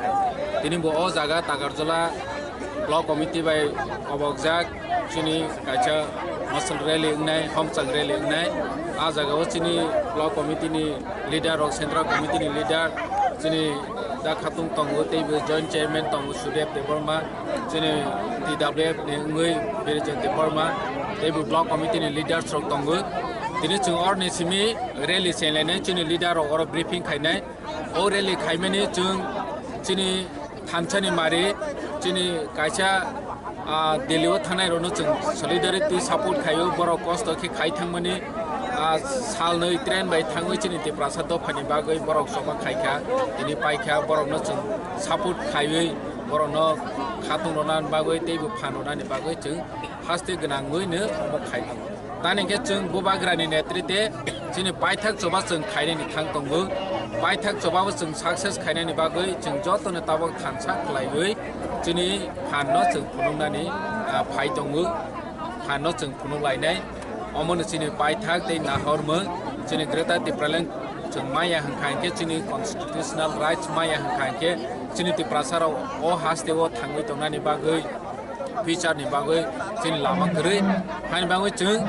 Tini bo o jaga Takarjala Block Committee bai kobokjak chini kaisa mosol rally wngnai, homchang rally wngnai. A jagao chini Block Committee ni leader rok, Central Committee ni leader, chini Da Khatung tongo, teibo Joint Chairman tongo Sudev Debbarma, chini T W F ni wngwi Birijan Debbarma, teibo Block Committee ni leaders rok tongo. Tini chwng oroni simi rally chenglainai, chini leader rok oro briefing khainai. O rally khaimani chwng chini thansa ni mari, chini kaisa, ah, Delhi o thangnai rokno chwng solidarity support khaio, borok kosto khe khai thangmani, ah, salnwi train bai thangwi chini Tiprasa dophani bagwi borok choba khaikha, tini paikha, borokno chwng support khaiwi borokno khatung rwna bagwi teibo phan rwnani bagwi chwng haste gwnangwino omo khai tongo. Tani hwnkhe chwng Bubagrani netrite chini paithak choba chwng khainani thang tongo. Paithak chobabo chwng success khainani bagwi chwng jotono tabok thansa khlaiwi chini phanno chwng phunuknani, ah, phai tongo. Phanno chwng phunuk lainai. Omono chini paithak tei nahormung chini Greater Tipraland chwng maya hwnkha hwnkhe chini constitutional rights maya hwnkha hwnkhe chini Tiprasarok o hasteo thangwi tongnani bagwi future ni bagwi chini lama kwrwi. Haini bagwi chwng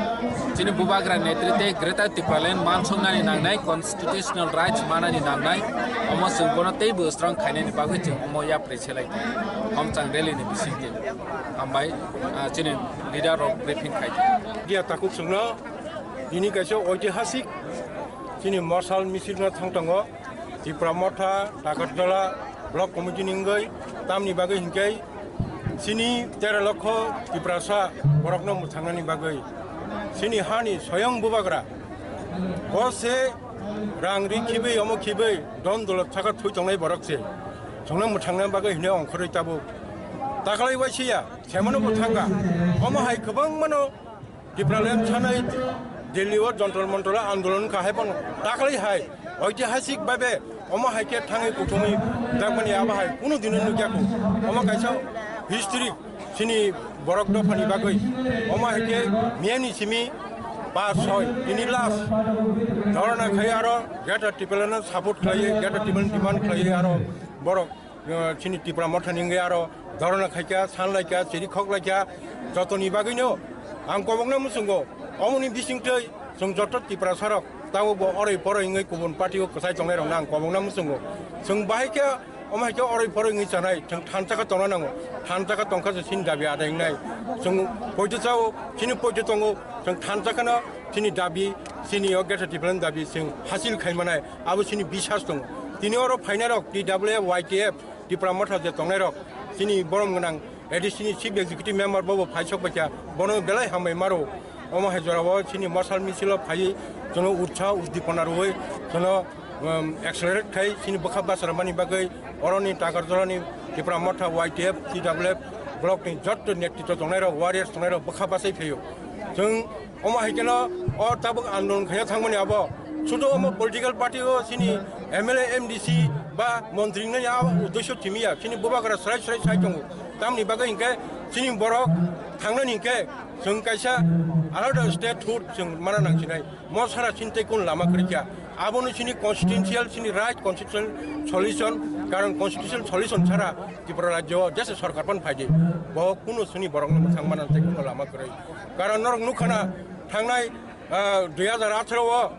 chini Bubagra netrite Greater Tipraland mansuknani nangnai, constitutional rights manani nangnai. Omo chwng bono teibo strong khainani bagwi chwng omo yapri selai tongo. Homchang rally ni bisingtwi. Hambai, ah, chini leader rok briefing khai. Dia takuk chwngno tini kaisa oitihasik chini morsal misil no thang tongo. Tipra Motha, Takarjala Block Committee ni wngwi tamni bagwi hinkhe chini tero lokho Tiprasa borokno mwthangnani bagwi chini hani soyong Bubagra o se rang ri khibwi omo khibwi don dolot saka thui tongnai borok se chwngno mwthangna bagwi hino ongkhorwi tabuk taklai waisiya semano bo thangkha omo hai kwbangmano Tipraland sanai Delhi o Jantar Mantar o andolon kha hai bono taklai hai oitihasik babe omo hai khe thangwi kuthumwi jakmani abo hai kunu dino nukya kho. Omo kaisa history chini borok dophani bagwi. Omo hai khe miyani simi pas soi tini last dhorna khai aro Greater Tipraland no support khlaiwi, Greater Tipraland demand khlaiwi aro borok uh, chini Tipra Mothani wngwi aro dhorna khaikha, sanlaikha, chiri khoklaikha, jotoni bagwino ang kobokna muchungo. Omoni bisingtwi chwng joto Tiprasarok tabukbo oroi poroi wngwi kubun party o kwchai tongnairokno ang kobokna muchungo. Chwng bahai khe omo hai khe oroi poroi wngwi chanai, chwng thansa khe tongna nango. Thansa khe tongkha se chini dabi adai wngnai. Chwng poito chao, chini poito tongo, chwng thansa kheno chini dabi, chini o Greater Tipraland dabi chwng hasil khai manai, abo chini biswas tongo. Tini oro phainairok T W F, Y T F, Tipra Motha je tongnairok, chini borom gwnang A D C ni Chief Executive Member bobo phaisok baikha, bono belai hambai maro. Omo hai jorao chini mosal misil o phaiwi jono utsaho udipona rwui jono, um, accelerate khai chini bwkha bachara mani bagwi oroni Takarjalani Tipra Motha Y T F, T W F block ni jotto netritwo tongnairok, warriors tongnairok bwkha bachai phaio. Chwng omo hai kheno o tabuk andolon khaina thangmani abo sudu omo political party o chini M L A, M D C ba montri nani a uddesho timiya chini bubagra srai srai sai tongo. Tamni bagwi hinkhe chini borok thangnani hinkhe chwng kaisa alada statehood chwng mana nangsinai. Mo sara chini tei kun lama kwrwi kha. Abono chini constitutional, chini right constitutional solution, karon constitutional solution sara Tripura rajyo o jesa sorkar pan phaidi. Bo kunu chini borokno mwthang mana tei kun lama kwrwi. Karon norok nukhana thangnai, ah, dui hajar atharo o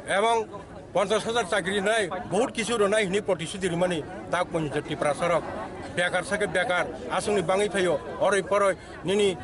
ebong ponchash hajar chakri nai, bahut kisu rwnai hwnwi protishuti rwmani tak ponjot Tiprasa rok bekar sake bekar aswkni bangwi phaio, oroi poroi nini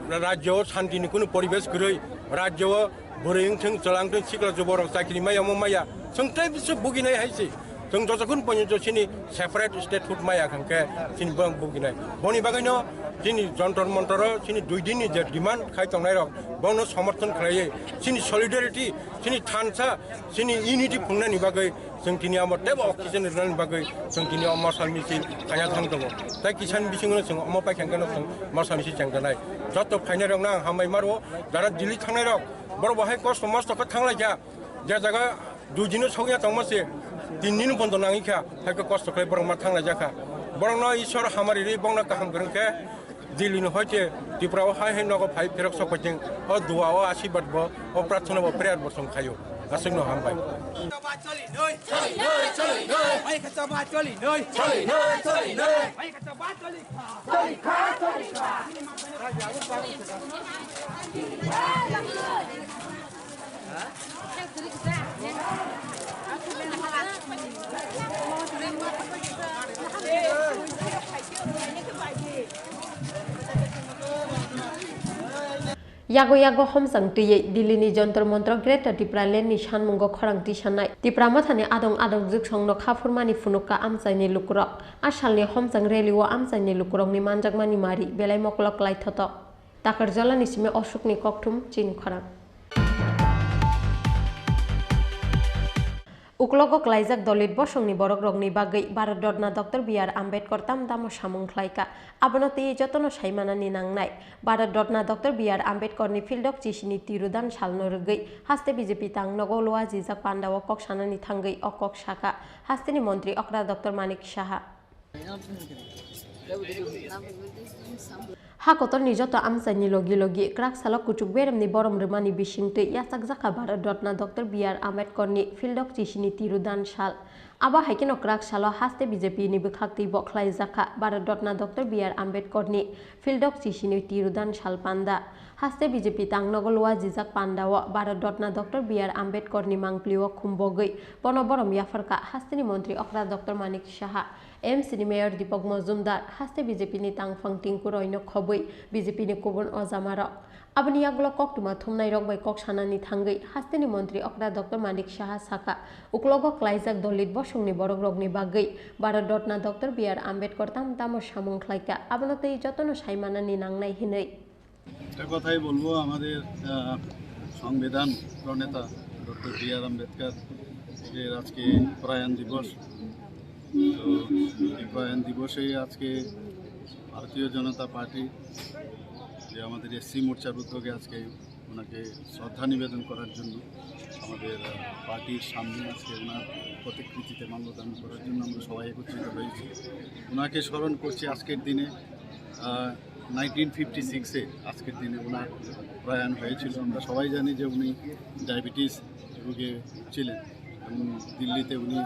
rajyo o shanti ni kunu poribesh kwrwi, rajyo o bwrwi wngthwng chwla wngthwng sikla juborok chakri maya omo maya chwng tei bwswk buginai hai se. Chwng jotokhun ponjot chini separate statehood maya hwnkhe chini borok buginai. Boni bagwino chini Jantar Mantar o chini dui din ni je demand khai tongnai rok bono somorthon khlaiwi chini solidarity, chini thansa, chini unity phungnani bagwi chwng tini amo teibo oxygen rwnani bagwi chwng tini o mosal misil khaina thang tongo. Tei kisani bisingo chwng omo paikha hwnkhe no chwng mosal misil chengjanai. Joto phainai rokno ang hambai maro, jara Delhi thangnai rok, borok bo hai kosto mosto khe thanglaikha. Je jaga dui dino sokya tongma se, tin din bondo nangikha, hai khe kosto khlai borok ma thanglaijak kha. Borokno Ishwar hamari ri, borokno kaham kwrwng khe Delhi ni hoite Tripura o hai hai nogo phai pherok sok paiting, o dua, o asirbat bo, o prarthana bo, prayer bo chwng khaio. Aswkno hambai. Yago yago homchang twiwi Delhi ni Jantar Mantar Greater Tipraland ni sanmungo khorang tisanai. Tipra Mothani adong adong jwksongno kha phurmani phunukha amchaini lukurok. A salni homchang rally o amchaini lukurokni manjakmani mari belai moklok klaithoto. Takarjalani simi Ashokni kokthum chini khorang. Uklogo klaijak Dalit bosongni borokrokni bagwi Bharat Ratna Doctor B R Ambedkar tam tamo samung khlaikha. Abono twiwi jotono saimanani nangnai. Bharat Ratna Doctor B R Ambedkarni phildok chisini tirudan salno rwgwi haste B J P tangnogo luajijak pandao kok sanani thangwi o kok sakha hasteni montri okra Doctor Manik Saha. Ha kotorni joto amchaini logi logi kwrak salo kuchuk beremni borom rwmani bisingtwi yachakjakha Bharat Ratna Doctor B R Ambedkarni phildok chisini tirudan sal. Abo hai kheno kwrak salo haste B J P ni bwkhaktwi bo khlaijakha Bharat Ratna Doctor B R Ambedkarni phildok chisini tirudan sal panda. Haste B J P tangnogo luajijak pandao Bharat Ratna Doctor B R Ambedkarni mangpilio khumbogwi bono borom yapharkha hasteni montri okra Doctor Manik Saha. M C ni Mayor Deepak Majumdar haste B J P ni tangphang tingkuroino khobwi B J P ni kubun ojamarok. Aboni yagulo koktwma thumnairok bai kok sanani thangwi hasteni montri okra Doctor Manik Saha sakha, uklogo klaijak Dalit bosongni borokrokni bagwi Bharat Ratna Doctor B R Ambedkar tam tamo samung khlaikha, abono tei jotono saimanani nangnai hinwi. একটা কথাই বলবো, আমাদের, আহ, সংবিধান প্রণেতা doctor B আর আম্বেদকর এর আজকে প্রয়াণ দিবস। তো এই প্রয়াণ দিবসে আজকে ভারতীয় জনতা পার্টি, যে আমাদের এসসি মোর্চার উদ্যোগে আজকে ওনাকে শ্রদ্ধা নিবেদন করার জন্য আমাদের, আহ, পার্টির সামনে আজকে ওনার প্রতিকৃতিতে মাল্যদান করার জন্য আমরা সবাই একত্রিত হয়েছি। ওনাকে স্মরণ করছি আজকের দিনে। আহ, নাইনটিন ফিফটি সিক্সে আজকের দিনে ওনার প্রয়াণ হয়েছিল। আমরা সবাই জানি যে উনি ডায়াবেটিস রোগে ভুগছিলেন এবং দিল্লিতে উনি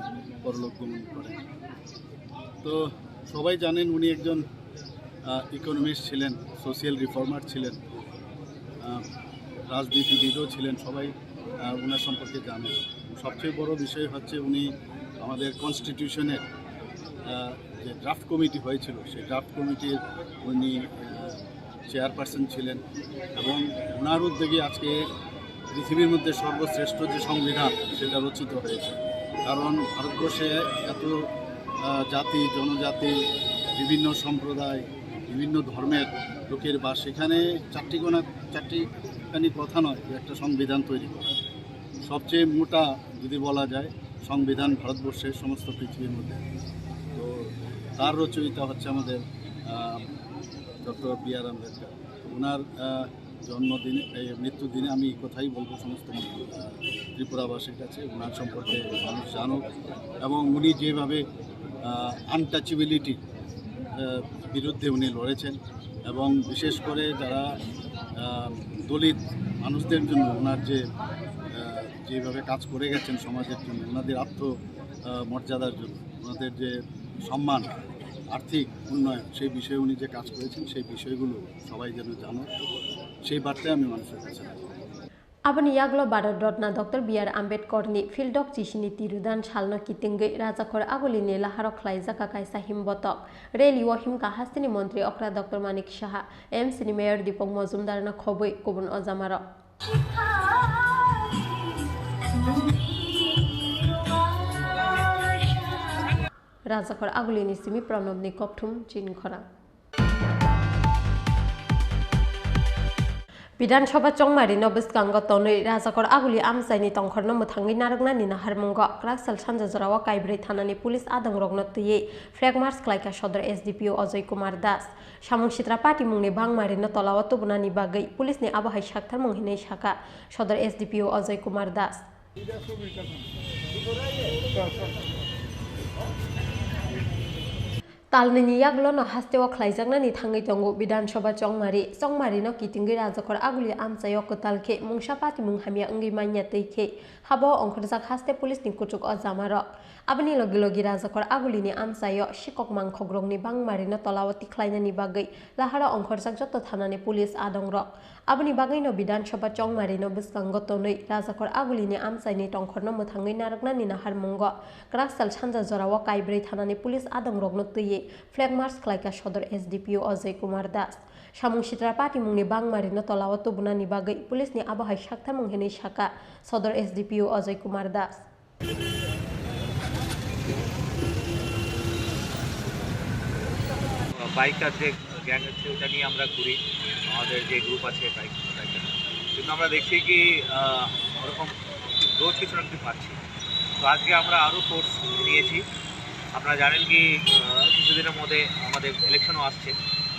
পরলোক গমন করেন। তো সবাই জানেন উনি একজন, আহ, ইকোনমিস্ট ছিলেন, সোশিয়াল রিফর্মার ছিলেন, আহ, রাজনীতিবিদও ছিলেন। সবাই, আহ, ওনার সম্পর্কে জানেন। সবচেয়ে বড় বিষয় হচ্ছে উনি আমাদের কনস্টিটিউশনের, আহ, যে ড্রাফট কমিটি হয়েছিল, সেই ড্রাফট কমিটির উনি, আহ, চেয়ারপারসন ছিলেন এবং ওনার উদ্যোগে আজকে পৃথিবীর মধ্যে সর্বশ্রেষ্ঠ যে সংবিধান, সেটা রচিত হয়েছে। কারণ ভারতবর্ষে এত আহ, জাতি, জনজাতি, বিভিন্ন সম্প্রদায়, বিভিন্ন ধর্মের লোকের বাস। সেখানে চারটি কোনা, চারটি খানি কথা নয়, একটা সংবিধান তৈরি করা। সবচেয়ে মোটা যদি বলা যায়, সংবিধান ভারতবর্ষের সমস্ত পৃথিবীর মধ্যে। তো তার রচয়িতা হচ্ছে আমাদের ডক্টর বি আর আম্বেদকর। ওনার আহ, জন্মদিনে, এই মৃত্যুদিনে আমি এই কথাই বলবো সমস্ত আহ, ত্রিপুরাবাসীর কাছে, ওনার সম্পর্কে মানুষ জানুক। এবং উনি যেভাবে আনটাচেবিলিটি বিরুদ্ধে উনি লড়েছেন, এবং বিশেষ করে যারা আহ, দলিত মানুষদের জন্য ওনার যে আহ, যেভাবে কাজ করে গেছেন সমাজের জন্য, ওনাদের আত্ম আহ, মর্যাদার জন্য, ওনাদের যে সম্মান, আর্থিক উন্নয়ন, সেই বিষয়ে উনি যে কাজ করেছেন, সেই বিষয়গুলো সবাই যেন জানুক, সেই বার্তাই আমি মানুষের কাছে রাখবো। Aboni yaglo Bharat Ratna Doctor B R Ambedkar ni Phildok chisini tirudan salno kitingwi Rajakhor Aguli ni laharo khlaijak kaisa himbotok. Rally o himkha hasteni montri okra Doctor Manik Saha, M C ni mayor Dipak Majumdar no khobwi kubun ojamarok. Rajakhor Aguli ni simi Pranab ni kokthum chin khorang. Bidhan Sabha chongmari no bwskango tonwi Rajakhor Aguli amchai ni tongkhor no mwthangwi narwknani naharmungo kwraksal sanja jorao Kaibrwi thana ni police adong rok no twiwi flag march khlaikha Sodor S D P O Ajoy Kumar Das. Samung sitra patimungni bangmarino tolao tubunani bagwi police ni abo hai saktharmung hinwi sakha Sodor S D P O Ajoy Kumar Das. Talnini yaglono hasteo khlaijaknani thangwi tongo Bidhan Sabha chongmari. Chongmarino kitingwi Rajakhor Aguli amchaio kwtal khe mungsa patimung hamya wngwi manya twi khe habo ongkhorjak haste police ni kuchuk o jamarok. Aboni logi logi Rajakhor Agulini amchaio sikok mangkhokrokni bangmarino tolao tikhlainani bagwi laharo ongkhorjak joto thanani police adongrok. Aboni bagwino Bidhan Sabha chongmarino bwskango tonwi Rajakhor Agulini amchaini tongkhorno mwthangwi narwknani naharmungo kwraksal sanja jorao Kaibrwi thanani police adongrokno twiwi flag march khlaikha Sodor S D P O Ajoy Kumar Das. Samung sitra patimungni bangmarino tolao tubunani bagwi police ni abo hai saktharmung hinwi sakha Sodor S D P O Ajoy Kumar Das. Biker যে গ্যাং আছে, ওটা নিয়ে আমরা ঘুরি। আমাদের যে গ্রুপ আছে bike, biker, কিন্তু আমরা দেখছি কি, আহ, ওরকম রোজ কিছু না কিছু পাচ্ছি। তো আজকে আমরা আরও ফোর্স নিয়েছি। আপনারা জানেন কি, আহ, কিছুদিনের মধ্যে আমাদের ইলেকশনও আসছে।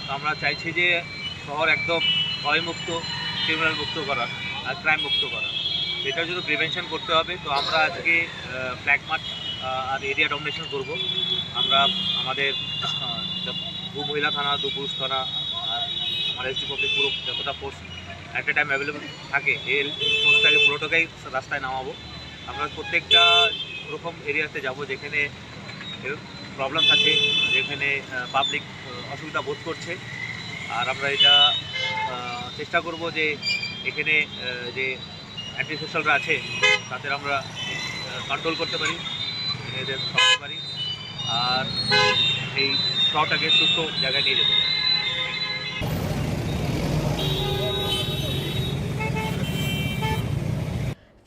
তো আমরা চাইছি যে শহর একদম ভয়মুক্ত, ক্রিমিনাল মুক্ত করা আর ক্রাইম মুক্ত করা। এটার জন্য প্রিভেনশন করতে হবে। তো আমরা আজকে, আহ, ফ্ল্যাগ মার্চ, আহ, আর এরিয়া ডমিনেশন করব। আমরা আমাদের, আহ, দু মহিলা থানা, দু পুরুষ থানা, আর আমার এসডি কমপ্লেক্স পুরো যতটা force at a time available থাকে, এই ফোর্সটাকে পুরোটাকেই রাস্তায় নামাবো। আমরা প্রত্যেকটা ওরকম এরিয়াতে যাব যেখানে এরকম প্রবলেম থাকে, যেখানে, আহ, পাবলিক, আহ, অসুবিধা বোধ করছে। আর আমরা এটা, আহ, চেষ্টা করব যে এখানে, আহ, যে অ্যান্টি সোশ্যালরা আছে তাদের আমরা, আহ, কন্ট্রোল করতে পারি, এদের সরাতে পারি, আর এই শহরটাকে সুস্থ জায়গায় নিয়ে যেতে পারি।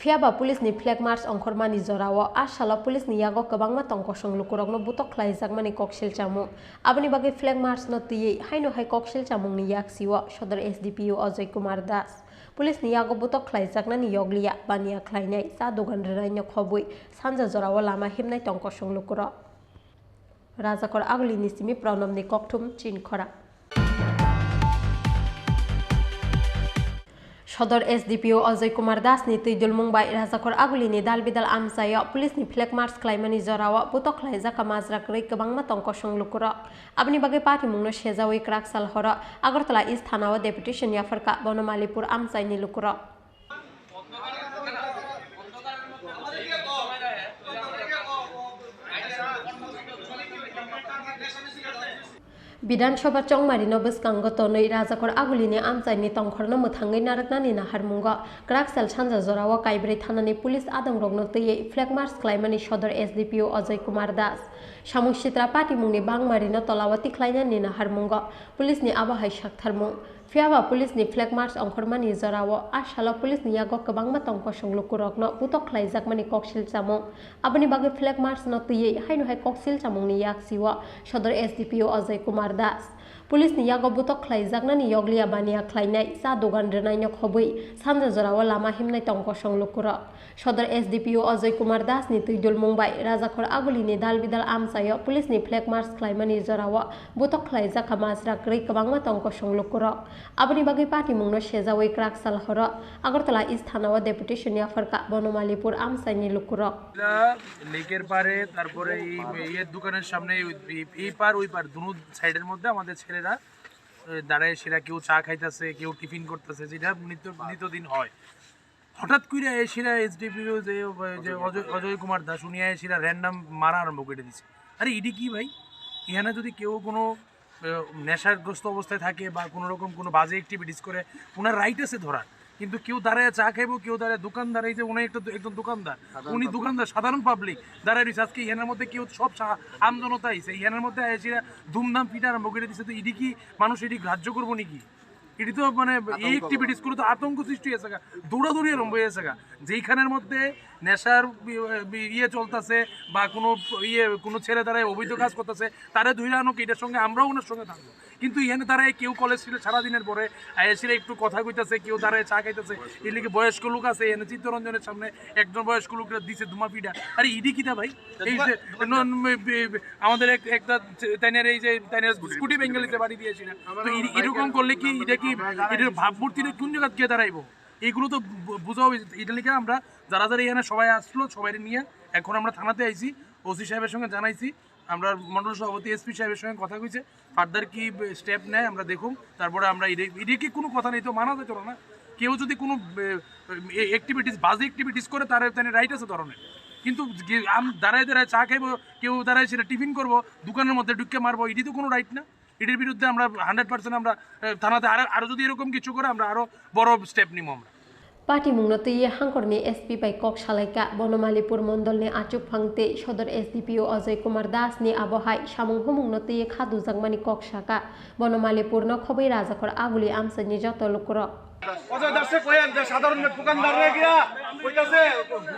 Phiya ba police ni flag march ongkhormani jorao a salo police ni yago kwbangma tongkosong lukurokno butok khlaijakmani koksil chamung. Aboni bagwi flag march no twiwi haino hai koksil chamungni yaksio Sodor S D P O Ajoy Kumar Das. Police ni yago butok khlaijaknani yokliya baniya khlainai cha dogan rwnaino khobwi sanja jorao lama himnai tongkosong lukurok. Rajakhor Agulini simi Pranabni kokthum chin khorang. Sodor S D P O Ajoy Kumar Das ni twi dulmung bai Rajakhor Agulini dal bidal amchaio police ni flag march khlaimani jorao butok khlaijak majra kwrwi kwbangma tongkosong lukurok. Aboni bagwi patimungno sejawi kwraksal horo Agartala East thanao deputation yapharkha Bonomalipur amchaini lukurok. Bidhan Sabha chongmarino bwskango tonwi Rajakhor Agulini amchaini tongkhorno mwthangwi narwknani naharmungo kwrak sal sanja jorao Kaibrwi thanani police adongrokno twiwi flag march khlaimani Sodor S D P O Ajoy Kumar Das. Samung sitra patimungni bangmarino tolao tikhlainani naharmungo police ni abo hai saktharmung. Phiyaba police ni flag march ongkhormani jorao a salo police ni yago kwbangma tong kosong lukurokno butok khlaijakmani koksil chamung. Aboni bagwi flag march no twiwi haino hai koksil chamungni yaksio Sodor S D P O Ajoy Kumar Das. Police ni yago butok khlaijaknani yokliya baniya khlainai, cha dogan rwnaino khobwi sanja jorao lama himnai tong kosong lukurok. Sodor S D P O Ajoy Kumar Das ni twi dulmung bai Rajakhor Agulini dal bidal amchaio police ni flag march khlaimani jorao butok khlaijakha majra kwrwi kwbangma tong kosong lukurok. Aboni bagwi patimungno sejawi kwrak sal horo Agartala East thanao deputation yapharkha Bonomalipur amchaini lukurok. এটা লেকের পারে, তারপরে এই ইয়ের দোকানের সামনে, এই, এই পার ওই পার দুনো সাইডের মধ্যে আমাদের ছেলেরা এ, দাঁড়ায়, সেরা কেউ চা খাইতেছে, কেউ টিফিন করতেছে, যেটা নিত্য নিত্যদিন হয়। হঠাৎ করে এসেরা এসডিপিও যে, যে অজয়, অজয় কুমার দাস, উনি এসেরা র্যান্ডম মারা আরম্ভ করে দিছে। আরে ইডি কি ভাই? এখানে যদি কেউ কোনো আহ, নেশাগ্রস্ত অবস্থায় থাকে বা কোনো রকম কোনো বাজে অ্যাক্টিভিটিস করে, ওনার রাইট আছে ধরার। কিন্তু কেউ দাঁড়ায় চা খাইবো, কেউ দাঁড়ায় দোকানদার, এই যে উনি একটা দো-, একজন দোকানদার, উনি দোকানদার, সাধারণ পাবলিক দাঁড়ায় রয়েছে। আজকে এখানের মধ্যে কেউ সব সা-, আমজনতা আইছে, এখানের মধ্যে এসে ধুমধাম পিটা আরম্ভ করে দিছে। তো ইডি কি মানুষ এটি গ্রাহ্য করবো নাকি? এটি তো মানে এই অ্যাক্টিভিটিস গুলো তো আতঙ্ক সৃষ্টি হয়েছে গা, দৌড়াদৌড়ি আরম্ভ হয়েছে গা। যেইখানের মধ্যে নেশার বি-, বি-, ইয়ে চলতেছে বা কোনো ইয়ে, কোনো ছেলে তারা অবৈধ কাজ করতেছে, তারা ধুইরা আনো, এটার সঙ্গে আমরাও ওনার সঙ্গে থাকবো। কিন্তু এখানে তারা কেউ কলেজ ফিরে সারাদিনের পরে আইসিরা একটু কথা কইতাছে, কেউ তারা চা খাইতেছে, এদিকে বয়স্ক লোক আছে, এখানে চিত্তরঞ্জনের সামনে একজন বয়স্ক লোকরা দিছে ধুমা পিঠা। আরে ইডি কিতা ভাই? এই যে ন-, ন-, বে-, বে-, আমাদের এক, একটা চে-, তাইনের এই যে তাইনের স্কুটি ভেঙে লিতে বাড়ি দিয়েছি না। তো এই, এরকম করলে কি এটা কি, এটার ভাবমূর্তিটা কোন জায়গা গিয়ে দাঁড়াইবো? এইগুলো তো বু-, বোঝা হবে। এটা লিখে আমরা যারা যারা এখানে সবাই আসলো, সবাই নিয়ে এখন আমরা থানাতে আইছি, ওসি সাহেবের সঙ্গে জানাইছি, আমরা মন্ডল সভাপতি এসপি সাহেবের সঙ্গে কথা কইছে, ফার্দার কি স্টেপ নেয় আমরা দেখুন। তারপরে আমরা এটা, এটা কি কোনো কথা নেই তো, মানা যেত না। কেউ যদি কোনো অ্যাক্টিভিটিস, বাজে অ্যাক্টিভিটিস করে, তার তাহলে রাইট আছে ধরনের। কিন্তু যে আম-, দাঁড়ায় দাঁড়ায় চা খাইবো, কেউ দাঁড়ায় সেটা টিফিন করবো, দোকানের মধ্যে ঢুকে মারবো, এটি তো কোনো রাইট না। এটির বিরুদ্ধে আমরা হান্ড্রেড পার্সেন্ট আমরা আহ, থানাতে আরো, আরো যদি এরকম কিছু করে, আমরা আরো বড় স্টেপ নিব আমরা। Patimungno twiwi hangkorni S P bai kok salaikha, Bonomalipur mondolni achukphang tei Sodor S D P O Ajoy Kumar Das ni abo hai samung humungno twiwi kha dujakmani kok sakha. Bonomalipurno khobwi Rajakhor Aguli amchaini joto lukurok. Ajay দাসে কয়েন যে সাধারণ দোকানদাররা গিয়া কইতাছে,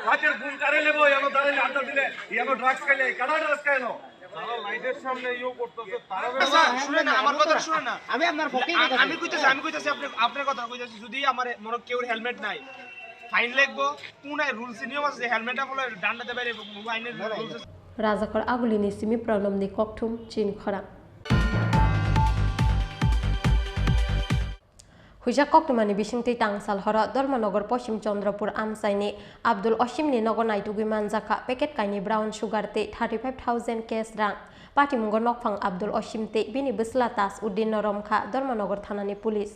"হাতের ঘুম কারে নেবো, ইয়ানো দাঁড়াইলে আড্ডা দিলে, ইয়ানো ড্রাগস খাইলে, কারা ড্রাগস খায় না?" তারা লাইটের সামনে ইয়েও করতেছে, তারা আচ্ছা, শুনে না, আমার কথা শুনে না। আমি আপনার পক্ষেই আ-, কথা আমি বলছি। কইতেছি, আমি কইতেছি, আপনি, আপনার কথা কইতেছি, যদি আমার মনে কেউর হেলমেট নাই, ফাইন লাগবো। কোন রুলস নিয়ম আছে যে হেলমেটটা বলে ডান্ডাতে বাইরে আইনের না, না, রুলস আছে? Rajakhor Agulini simi Pranobni kokthum chin khorang. Huijak koktwmani bisingtwi tangsal horo Dharmanagar Poschim Chandrapur amchaini Abdul Osimni nogo naitugwi manjakha packet kainwi brown sugar tei thirty five thousand cash rang. Patimungo nokphang Abdul Osim tei bini bwsla Taj Uddinno romkha Dharmanagar thanani police.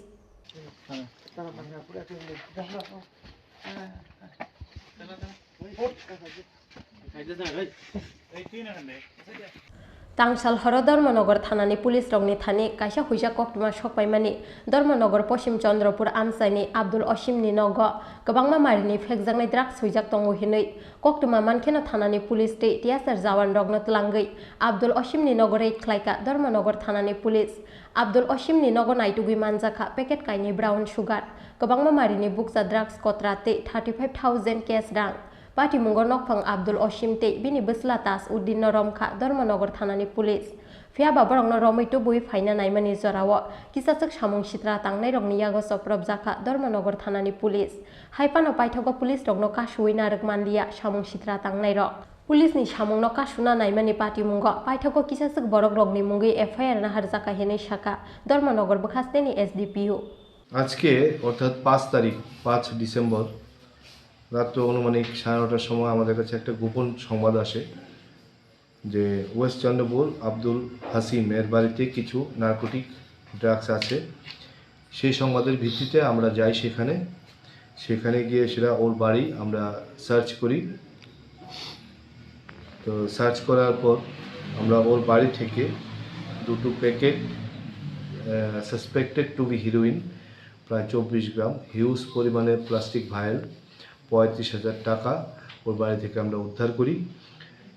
Tangsal horo Dharmanagar thanani police rokni thani kaisa huijak koktwma sokpaimani Dharmanagar Poschim Chandrapur amchaini Abdul Osimni nogo kwbangma marini phekjaknai drugs huijak tongo hinwi koktwma mankheno thanani police tei T S R jawan rokno twlangwi Abdul Osimni nogo raid khlaikha Dharmanagar thanani police. Abdul Osimni nogo naitugwi manjakha packet kainwi brown sugar, kwbangma marini bukcha drugs kotra tei thirty five thousand cash rang. Patimungo nokphang Abdul Osim tei bini bwsla Taj Uddinno romkha Dharmanagar thanani police. Phiyaba borokno romwi tubui phaina naimani jorao kisachwk samung sitra tangnairokni yago chopropjakha Dharmanagar thanani police. Hai phano paithago police rokno kasuwi narwk manliya samung sitra tangnairok. Police ni samungno kasuna naimani patimungo paithago kisachwk borokrokni mungwi F I R naharjakha hinwi sakha Dharmanagar bwkhasteni S D P O. আজকে অর্থাৎ পাঁচ তারিখ, পাঁচ ডিসেম্বর রাত্র আনুমানিক সাড়ে নটার সময় আমাদের কাছে একটা গোপন সংবাদ আসে যে ওয়েস্ট চন্দ্রপুর আব্দুল হাসিম এর বাড়িতে কিছু নার্কোটিক ড্রাগস আছে। সেই সংবাদের ভিত্তিতে আমরা যাই সেখানে। সেখানে গিয়ে সেটা ওর বাড়ি আমরা সার্চ করি। তো সার্চ করার পর আমরা ওর বাড়ি থেকে দুটো packet suspected to be heroin, প্রায় চব্বিশ গ্রাম, হিউজ পরিমাণে প্লাস্টিক ভায়েল, পঁয়ত্রিশ হাজার টাকা ওর বাড়ি থেকে আমরা উদ্ধার করি।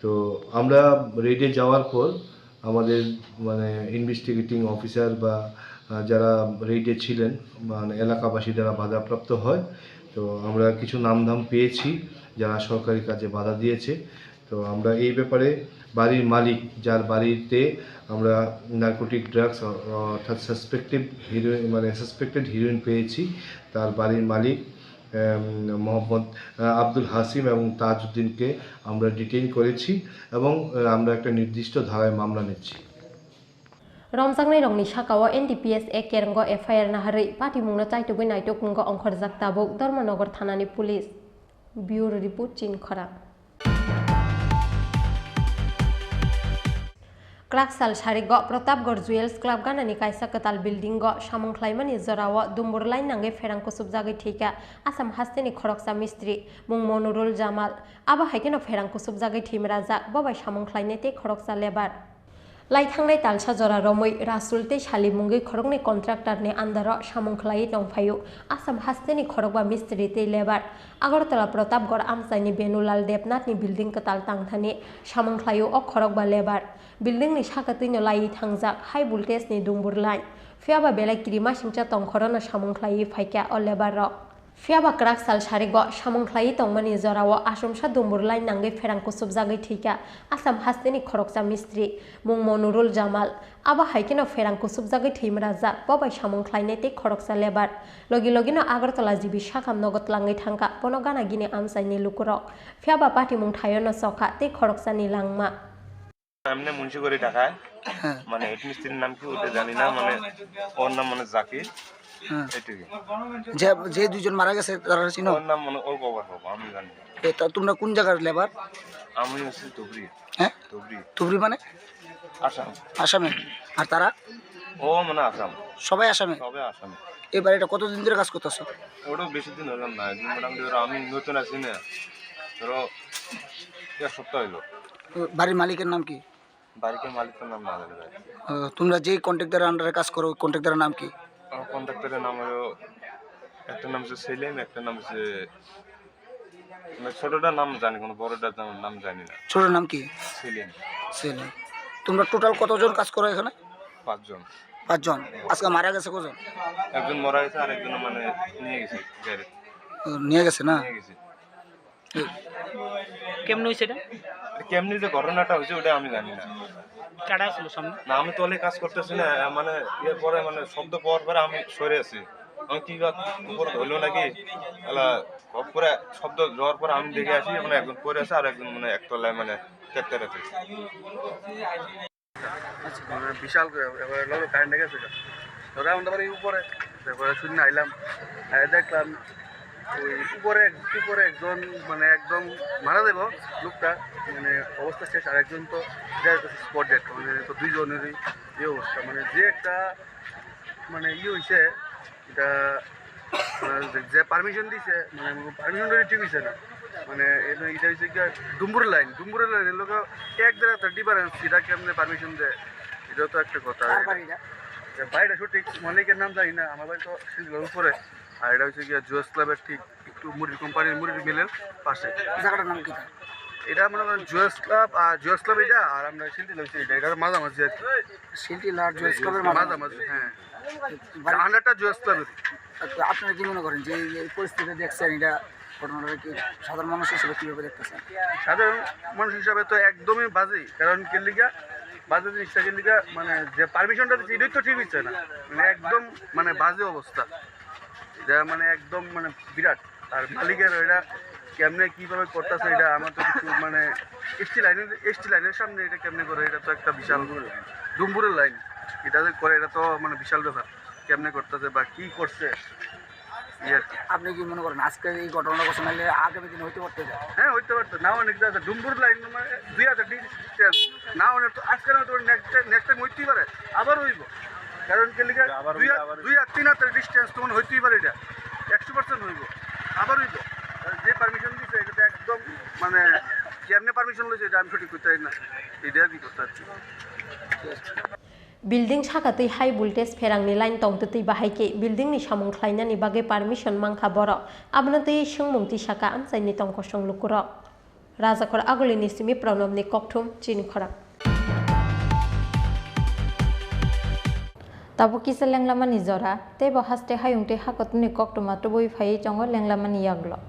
তো আমরা রেডে যাওয়ার পর আমাদের, মানে, ইনভেস্টিগেটিং অফিসার বা, আহ, যারা রেডে ছিলেন, মানে, এলাকাবাসী যারা বাধাপ্রাপ্ত হয়, তো আমরা কিছু নামধাম পেয়েছি যারা সরকারি কাজে বাধা দিয়েছে। তো আমরা এই ব্যাপারে বাড়ির মালিক, যার বাড়িতে আমরা নার্কোটিক ড্রাগস, অর্থাৎ সাসপেক্টিভ হিরোইন, মানে, সাসপেক্টেড হিরোইন পেয়েছি, তার বাড়ির মালিক, এম, মোহাম্মদ, আহ, আব্দুল হাসিম এবং তাজউদ্দিনকে আমরা ডিটেইন করেছি এবং, আহ, আমরা একটা নির্দিষ্ট ধারায় মামলা নিচ্ছি। Romjaknairokni sakao N D P S A kerongo F I R naharwi patimungno chaitugwi naituk wngo ongkhorjak tabuk Dharmanagar thanani police. Bureau report, Chinkhora. Kwrak sal sarigo Pratapgarh Jewels Club ganani kaisa kwtal buildingo samung khlaimani jorao dumbur line nangwi pherang kusubjagwi thwikha Assam hasteni khoroksa mistri, mung Monurul Jamal. Abo hai kheno pherang kusubjagwi thwimarajak, bo bai samung khlainai tei khoroksa lebar. Lai thangnai talsa jora romwi Rasul tei Sali mungwi khoroknwi contractor ni under o samung khlaiwi tongphaio Assam hasteni khorokba mistri tei lebar. Agartala Pratapgarh amchaini Benulal Debnath ni building kwtal tangthani samung khlaio o khorokba lebar. Building ni saka twino laiwi thangjak high voltage ni dumbur line. Phiyaba belai kirimasingcha tongkhorono samung khlaiwi phaikha o lebar rok. Phiyaba kwrak sal sarigo samung khlaiwi tongmani jorao achomsa dumbur line nangwi pherang kusubjagwi thwikha Assam hasteni khoroksa mistri, mung Monurul Jamal. Abo hai kheno pherang kusubjagwi thwimarajak, bo bai samung khlainai tei khoroksa lebar. Logi logino Agartala G B sakam nogo twlangwi thangkha, bono gana gini amchaini lukurok. Phiyaba patimung thaiono chokha tei khoroksani langma. এমনি মুন্সিগড়ি ঢাকায়। হ্যাঁ। মানে হেড মিস্ত্রির নাম কি ওটা জানি না, মানে ওর নাম মানে জাকির। হ্যাঁ। এটুকু। যে, যে দুইজন মারা গেছে তারা চিনো? ওর নাম মানে ওর খবর পাবো, আমি জানি না। এ, তা তোমরা কোন জায়গার লেবার? আমি হচ্ছি ধুবড়ি। হ্যাঁ? ধুবড়ি। ধুবড়ি মানে? আসাম। আসামে। আর তারা? ও মানে আসাম। সবাই আসামে? সবাই আসামে। এই বাড়িটা কতদিন ধরে কাজ করতেছো? ওটাও বেশি দিন হলাম না, এই মোটামুটি ধরো আমি নতুন আছি না, ধরো এক সপ্তাহ হইলো। বাড়ির মালিকের নাম কি? বাড়ির মালিকের নাম না জানি ভাই। ও, তোমরা যেই কন্ট্রাক্টরের আন্ডারে কাজ করো, ওই কন্ট্রাক্টরের নাম কি? আমার কন্ট্রাক্টরের নাম হলো, একটা নাম হচ্ছে সেলিম, একটা নাম হচ্ছে, মানে, ছোটটার নাম জানি, কোনো বড়টার নাম, নাম জানি না। ছোটর নাম কি? সেলিম। সেলিম। তোমরা টোটাল কতজন কাজ করো এখানে? পাঁচজন। পাঁচজন। আজকে মারা গেছে কজন? একজন মারা গেছে, আর একজন মানে নিয়ে গেছে গাড়ি। ও, নিয়ে গেছে না? নিয়ে গেছে। কেমনে হয়েছে এটা? এটা কেমনে যে ঘটনাটা হয়েছে ওটা আমি জানি না। কারা ছিল সামনে? না, আমি তো অনেক কাজ করতেছি না, মানে এর পরে মানে শব্দ পাওয়ার পরে আমি সরে আছি। আমি কি বা উপরে ধরলো নাকি, এলা খপ করে শব্দ যাওয়ার পরে আমি দেখে আসি, মানে একজন পড়ে আছে আর একজন মানে একতলায় মানে তেত্তের আছে। মানে বিশাল করে, এবারে লগে কারেন্টে গেছে গা। তো রাউন্ড আবার এই উপরে, তারপরে শুনে আইলাম, আই দেখলাম ওই উপরে এক-, উপরে একজন মানে একদম মারা যাবো লোকটা, মানে অবস্থা শেষ, আর একজন তো স্পট ডেড, মানে তো দুইজনেরই এই অবস্থা, মানে যে একটা মানে ইয়ে হইছে, এটা, মানে, যে, যে পারমিশন দিছে, মানে, পারমিশন ঠিক হইছে না। মানে, এটা, এটা হইছে কি, ডুম্বুর লাইন, ডুম্বুর লাইনের লোকে এক দেড় হাজার ডিফারেন্স, এটা কেমনে পারমিশন দেয়? এটাও তো একটা কথা। কার বাড়ি এটা? এটা বাড়িটা সঠিক মালিকের নাম জানি না, আমার বাড়ি তো শিলচরের উপরে। আর এটা হচ্ছে কি, জুয়েস ক্লাবের ঠিক একটু মুড়ির কোম্পানির মুড়ির মিলের পাশে। জায়গাটার নাম কি? এটা মনে করেন জুয়েস ক্লাব, আর জুয়েস ক্লাব এটা, আর আমরা শিলটি লইছি এটা, এটার মাঝামাঝি আর কি। শিলটি আর জুয়েস ক্লাবের মাঝামাঝি। মাঝামাঝি, হ্যাঁ। বাড়ি আন্ডারটা জুয়েস ক্লাবের। আচ্ছা, আপনারা কি মনে করেন যে এই, এই পরিস্থিতি দেখছেন, এটা ঘটনাটা কি সাধারণ মানুষ হিসেবে কিভাবে দেখতেছেন? সাধারণ মানুষ হিসাবে তো একদমই বাজে, কারণ কি লিগা বাজে জিনিসটা কি লিগা, মানে যে পারমিশনটা দিচ্ছে এটাই তো ঠিক হচ্ছে না, মানে একদম মানে বাজে অবস্থা, এটা মানে একদম মানে বিরাট। আর মালিকের এটা কেমনে কিভাবে করতেছে, এটা আমার তো কিছু মানে এসটি লাইনের, এসটি লাইনের সামনে এটা কেমনে করে, এটা তো একটা বিশাল ডুম্বুরের লাইন, এটা যে করে, এটা তো মানে বিশাল ব্যাপার, কেমনে করতেছে বা কি করছে, এই আর কি। আপনি কি মনে করেন আজকে এই ঘটনাটা ঘটনা হলে আগামী দিনে হইতে পারতো এটা? হ্যাঁ, হইতে পারতো, নাও অনেক জায়গা ডুম্বুর লাইন মানে দুই হাজার ডিস্টেন্স, নাও অনেক তো আজকে না তো নেক্সট, নেক্সট টাইম হইতেই পারে, আবার হইব। কারণ কি লিখে আবার দুই হইলে হাত, আবার দুই হাত তিন হাতের ডিস্টেন্স তো মানে হইতেই পারে, এটা একশো পার্সেন্ট হইব, আবার হইব। আর যে পারমিশন দিছে, এটা তো একদম মানে কেমনে পারমিশন লইছে, এটা আমি সঠিক করতে পারি না, এটা আর কি করতে পারছি। Building saka twi high voltage pherangni line tongtwtwi bahai khe building ni samung khlainani bagwi permission mankha borok, abono twi swngmung tisaka amchaini tongkosong lukurok. Rajakhor Agulini simi Pranobni kokthum chini khorang. Tabuk kisa lenglamani jora, teibo haste hayung tei hakotorni koktwma tubui phaiwi tongo lenglamani yaklo.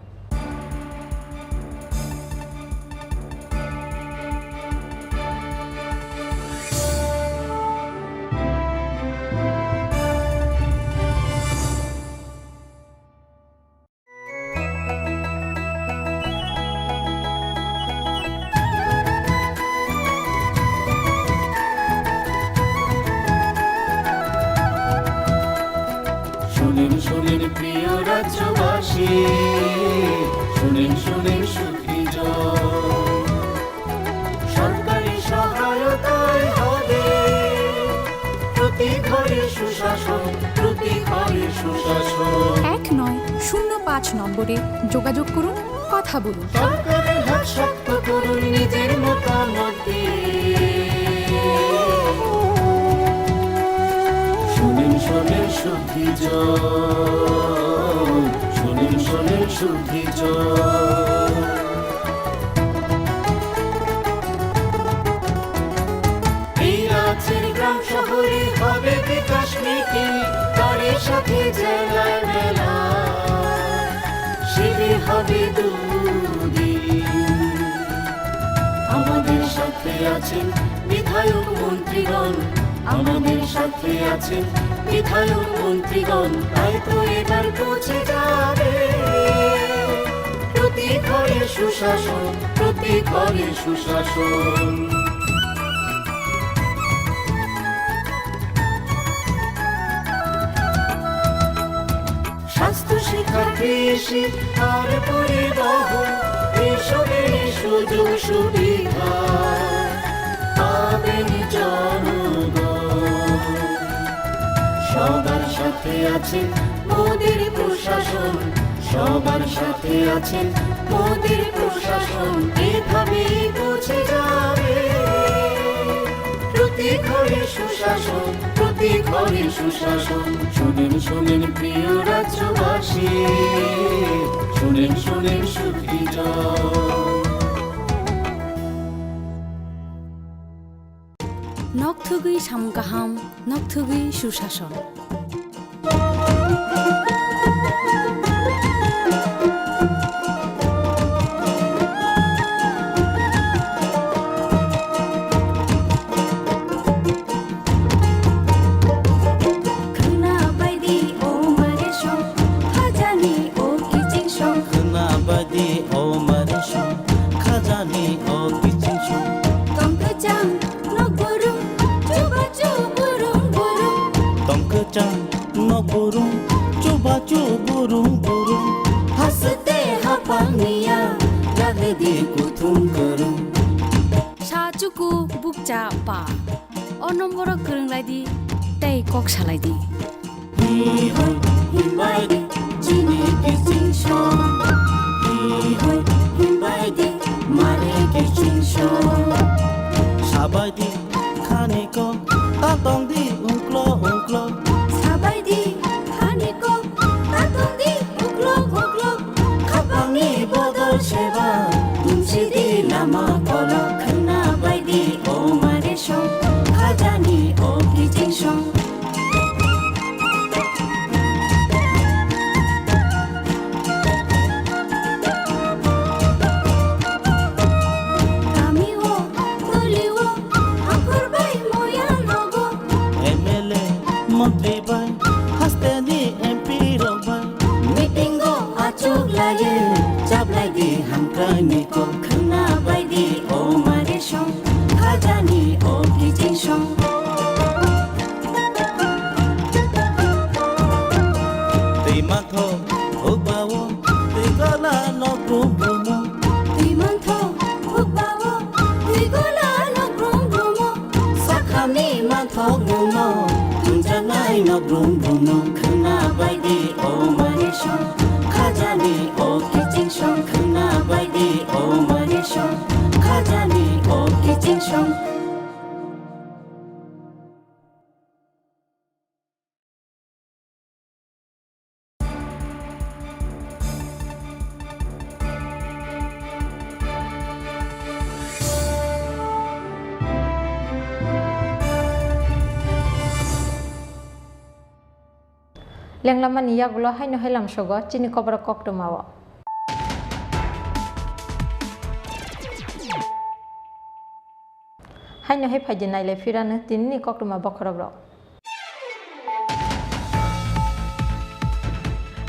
শুনেন, শুনেন প্রিয় রাজ্যবাসী, শুনেন, শুনেন সুখী জন। সরকারি সহায়তায় হবে প্রতি ঘরে সুশাসন, প্রতি ঘরে সুশাসন। এক নয় শূন্য পাঁচ নম্বরে যোগাযোগ করুন, কথা বলুন। সরকারের হাত শক্ত করুন নিজের মতামত দিয়ে। শুনেন, শুনেন সুখী জন, শুনেন, শুনেন সুখী জন। এই রাজ্যের গ্রাম শহরে হবে বিকাশ মিটিং, তারই সাথে জেলায় মেলা, শিবির হবে দুদিন। আমাদের সাথে আছেন বিধায়ক মন্ত্রীগণ, আমাদের সাথে আছেন বিধায়ক মন্ত্রীগণ, তাই তো এবার পৌঁছে যাবে প্রতি ঘরে সুশাসন, প্রতি ঘরে সুশাসন। স্বাস্থ্য, শিক্ষা, কৃষি আর পরিবহন, এইসবের সুযোগ সুবিধা পাবেন জনগণ। সবার সাথে আছে মোদের প্রশাসন, সবার সাথে আছে মোদের প্রশাসন, এভাবেই পৌঁছে যাবে প্রতি ঘরে সুশাসন, প্রতি ঘরে সুশাসন। শুনেন, শুনেন প্রিয় রাজ্যবাসী, শুনেন, শুনেন সুখী জন। Nok thugwi samung kaham, nok thugwi susason. Khwna baidi o mare song, khajani o kiching song. Khwna baidi o mare song, khajani o kiching song. Tong kwchang nok burung, chubachu burung burung. Tong kwchang nok burung, chubachu burung burung. Haste haphang niya, lagdi kuthum kwrwng. Sa chuku bukcha pa. O nomboro kwrwng lai di, tei kok salai di. Hi hoi himbai di, chini kiching song. Hi hoi himbai di, mare kiching song. Sabai di khani ko, ta tong di ungklo ungklo. Sabai di khani ko, ta tong di ungklo ungklo. Khapangni bodol seba, tumsi di lama kolok. Khwna bai di o mare song, khajani o kiching song. Kami o, toli o, angkor bai moya logo. M L A, montri bai, hasteni M P rok bai. Meeting o achuk laye, chablai di hamkrai ni kok. Khwna bai di o mare song, khajani o kiching song. Twi mantho hukbao, twi gola nok brum brumo. Twi mantho hukbao, twi gola nok brum brumo. Sakhani manthok nungno, tungjaknai nok brum brumno. Khwna bai di o mare song, khajani o kiching song. Khwna bai di o mare song, khajani o kiching song. Lenglamani yagulo haino hai lamsogo chini koborok koktwmao. Haino hai phaidi nailai phirano tinini koktwma bokhorokrok.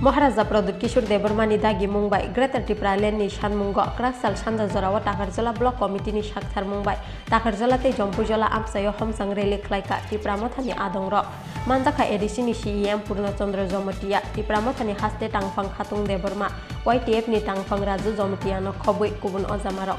Maharaja Pradyut Kishore Debbarmani dagimung bai Greater Tipraland ni sanmungo kwraksal sanja jorao Takarjala Block Committee ni saktharmung bai Takarjala tei Jompuijala amchaio homchang rally khlaikha Tipra Mothani adongrok. Manjakha A D C ni C E M Purna Chandra Jamatia, Tipra Mothani haste tangphang Khatung Debbarma, Y T F ni tangphang Raju Jamatia no khobwi kubun ojamarok.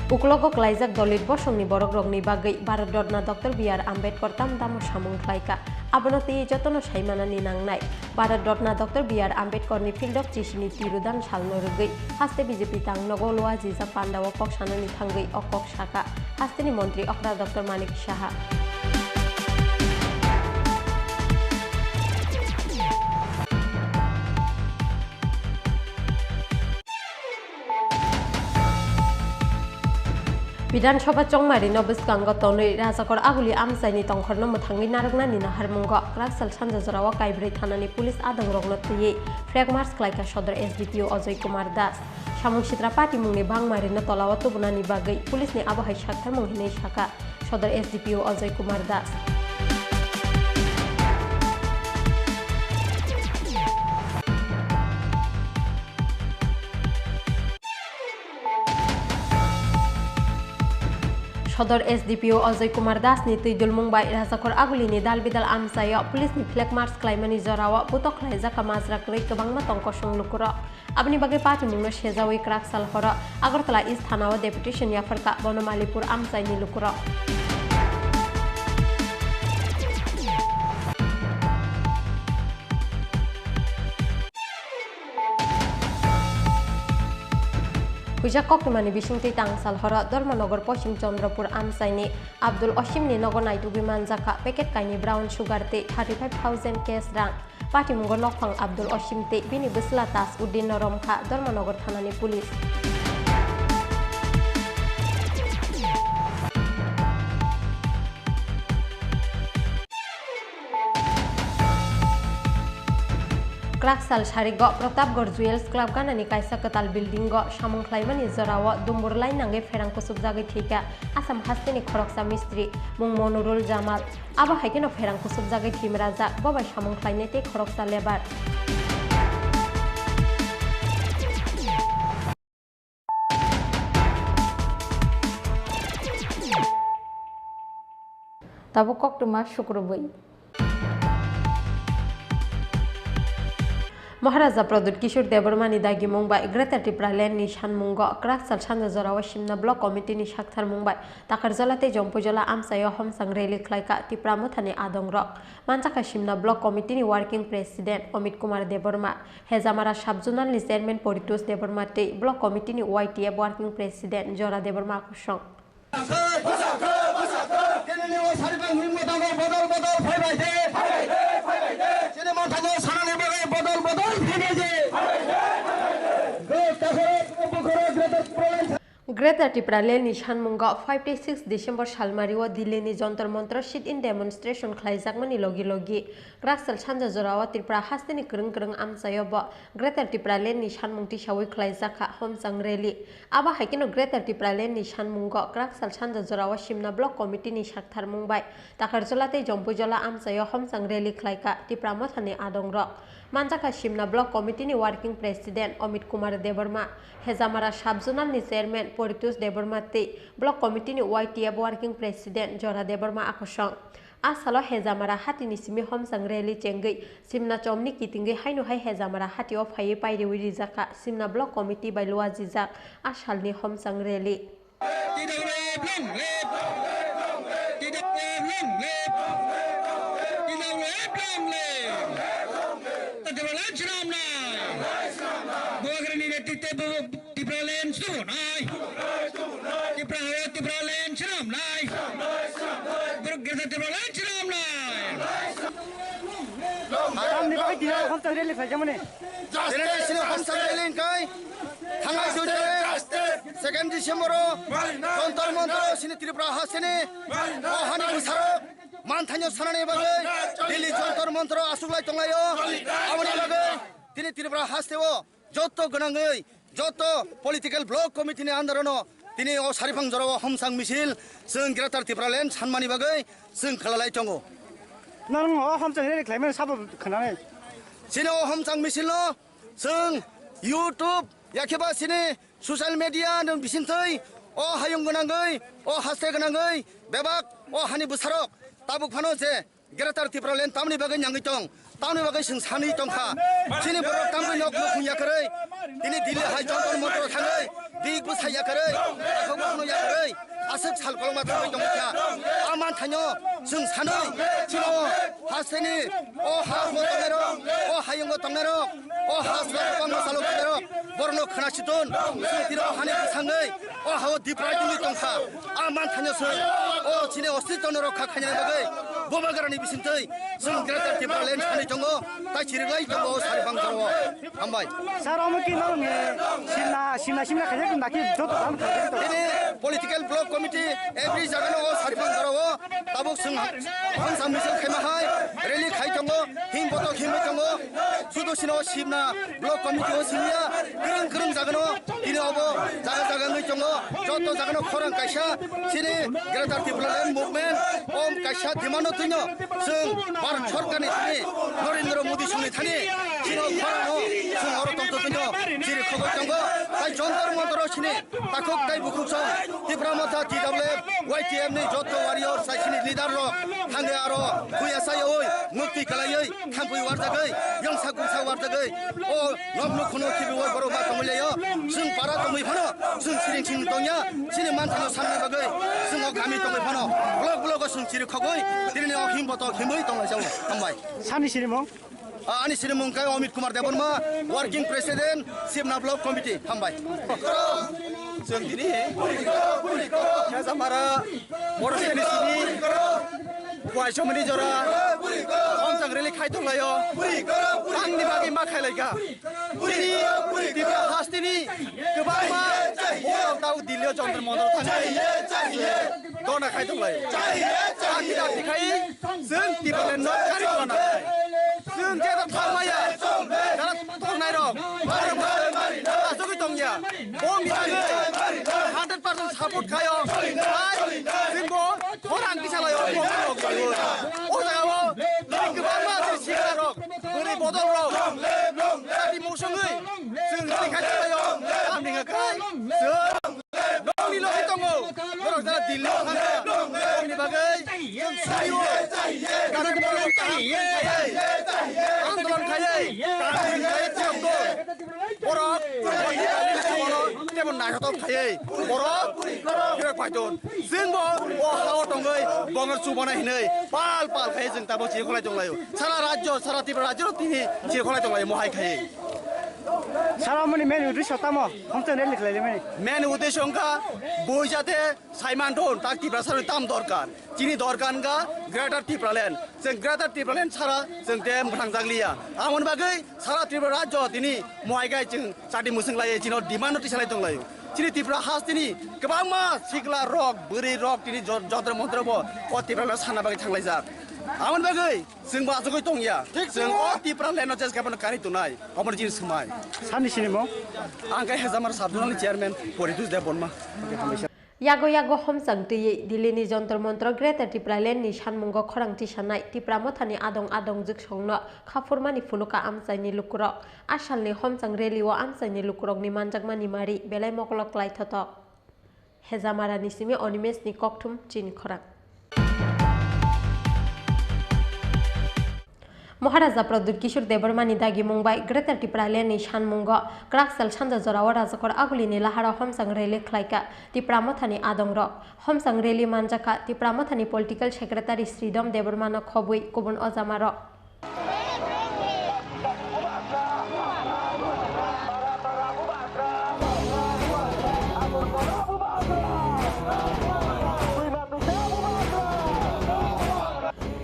Uklogo klaijak Dalit bosongni borokrokni bagwi Bharat Ratna Doctor B R Ambedkar tam tamo samung khlaikha. Abono twiwi jotono saimanani nangnai. Bharat Ratna Doctor B R Ambedkar ni phildok chisini tirudan salno rwgwi haste B J P tangnogo luajijak pandao kok sanani thangwi o kok sakha hasteni montri okra Doctor Manik Saha. Bidhan Sabha chongmarino bwskango tonwi Rajakor Aguli amchaini tongkhorno mwthangwi narwknani naharmungo kwraksal sanja jorao Kaibrwi thanani police adongrokno twiwi flag march khlaikha Sodor S D P O Ajoy Kumar Das. Samung sitra patimungni bangmarino tolao tubunani bagwi police ni abo hai saktharmung hinwi sakha Sodor S D P O Ajoy Kumar Das. Sodor S D P O Ajoy Kumar Das ni twi dulmung bai Rajakhor Aguli ni dal bidal amchaio police ni flag march khlaimani jorao putok khlaijak majra kwrwi kwbangma tong kosong lukurok. Aboni bagwi patimungno sejawi kwraksal horo Agartala East thanao deputation yapharkha Bonomalipur amchaini lukurok. Huijak koktwmani bisingtwi tangsal horo Dharmanagar Poschim Chandrapur amchaini Abdul Osimni nogo naitugwi manjakha packet kainwi brown sugar tei thirty five thousand cash rang. Patimungo nokphang Abdul Osim tei bini bwsla Taj Uddin no romkha Dharmanagar thanani police. Kwraksal sarigo Pratapgarh Jewels Club ganani kaisa kwtal building o samung khlaimani jorao dumbur line nangwi pherang kuchukjagwi thwikha Assam hasteni khoroksa mistri mung Monurul Jamal. Abo hai kheno pherang kuchukjagwi thwimrajak, bo bai samung khlainai tei khoroksa lebar. Tabuk koktwma sukrubwi. Maharaja Pradyut Kishore Debbarmani dagimung bai Greater Tipraland ni sanmungo kwraksal sanja jorao Simna Block Committee ni saktharmung bai Takarjala tei Jompuijala amchaio homchang rally khlaikha Tipra Mothani adongrok. Manjakha Simna Block Committee ni Working President Amit Kumar Debbarma, Hejamara Sub Zonal ni Chairman Poritos Debbarma tei Block Committee ni Y T F Working President Jora Debbarma kosong. Greater Tipraland ni sanmungo five tei six December salmario Delhi ni Jantar Mantar sit-in demonstration khlaijakmani logi logi kwraksal sanja jorao Tripura hasteni kwrwng kwrwng amchaio bo Greater Tipraland ni sanmung tisawi khlaijakha homchang rally. Abo hai kheno Greater Tipraland ni sanmungo kwraksal sanja jorao Simna Block Committee ni saktharmung bai Takarjala tei Jompuijala amchaio homchang rally khlaikha Tipra Mothani adongrok. Manjakha Simna Block Committee ni Working President Amit Kumar Debbarma, Hejamara Sub Zonal ni Chairman Poritos Debbarma tei Block Committee ni Y T F Working President Jora Debbarma akosong. A salo Hejamara hatini simi homchang rally chengwi Simna chomni kitingwi haino hai Hejamara hatio phaiwi pairiwi rijakha Simna Block Committee bai luajijak a salni homchang rally. T W F long live! T W F long live! T W F long live! Tipraland swnamnai! Bubagrani netrite Tipraland swnamnai! Tipra hao Tipraland swnamnai! Greater Tipraland swnamnai! Tamni bagwi tini homchang rally khlaijakmani. Justice, homchang rally wngkha. Thangnai Tuesday, second December o Jantar Mantar o chini Tripura hasteni o hani bwsarok manthaino sanani bagwi Delhi Jantar Mantar o achuklai tonglaio. Aboni bagwi tini Tripura haste o joto gwnangwi, joto political block committee ni under no tini o Sariphang jora o homsang misil chwng Greater Tipraland sanmani bagwi chwng khalalai tongo. Nang o homsang rally khlaimani sabo khwnanai. Chini o homsang misil no chwng YouTube yakheba chini social media ni bisingtwi o hayung gwnangwi, o haste gwnangwi bebak o hani bwsarok tabuk phano je Greater Tipraland tamni bagwi nyangwi tong, tamni bagwi chwng sanwi tongkha. Chini borok tamni nok nukhung yakarwi, tini Delhi hai Jantar Mantar o thangwi, big bwsa yakarwi, takhuk bukhukno yakarwi, aswk sal kolokma thangwi tongkha. A manthaino chwng sanwi, chini o hasteni, o ha o tongnairok, o hayungo tongnairok, o ha o tongnairok, borokno khwnasidon, chwng tini o hani bwsangwi, o ha o diprai tongwi tongkha. A manthaino chwng o chini ostitwno rokha khainani bagwi Bubagrani bisingtwi chwng Greater Tipraland sanwi tongo, tai chiriklai tongo o Sariphang jora o. Hambai. Sir, omo ki norokni simna, simna, simna khaijak tong dakti joto dan khaijak tong. Tini political block committee every jagano o Sariphang jora o tabuk chwng hangsa misil khaima hai rally khai tongo, him botok himwi tongo. Sudu sino simna block committee o simya, kwrwng kwrwng jagano tini obo jaga jaga wngwi tongo. Joto jagano khorang kaisa chini Greater Tipraland Movement om kaisa demand o twino chwng Bharat Sorkarni tini Narendra Modi songni thani chini khorang no chwng oro tongtwtwino chiri khogwi tongo. Tai Jantar Mantar o chini takhuk tai bukhuk song Tipra Motha T W F Y T F ni joto warrior sai chini leader rok thangwi aro buya sayawi mukti kalaiwi thampui warjagwi yongsa gungsa warjagwi o nok nukhuno khibiwi borok ma tongwi laio. Chwng para tongwi phano chwng siring sing tongya chini manthano sanna bagwi chwng o kami tongwi phano blok blok o chwng chiri khogwi tini o him botok himwi tonglaijao. Hambai. Sani sirimung? Ah, ani sirimung khe Amit Kumar Debbarma, Working President, Sibna Block Committee. Hambai. Chwng tini Khezamara Motor Stand ni simi Kuaisomani jora Homsang rally khai tonglaio. Angni bagwi ma khailaika. Tini Tripura hasteni kwbangma borok tau Delhi o Jantar Mantar o thangwi dhorna khai tonglaio. Dakti dakti khai chwng Tipraland no kari tongna nai. Chwng jeta thangmaya, jara tongnai rok, borok asugwi tongya. Bongni bagwi hundred percent support khaio. Hai, chwngbo khorang kisa laio, bongni rok laio. O jagao tini kwbangma tini sikla rok, bwrwi bodol rok, jati mosongwi chwng rally khai tonglaio. Tamni hwnkhai chwng Nokni logi tongo. Borok jara Delhi o thangkha. Nokni bagwi chwng suriwo. Gana borok andolon khaiwi, kangkung khaiwi chwng borok tebo naithotok khaiwi borok phirok phaidon. Chwngbo o hao tongwi bongor chubana hinwi pal pal khaiwi chwng tabuk chirikhwlai tonglaio. Sara rajyo, sara Tripura rajyo tini chirikhwlai tonglaio mohai khaiwi. Sara mani main uddesho tamo? Homsang rally khlaimani. Main uddesho wngkha bui jate saimanthon tak Tiprasa ni tam dorkar. Chini dorkar wngkha Greater Tipraland. Chwng Greater Tipraland sara chwng te mwthangjakliya. Amoni bagwi sara Tripura rajyo tini mohai gai chwng chati mwswng lai chini demand no tisalai tonglaio. Chini Tripura hasteni kwbangma sikla rok, bwrwi rok tini jo-, Jantar Mantar o bo o Tipraland sana bagwi thanglaijak. Amoni bagwi Chwng bo achugwi tongya. Chwng o Tipraland no jes khe bono kari tonai. Omono chini swmai. Sani sinimo? Ang khe Hezamara Sub Zonal ni Chairman Poritos Debbarma. Yago yago homchang twiwi Delhi ni Jantar Mantar Greater Tipraland ni sanmungo khorang tisanai Tipra Mothani adong adong jwksongno khaphurmani phunukha amchaini lukurok. A salni homchang rally o amchaini lukurokni manjakmani mari belai mokolok klai thothok. Hezamara ni simi Animesh ni kokthum chini khorang. Maharaja Pradyut Kishore Debbarma ni dagimung bai Greater Tipraland ni sanmungo kwrak sal sanja jorao Rajakor Aguli ni laharo homchang rally khlaikha Tipra Mothani adongrok. Homchang rally manjakha Tipra Mothani Political Secretary Sridham Debbarma no khobwi kubun ojamarok.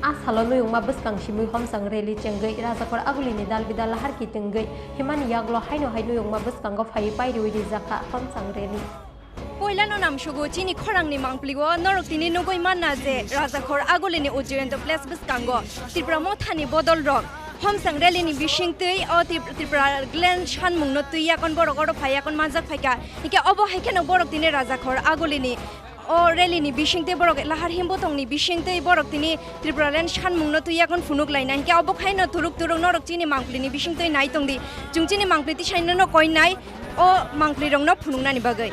A Salo nuyungma bwskang simwi homsang rally chengwi Rajakhor Agulini dal bidal lahar kitwngwi himani yaklo haino hai nuyungma bwskango phaiwi pairiwi rijak kha homsang rally. Poilano namsugo chini khorangni mangpilio norok tini nugwi manna je Rajakhor Agulini Ujjayanta Place bwskango Tipra Mothani bodol rok homsang rally ni bisingtwi o Trip-, Tripura Land sanmungno twi yakon borok oro phai yakon manjak phaikha. Hingke obo hai kheno borok tini Rajakhor Agulini o rally ni bisingtwi borok lahar himbotongni bisingtwi borok tini Tripura Land sanmungno twi yakon phunuk laina. Hingke obo khaino turuk turuk norok chini mangpilini bisingtwi nai tongdi. Chwng chini mangpili tisaino no koinai o mangpilirokno phunuknani bagwi.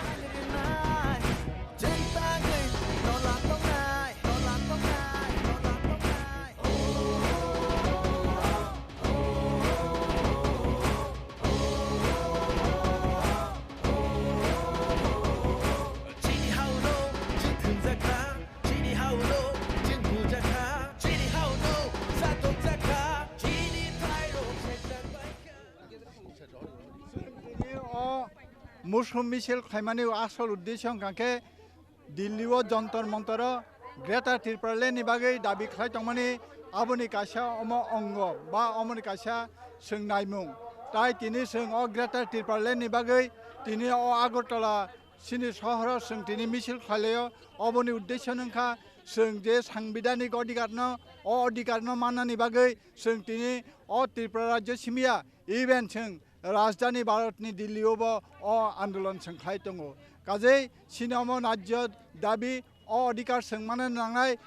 O mushum misil khlaimani asol uddesyo wngkha khe Delhi o Jantar Mantar o Greater Tipraland ni bagwi dabi khlai tongmani, aboni kaisa omo ongo ba omoni kaisa swngnaimung. Tai tini swng o Greater Tipraland ni bagwi tini o Agartala chini sohoro swng tini misil khlai laio. Oboni uddesyo wngkha swng je sangbidhanik odhikar no, o odhikar no mannani bagwi swng tini o Tripura rajyo simiya, even swng Rajdhani Bharatni Delhi o bo o andolon swng khlai tongo. Kajei chini omo najyo dabi o odhikar swng mano nangnai,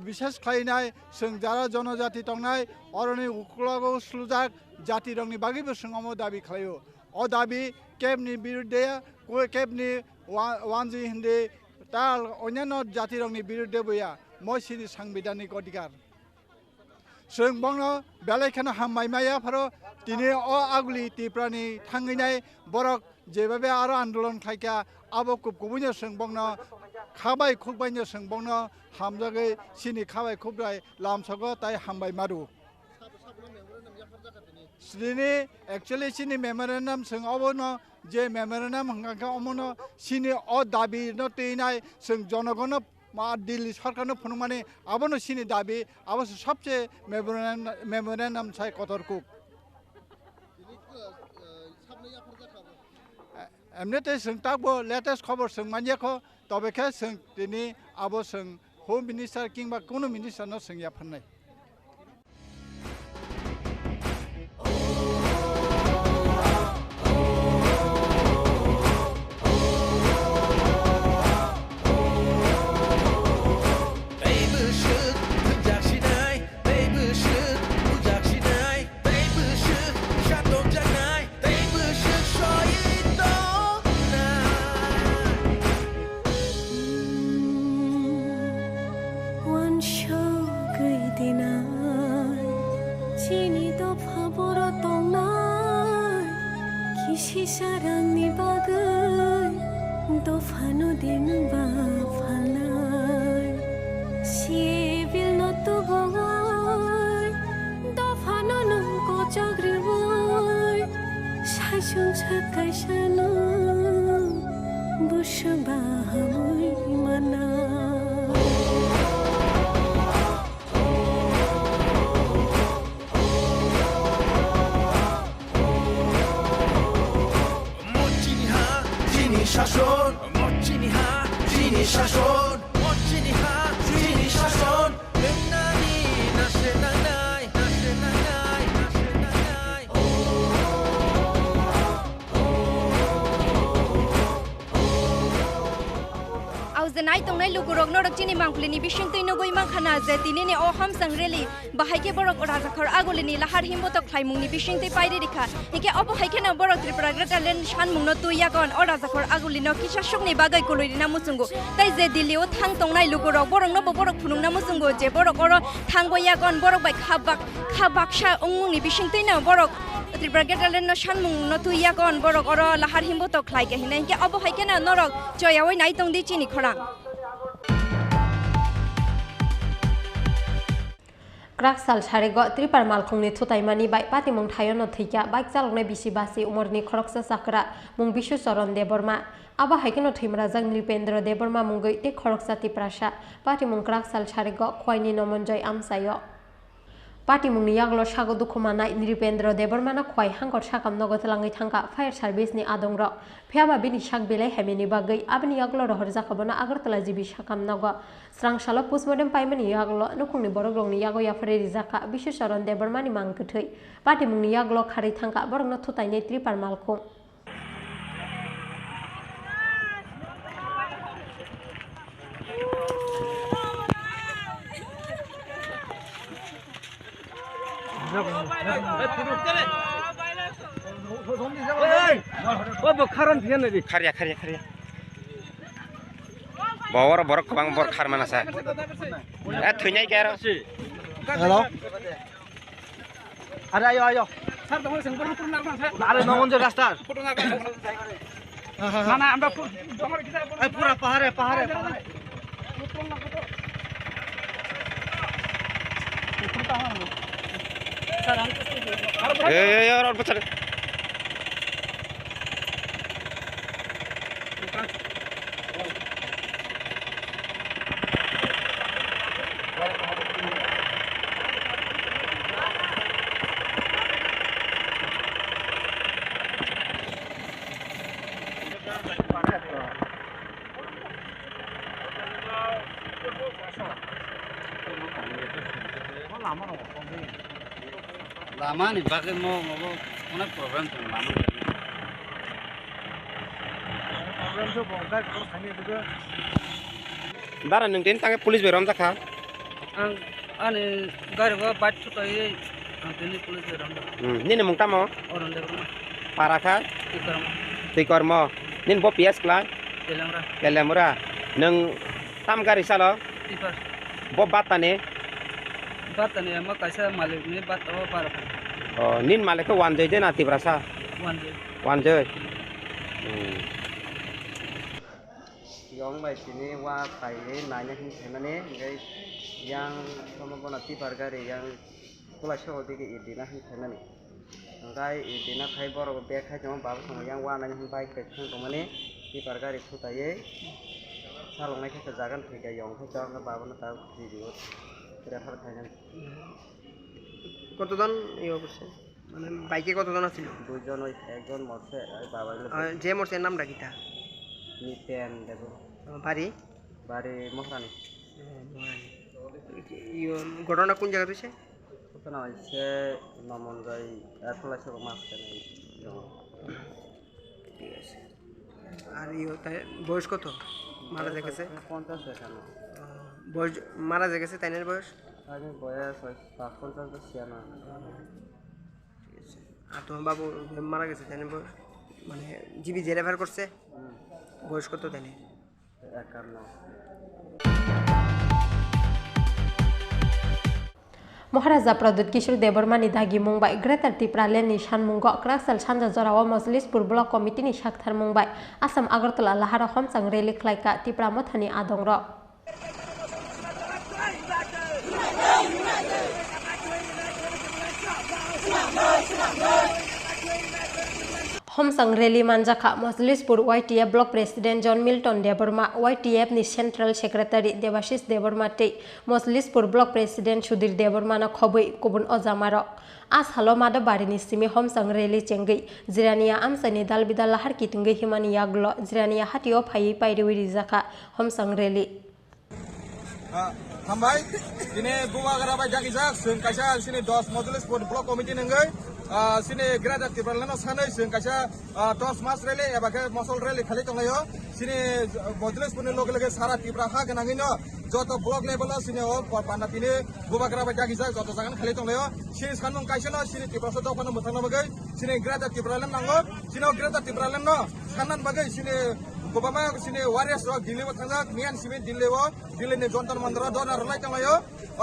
bishes khlainai swng jara jonojati tongnai, oroni uklogo slujak jatirokni bagwibo swng omo dabi khlaio. O dabi kebni birudde ya, ko-, kebni wa-, wanji hindi tal onyanno jatirokni birudde bo ya, mo chini sangbidhanik odhikar. Chwng bongno belai kheno hambai maya pharo tini o Aguli Tiprani thangwi nai borok jebabe aro andolon khlaikha, abo kub kubuino chwng bongno khabai khukbaino chwng bongno hamjagwi chini khabai khukbai lamsogo tai hambai maru. Chini actually chini memorandum chwng obono je memorandum hwnkha khe omono chini o dabi no twi nai chwng jonogono ma Delhi sorkarno phunukmani abono chini dabi, abo se sobse memorandum, memorandum sai kotor kuk. Tini, uh, uh, sabno yapharjak kha bo? Emni tei chwng takbo latest khobor chwng manya kho, tobe khe chwng tini abo chwng Home Minister kingba kunu minister no chwng yapharnai. Wansugwi dinai chini dopha boro tongnai, kisi sarangni bagwi dophano dinba phalnai. Sibilno tubuwi dophano nwng kochok riwi, saichung sa kaisano busu bahamwi mana. Mochini ha, chini shason, mochini ha, chini shason, mochini ha, chini shason. Au je nai tongnai lukurok norok chini mangpili ni bisingtwi nugwi mankha na je tini ni o hamsang rally bahai khe borok Rajakhor Aguli ni lahar himbotok khlaimung ni bisingtwi pairi rikha. Hingkhe obo hai kheno borok Tripura Greater Land sanmung no twi yakon o Rajakhor Aguli no kisa sukni bagwi kwlwi rina muchungo. Tei je Delhi o thang tongnai lukurok borok no bo borok phunukna muchungo je borok oro thangbo yakon borok bai kha bak-, kha baksa wngmung ni bisingtwi no borok Tripura Greater Land no sanmung no twi yakon borok oro lahar himbotok khlai khe hinai hingkhe obo hai kheno norok choyawi nai tongdi chini khorang. Kwrak sal sarigo Tripura malkhungni thutaimani bai patimung thaiono thwikha bike chaloknai bisi basi umorni khoroksa chakra mung Bishu Charan Debbarma. Abo hai kheno thwimrajak Nripendra Debbarma mungwi tei khoroksa Tiprasa. Patimung kwrak sal sarigo Khwaini Nomonjoy amchaio. Patimungni yagulo sago dukhu manai Nripendra Debbarmano khwai hangkor sakam nogo twlangwi thangkha fire service ni adongrok. Phiyaba bini sak belai hamyani bagwi aboni yagulo rohorjakha bono Agartala G B sakam nogo. Srang salo postmortem paimani yagulo nukhungni borokrokni yago yapharwi rijakha Bishu Charan Debbarmani mang kwthwi. Patimungni yagulo kharwi thangkha borokno thutainai tripar malkhung. Kharya, kharya, kharya. Bawar borok kwbang bor kharmana sa. Eh, thwinai khe aro. Hello. Are ayo, ayo. Sir, tongmani sengkor photo nang sir. Are nongon je rastar. Photo nang sir. Mana amra phu-, tongmani kisa photo. Ai pura pahare, pahare, pahare. Sir, ang to. Ei, ei, ei, aro bachar. Lama ni bagwi mo, mo, mo onek problem tongo lama ni bagwi. Problem to bo, gari kok thani dugo. Dara, nwng tini tangwi police bai romjak kha? Ang ani gari o bike thutaiwi ang tini police bai romjak. Hmm, nini mung tamo? Oron Debbarma. Para kha? Twikormo. Twikormo. Nini bo P S klai? Telemra. Telemra. Nwng tam gari salo? Tipper. Bo battani? Battani amo kaisa malik ni batta o para kha. Oh, nini malik khe Wanjoi de na Tiprasa? Wanjoi. Wanjoi. Hmm. Yong bai tini wa phaiwi naina hwnwi phaimani, hwnkhe yang somo bono tipper gari yang kwlai soko digi iri dina hwnwi phaimani. Hwnkhe iri dina phai borok bag khai tongo, baba tongo yang wa naina hwnwi bike bai thang tongmani, tipper gari thutaiwi salongnai khe jaga no thwikha, yong khe chwng khe baba no ta video refer khainani. কতজন ইয়ে করছে? মানে বাইকে কতজন আছিল? দুইজন, ওই একজন মরছে, ওই বাবা হলো আহ, যে মরছে এর নামটা কিতা? নিপেন দেব। আহ, বাড়ি? বাড়ি মহারানী। আহ, মহারানী। ইয়ে, ঘটনা কোন জায়গাত হয়েছে? ঘটনা হয়েছে নমনগঞ্জ, আহ, খোলাইছড়া মাঝখানে। ঠিক আছে। আর ইয়ে, তাই বয়স কত? মারা বয়স গেছে? হয়েছে পঞ্চাশ এখানে। আহ, বয়স, মারা গেছে তাইনের বয়স? তাইনের বয়স ওই পঞ্চাশ বা ছিয়ানব্বই। ঠিক আছে। আর তোমার বাবু মারা গেছে, তাই না? বয়স, মানে, জিবি যে রেফার করছে, হুম। বয়স কত তাই না? একান্ন। Maharaja Pradyut Kishore Debbarmani dagimung bai Greater Tipraland ni sanmungo kwrakchal sanja jorao Mojlispur Block Committee ni saktharmung bai Assam Agartala laharo homchang rally khlaika Tipra Mothani adongrok. Homsang rally manjakha Mojlispur Y T F Block President John Milton Debbarma, Y T F ni Central Secretary Debashish Debbarma tei Mojlispur Block President Sudhir Debbarma no khobwi kubun ojamarok. A salo Madhabari ni simi homsang rally chengwi Jirania amchaini dal bidal lahar kitungwi himani yagulo Jirania hatio phaiwi pairiwi rijakha homsang rally. Ah, hambai. Tini bubagra bai dagijak, chwng kaisa chini dos Mojlispur Block Committee nungwi, ah, chini Greater Tipraland no sanwi chwng kaisa, ah, dos mass rally eba khe mosol rally khali tonglaio. Chini Mojlispur ni loge loge sara Tipra ha gwnangwi no joto block level o chini o pa-, panda tini bubagra bai dagijak joto jaga no khali tonglaio. Chini sanmung kaisa no chini Tiprasa dopha no mwthangna bagwi chini Greater Tipraland nango. Chini o Greater Tipraland no sanna bagwi chini kwbangma chini warriors rok Delhi o thangjak, miyan simi Delhi o. Delhi ni Jantar Mantar o dhorna rwlai tonglaio.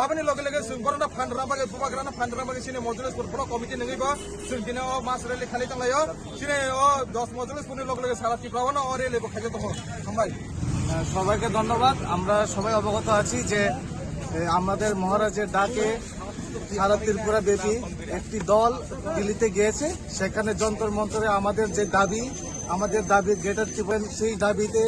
Aboni loge loge chwng borokno phan rwna bagwi, bubagrano phan rwna bagwi chini Mojlispur Block Committee nungwi bo chwng tini o mass rally khali tonglaio. Chini o dos Mojlispur ni loge loge sara Tripura o no o rally bo khaijak tongo. Hambai. আহ, সবাইকে ধন্যবাদ। আমরা সবাই অবগত আছি যে, এ, আমাদের মহারাজের ডাকে সারা ত্রিপুরা ব্যাপী একটি দল দিল্লিতে গিয়েছে। সেখানে যন্তর মন্তরে আমাদের যে দাবি, আমাদের দাবি গ্রেটার ত্রিপুরা, সেই দাবিতে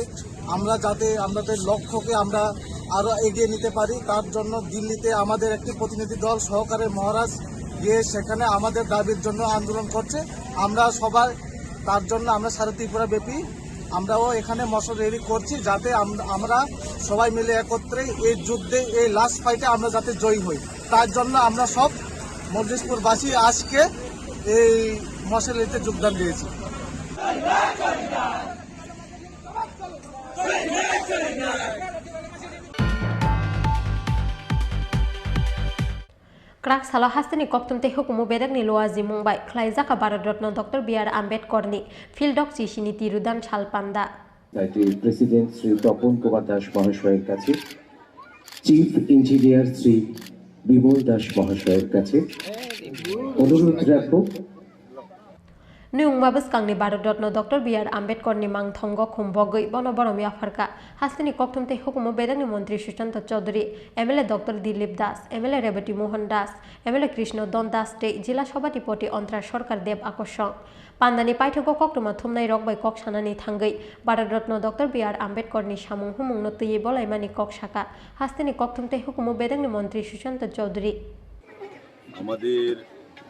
আমরা যাতে আমাদের লক্ষ্যকে আমরা আরো এগিয়ে নিতে পারি, তার জন্য দিল্লিতে আমাদের একটি প্রতিনিধি দল সহকারে মহারাজ গিয়ে সেখানে আমাদের দাবির জন্য আন্দোলন করছে। আমরা সবাই তার জন্য, আমরা সারা ত্রিপুরা ব্যাপী আমরাও এখানে মশাল র্যালি করছি, যাতে আম-, আমরা সবাই মিলে একত্রে এই যুদ্ধে, এই লাস্ট ফাইটে আমরা যাতে জয়ী হই, তার জন্য আমরা সব মল্লিশপুরবাসী আজকে এই মশাল র্যালিতে যোগদান দিয়েছি। Kwrak salo hasteni kokthum tei hukumu bedekni luajimung bai khlaijak Bharat Ratna Doctor B R Ambedkar ni Phildok Chisi ni Tirudan sal panda. President Shri Tapan Kumar Das মহাশয়ের কাছে, চিফ ইঞ্জিনিয়ার শ্রী বিমল দাস মহাশয়ের কাছে অনুরোধ রাখব Nungma bwskangni Bharat Ratna Doctor B R Ambedkar ni mangthongo khum bogwi bono borom yapharkha hasteni kokthum tei hukumu bedekni montri Sushanta Chaudhary, M L A Doctor Dilip Das, M L A Rebati Mohan Das, M L A Krishna Don Das tei Jila Sabhapati Antra Sarkar Deb Akosong. Pandani paithago koktwma thumnai rok bai kok sanani thangwi Bharat Ratna Doctor B R Ambedkar ni samung humungno twiwi bolaimani kok sakha hasteni kokthum tei hukumu bedekni montri Sushanta Chaudhary. আমাদের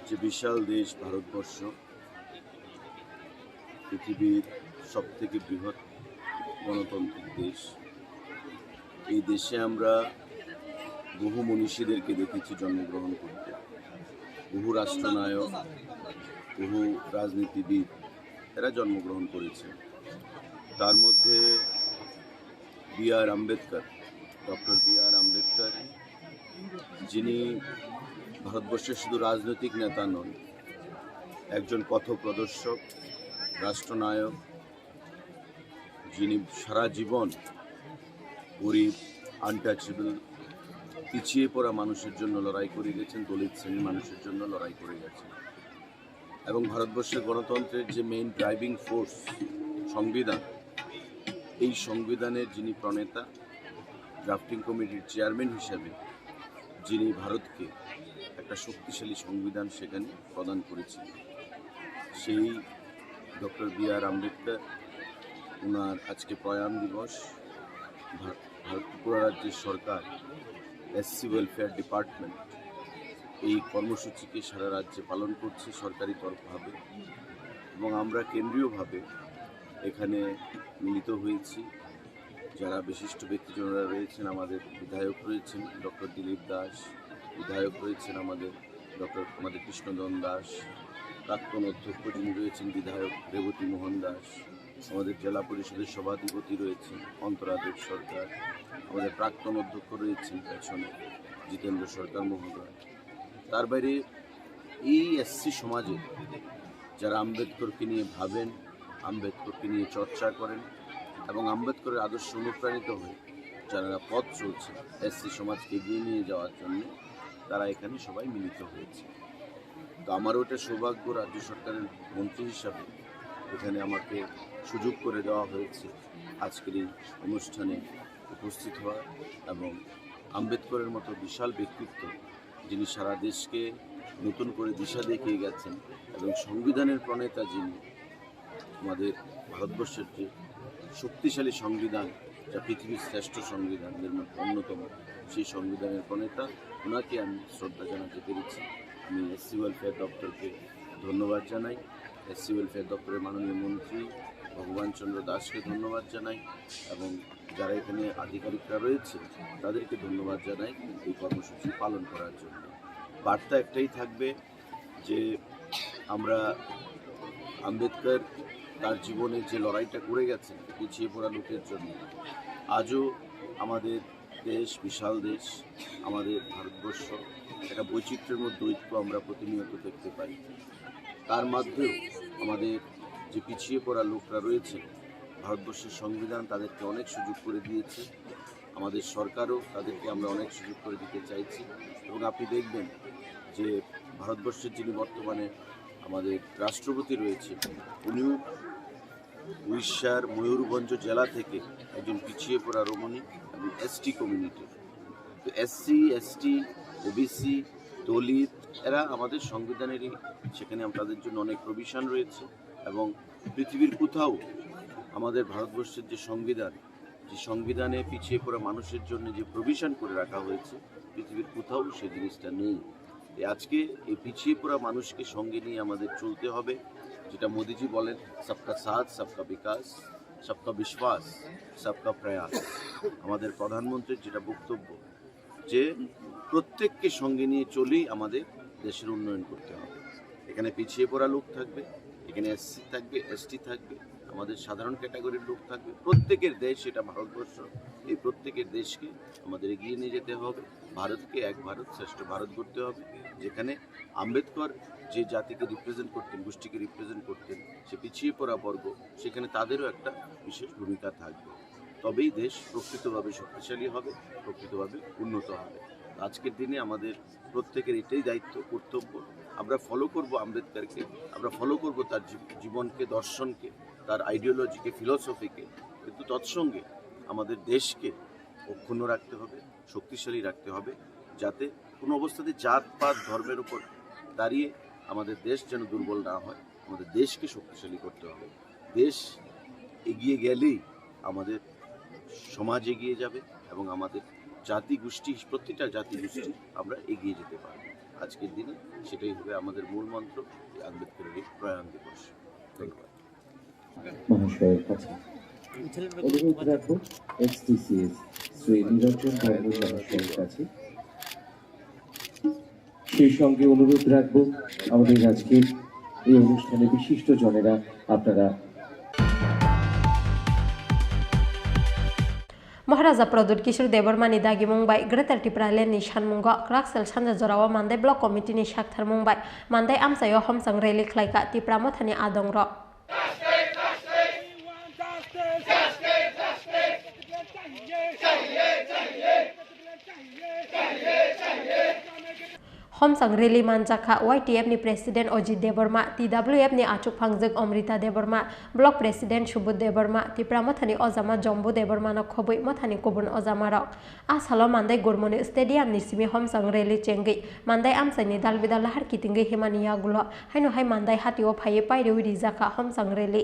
যে বিশাল দেশ ভারতবর্ষ, পৃথিবীর সব থেকে বৃহৎ গণতান্ত্রিক দেশ, এই দেশে আমরা বহু মনীষীদেরকে দেখেছি জন্মগ্রহণ করতে। বহু রাষ্ট্রনায়ক, বহু রাজনীতিবিদ এরা জন্মগ্রহণ করেছেন। তার মধ্যে বি আর আম্বেদকর, ডক্টর বি আর আম্বেদকর, যিনি ভারতবর্ষের শুধু রাজনৈতিক নেতা নন, একজন পথপ্রদর্শক, রাষ্ট্রনায়ক, যিনি সারা জীবন গরিব, আনটাচেবল, পিছিয়ে পড়া মানুষের জন্য লড়াই করে গেছেন, দলিত শ্রেণীর মানুষের জন্য লড়াই করে গেছেন। এবং ভারতবর্ষের গণতন্ত্রের যে মেইন ড্রাইভিং ফোর্স, সংবিধান, এই সংবিধানের যিনি প্রণেতা, ড্রাফটিং কমিটির চেয়ারম্যান হিসাবে যিনি ভারতকে একটা শক্তিশালী সংবিধান সেখানে প্রদান করেছিলেন, সেই ডক্টর বি আর আম্বেদকর, ওনার আজকে প্রয়াণ দিবস। ভার- ভারত ত্রিপুরা রাজ্যের সরকার, এসসি ওয়েলফেয়ার ডিপার্টমেন্ট, এই কর্মসূচিকে সারা রাজ্যে পালন করছে সরকারি তরফভাবে। এবং আমরা কেন্দ্রীয়ভাবে এখানে মিলিত হয়েছি। যারা বিশিষ্ট ব্যক্তিজনেরা রয়েছেন, আমাদের বিধায়ক রয়েছেন ডক্টর দিলীপ দাস, বিধায়ক রয়েছেন আমাদের ডক্টর আমাদের কৃষ্ণধন দাস, প্রাক্তন অধ্যক্ষ যিনি রয়েছেন বিধায়ক রেবতী মোহন দাস, আমাদের জেলা পরিষদের সভাধিপতি রয়েছেন অন্তরা দেব সরকার, আমাদের প্রাক্তন অধ্যক্ষ রয়েছেন পেছনে জিতেন্দ্র সরকার মহোদয়। তার বাইরে এই এসসি সমাজে যারা আম্বেদকরকে নিয়ে ভাবেন, আম্বেদকরকে নিয়ে চর্চা করেন এবং আম্বেদকরের আদর্শে অনুপ্রাণিত হয়ে যারা পথ চলছে এসসি সমাজকে এগিয়ে নিয়ে যাওয়ার জন্য, তারা এখানে সবাই মিলিত হয়েছে। তো আমারও এটা সৌভাগ্য, রাজ্য সরকারের মন্ত্রী হিসাবে এখানে আমাকে সুযোগ করে দেওয়া হয়েছে আজকের এই অনুষ্ঠানে উপস্থিত হওয়া এবং আম্বেদকরের মতো বিশাল ব্যক্তিত্ব, যিনি সারা দেশকে নতুন করে দিশা দেখিয়ে গেছেন এবং সংবিধানের প্রণেতা যিনি, আমাদের ভারতবর্ষের যে শক্তিশালী সংবিধান, যা পৃথিবীর শ্রেষ্ঠ সংবিধানদের মধ্যে অন্যতম, সেই সংবিধানের প্রণেতা, ওনাকে আমি শ্রদ্ধা জানাতে পেরেছি। আমি এসসি ওয়েলফেয়ার দপ্তরকে ধন্যবাদ জানাই, এসসি ওয়েলফেয়ার দপ্তরের মাননীয় মন্ত্রী ভগবান চন্দ্র দাসকে ধন্যবাদ জানাই এবং যারা এখানে আধিকারিকরা রয়েছে, তাদেরকে ধন্যবাদ জানাই এই কর্মসূচি পালন করার জন্য। বার্তা একটাই থাকবে যে আমরা আম্বেদকর তার জীবনে যে লড়াইটা করে গেছেন পিছিয়ে পড়া লোকের জন্য, আজও আমাদের দেশ, বিশাল দেশ, আমাদের ভারতবর্ষ, একটা বৈচিত্র্যের মধ্যে ঐক্য আমরা প্রতিনিয়ত দেখতে পাই। তার মধ্যেও আমাদের যে পিছিয়ে পড়া লোকরা রয়েছেন, ভারতবর্ষের সংবিধান তাদেরকে অনেক সুযোগ করে দিয়েছে, আমাদের সরকারও তাদেরকে আমরা অনেক সুযোগ করে দিতে চাইছি। এবং আপনি দেখবেন যে ভারতবর্ষের যিনি বর্তমানে আমাদের রাষ্ট্রপতি রয়েছে, উনিও উড়িষ্যার ময়ূরভঞ্জ জেলা থেকে একজন পিছিয়ে পড়া রমণী এবং এসটি কমিউনিটির। তো এসসি, এসটি, ওবিসি, দলিত, এরা আমাদের সংবিধানেরই, সেখানে আম- তাদের জন্য অনেক প্রভিশন রয়েছে এবং পৃথিবীর কোথাও আমাদের ভারতবর্ষের যে সংবিধান, যে সংবিধানে পিছিয়ে পড়া মানুষের জন্য যে প্রভিশন করে রাখা হয়েছে, পৃথিবীর কোথাও সেই জিনিসটা নেই। এই আজকে এই পিছিয়ে পড়া মানুষকে সঙ্গে নিয়ে আমাদের চলতে হবে, যেটা মোদিজি বলেন, সবকা সাথ, সবকা বিকাশ, সবকা বিশ্বাস, সবকা প্রয়াস। আমাদের প্রধানমন্ত্রীর যেটা বক্তব্য, যে প্রত্যেককে সঙ্গে নিয়ে চলেই আমাদের দেশের উন্নয়ন করতে হবে। এখানে পিছিয়ে পড়া লোক থাকবে, এখানে এসসি থাকবে, এসটি থাকবে, আমাদের সাধারণ ক্যাটাগরির লোক থাকবে। প্রত্যেকের দেশ এটা ভারতবর্ষ, এই প্রত্যেকের দেশকে আমাদের এগিয়ে নিয়ে যেতে হবে। ভারতকে এক ভারত শ্রেষ্ঠ ভারত করতে হবে, যেখানে আম্বেদকর যে জাতিকে রিপ্রেজেন্ট করতেন, গোষ্ঠীকে রিপ্রেজেন্ট করতেন, সে পিছিয়ে পড়া বর্গ, সেখানে তাদেরও একটা বিশেষ ভূমিকা থাকবে। তবেই দেশ প্রকৃতভাবে শক্তিশালী হবে, প্রকৃতভাবে উন্নত হবে। আজকের দিনে আমাদের প্রত্যেকের এটাই দায়িত্ব, কর্তব্য। আমরা ফলো করব আম্বেদকরকে, আমরা ফলো করব তার জীব-, জীবনকে, দর্শনকে, তার আইডিওলজিকে, ফিলসফিকে, কিন্তু তৎসঙ্গে আমাদের দেশকে অক্ষুণ্ণ রাখতে হবে, শক্তিশালী রাখতে হবে, যাতে কোনো অবস্থাতে জাত পাত ধর্মের উপর দাঁড়িয়ে আমাদের দেশ যেন দুর্বল না হয়। আমাদের দেশকে শক্তিশালী করতে হবে। দেশ এগিয়ে গেলেই আমাদের সমাজ এগিয়ে যাবে এবং আমাদের জাতি গোষ্ঠী, প্রতিটা জাতি গোষ্ঠী আমরা এগিয়ে যেতে পারবো। আজকের দিনে সেটাই হবে আমাদের মূল মন্ত্র, এই আম্বেদকরের এই প্রয়াণ দিবস। ধন্যবাদ। মহাশয়ের কাছে অনুরোধ রাখবো, এক্সটিসিএস শ্রী নিরঞ্জন বাবু মহাশয়ের কাছে। সেই সঙ্গে অনুরোধ রাখবো আমাদের আজকের এই অনুষ্ঠানে বিশিষ্ট জনেরা আপনারা Maharaja Pradyut Kishore Debbarma ni dagimung bai Greater Tipraland ni sanmungo Kwraksel sanja jorao Mandai Block Committee ni saktharmung bai Mandai amchaio homchang rally khlaikha Tipra Mothani adongrok. Homchang rally manjakha Y T F ni President Ajit Debbarma, T W F ni achukphangjwk Amrita Debbarma, Block President Subodh Debbarma, Tipra Mothani ojama Jambu Debbarma no khobwi mothani kubun ojamarok. A salo Mandai Gurmoni Stadium ni simi homchang rally chengwi Mandai amchaini dalbidal lahar kitingwi himani yagulo haino hai Mandai hatio phaiwi pairiwi rijakha homchang rally.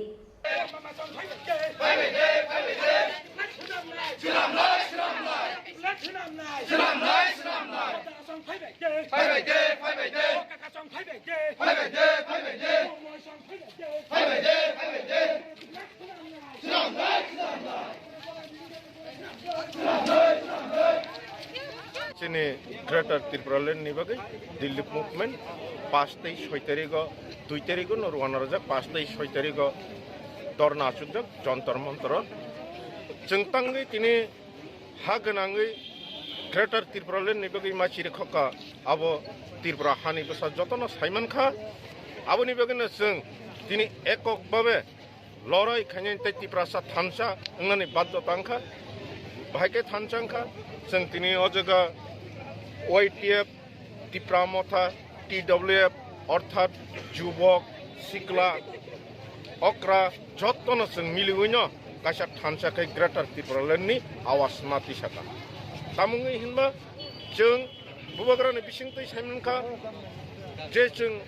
Chini Greater Tipraland ni bagwi Delhi movement paanch tei soi tarigo, dui tarigo no rwna rwjak, paanch tei soi tarigo dhorna achukjak Jantar Mantar o. Chwng tangwi tini ha gwnangwi Greater Tipraland ni bagwi ma chirikhokha, abo Tripura hani bwsa jotono saimankha. Aboni bagwino chwng tini ekok babe lorai khainani tei Tiprasa thansa wngnani badhyota wngkha. Bahai khe thansa wngkha, chwng tini o jaga Y T F, Tipra Motha, T W F, orthat jubok, sikla, okra, jottono chwng miliwino kaisa thansa khe Greater Tipraland ni awas ma tisaka. Tamungwi hinba chwng Bubagrani bisingtwi saimankha je chwng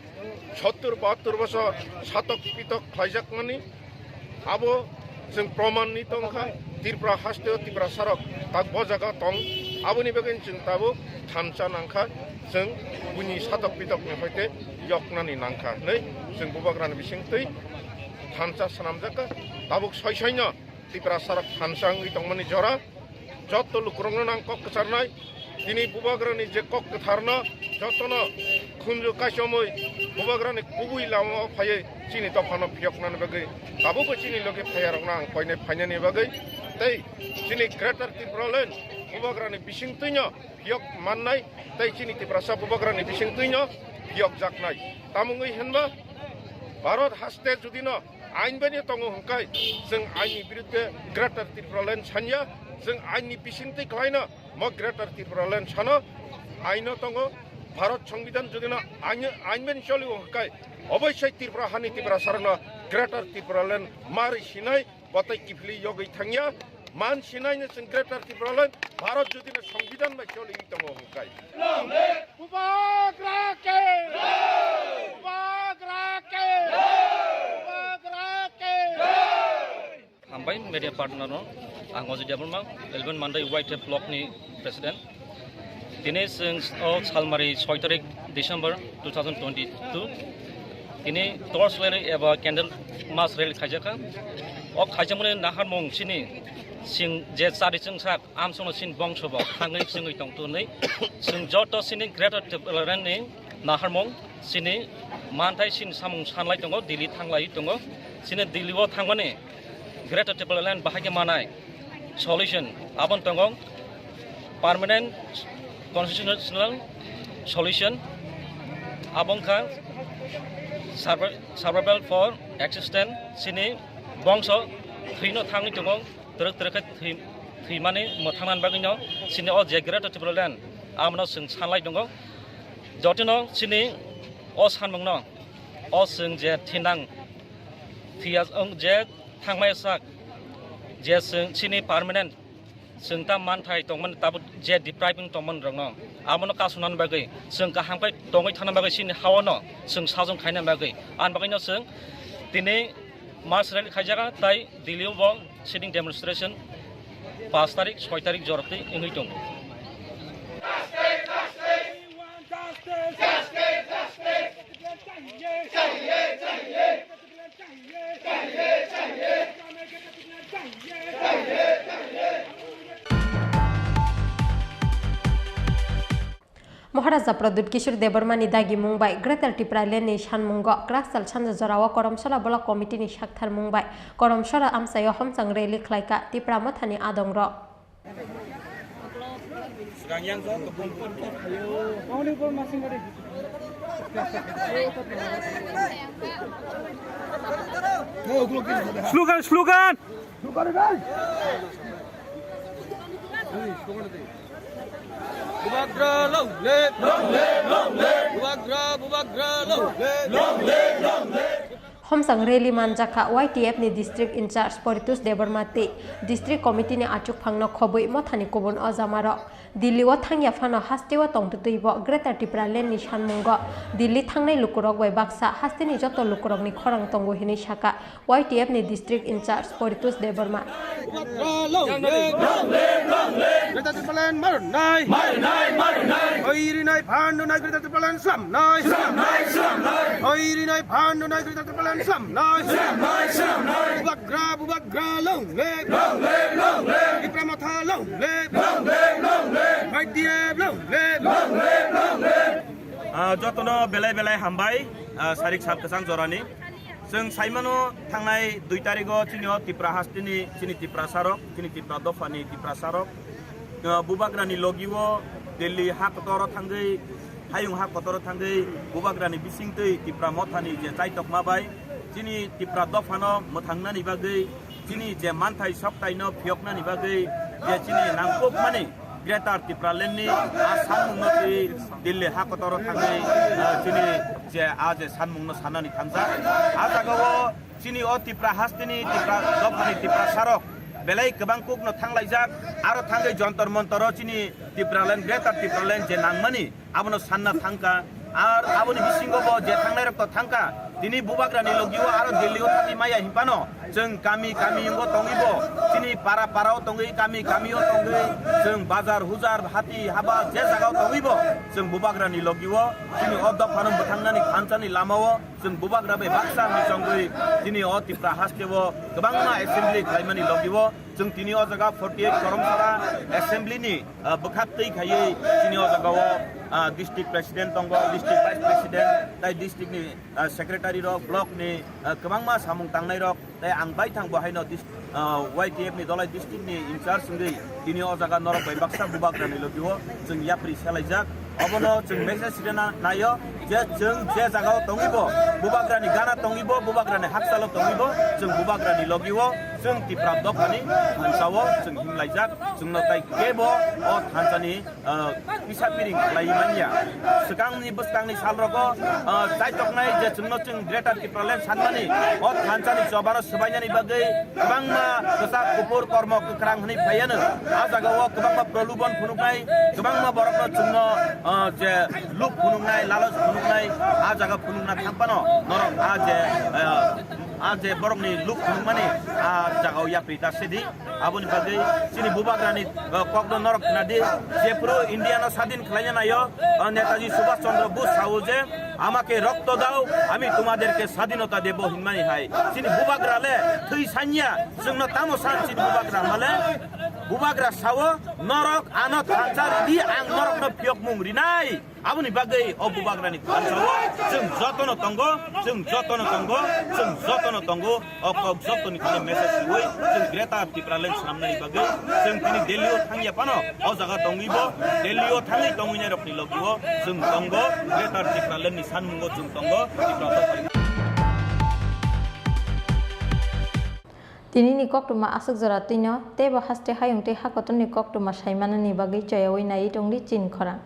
sottur bahattur bosor satok pitok khlaijakmani, abo chwng proman ni tongkha. Tripura haste o Tiprasarok tak bo jaga tong, aboni bagwi chwng tabuk thansa nangkha, chwng buini satok pitokni hoite yoknani nangkha hinwi chwng Bubagrani bisingtwi thansa swnamjakha. Tabuk soi soino Tiprasarok thansa wngwi tongmani jora. Jotto lukurokno nang kok kwcharnai, tini Bubagrani je kok kwtharno jottono khunju kaichomwi Bubagrani kubui lamao phaiwi chini dophano phiyoknani bagwi, tabukbo chini logi phaiyarokno ang koinai phainani bagwi, tei chini Greater Tipraland Bubagrani bisingtwino phiyok mannai, tei chini Tiprasa Bubagrani bisingtwino phiyokjaknai. Tamungwi hinba Bharat haste judino ain bai tongo hwnkhe, chwng aini birudde Greater Tipraland sanya, chwng aini bisingtwi khlaino mo Greater Tipraland sano. Aino tongo, Bharat Songbidan judino ain, ain bai cholio hwnkhe, oboisai Tripura hani Tiprasarokno Greater Tipraland mari sinai, botei kiphilwi yogwi thangya. Man sinaino chwng Greater Tipraland Bharat judino Songbidan bai choli tongo hwnkhe. Bubagra ke! Bubagra ke! Bubagra ke! Hambai media partner no. Ang Ajay Debbarma, eleven Mandai Y T F block ni president. Tini chwng o salmari soi tarik December two thousand twenty-two. Tini torch rally eba candle mass rally khaijakha. O khaijakmani naharmung chini chwng je chari chwngsak amsongno chini bongso bo thangwi chwngwi tong twnwi. Chwng joto chini Greater Tipraland ni naharmung chini manthai chini samung sanlai tongo, Delhi thanglai tongo. Chini Delhi o thangmani Greater Tipraland bahai khe manai solution abon tongo, permanent constitutional solution, abong kha survi- survival for existence. Chini bongso thwino thangwi tongo, twrwk twrwk khe thwi- thwimani mwthangna bagwino chini o je Greater Tipraland amno chwng sanlai tongo. Jotino chini o sanmungno o chwng je thinang thwiya wng je thangmaya sak je chwng chini permanent chwng ta manthai tongmani tabuk je depriving tongmani rokno abono kasunani bagwi chwng kaham khe tongwi thangna bagwi chini haono chwng sajwng khaina bagwi ani bagwino chwng tini march rally khaijaga tai Delhi o bo sitting demonstration paanch tarik soi tarik jorok twi wngwi tongo. Maharaja Pradyut Kishore Debbarma ni dagimung bai Greater Tipraland ni sanmungo kwrak sal sanja jorao Koromsora Block Committee ni saktharmung bai Koromsora amchaio homchang rally khlaikha Tipra Mothani adongrok. Slogan, slogan. Bubagra long live. Long live, long live. Bubagra, Bubagra long live. Long live, long live. Homchang rally manjakha Y T F ni district in charge Poritos Debbarma tei district committee ni achukphangno khobwi mothani kubun ojamarok. Delhi o thangya phano hasteo tongtwtwi bo Greater Tipraland ni sanmungo Delhi thangnai lukurok bai baksa hasteni joto lukurokni khorang tongo hinwi sakha Y T F ni district in charge Poritos Debbarma. Long live, long live, long live. Greater Tipraland marnai. Marnai, marnai. Oirinai phandunai Greater Tipraland slamnai. Slamnai, slamnai. Oirinai phandunai Greater Tipraland slamnai. Slamnai, slamnai. Bubagra, Bubagra long live. Long live, long live. Tipra Motha long live. Long live, long live. Y T F long live. Long live, long live. Ah, jotono belai belai hambai, ah, sarik sal kwchang jorani. Chwng saimano thangnai dui tarigo chini o Tipra hasteni chini Tiprasarok, chini Tipra dophani Tiprasarok, ah, Bubagrani logio Delhi ha kotoro thangwi, hayung ha kotoro thangwi Bubagrani bisingtwi Tipra Mothani je chaitokma bai chini Tipra dophano mwthangnani bagwi, chini je manthai soktaino phiyoknani bagwi je chini nangkukmani Greater Tipraland ni a sanmungno twi Delhi ha kotoro thangwi, ah, chini je a je sanmungno sanani thangjak. A jagao chini o Tipra hasteni Tipra dophani Tiprasarok belai kwbang kukno thanglaijak, aro thangwi Jontor Montoro chini Tipraland, Greater Tipraland je nangmani abono sanna thangkha. Ar aboni bisingo bo je thangnai rok to thangkha, tini Bubagrani logio aro Delhi o thangwi maya hinphano chwng kami kami wngwi tongwi bo, chini para para o tongwi, kami kami o tongwi, chwng bazar hujar hati haba je jaga o tongwi bo, chwng Bubagrani logio chini o dophano mwthangnani thansa ni lama o chwng Bubagra bai baksa wngwi chongwi chini o Tipra haste o kwbangma assembly khlaimani logio. Chwng tini o jaga forty eight Koromsora Assembly ni, ah, bwkhak twi khaiwi chini o jaga o, ah, district president tongo, district vice president, tai district ni, ah, secretary rok, block ni, ah, kwbangma samung tangnai rok, tai ang baithang bo haino dis-, ah, Y T F ni Dholai district ni in charge wngwi tini o jaga norok bai baksa Bubagra ni logi o chwng yapri selaijak. Obono chwng message rina naio je chwng je jagao tongwi bo, Bubagrani gana tongwi bo, Bubagrani hakchalo tongwi bo, chwng Bubagrani logi o, chwng Tipra dophani thansa o chwng himlaijak, chwngno tai kebo o thansani, ah, kisa piring khlai manya. Swkangni bwskangni salrogo, ah, chaitoknai je chwngno chwng Greater Tipraland sanmani, o thansani chobano swbainani bagwi kwbangma kwchak kuphur kormo kwkrang hwnwi phaiano. A jagao kwbangma prolubon phunuknai, kwbangma borokno chwngno, ah, je luk phunuknai, lalos phunuknai, a jaga phunukna thangphano norok a je, ah, a je borokni luk phunukmani a jaga Yapri ta sedi, aboni bagwi chini bubagrani, uh, kokno norok khna di, jephuru India no sadin khlaina naio, uh, Netaji Subhash Chandra Bose sao je, "Amake rokto dao, ami tumaderke sadinota debo," hinmani hai. Chini bubagra le thwi sanya, chwngno tamo san chini bubagra male, bubagra sao, "Norok ano thansa ridi, ang norokno phiyokmung rinai." Aboni bagwi o bubagrani thansao chwng jotono tongo, chwng jotono tongo, chwng jotono tongo. O kok jotoni thani message riwi chwng Greater Tipraland swnamnani bagwi chwng tini Delhi o thangya phano o jaga tongwi bo Delhi o thangwi tongwinai rokni logi o chwng tongo, Greater Tipraland ni sanmungo chwng tongo, Tipra Motha. Tinini koktwma aswk jora twino teibo haste hayung tei hakotorni koktwma saimanani bagwi choyawi naiwi tongdi chini khorang.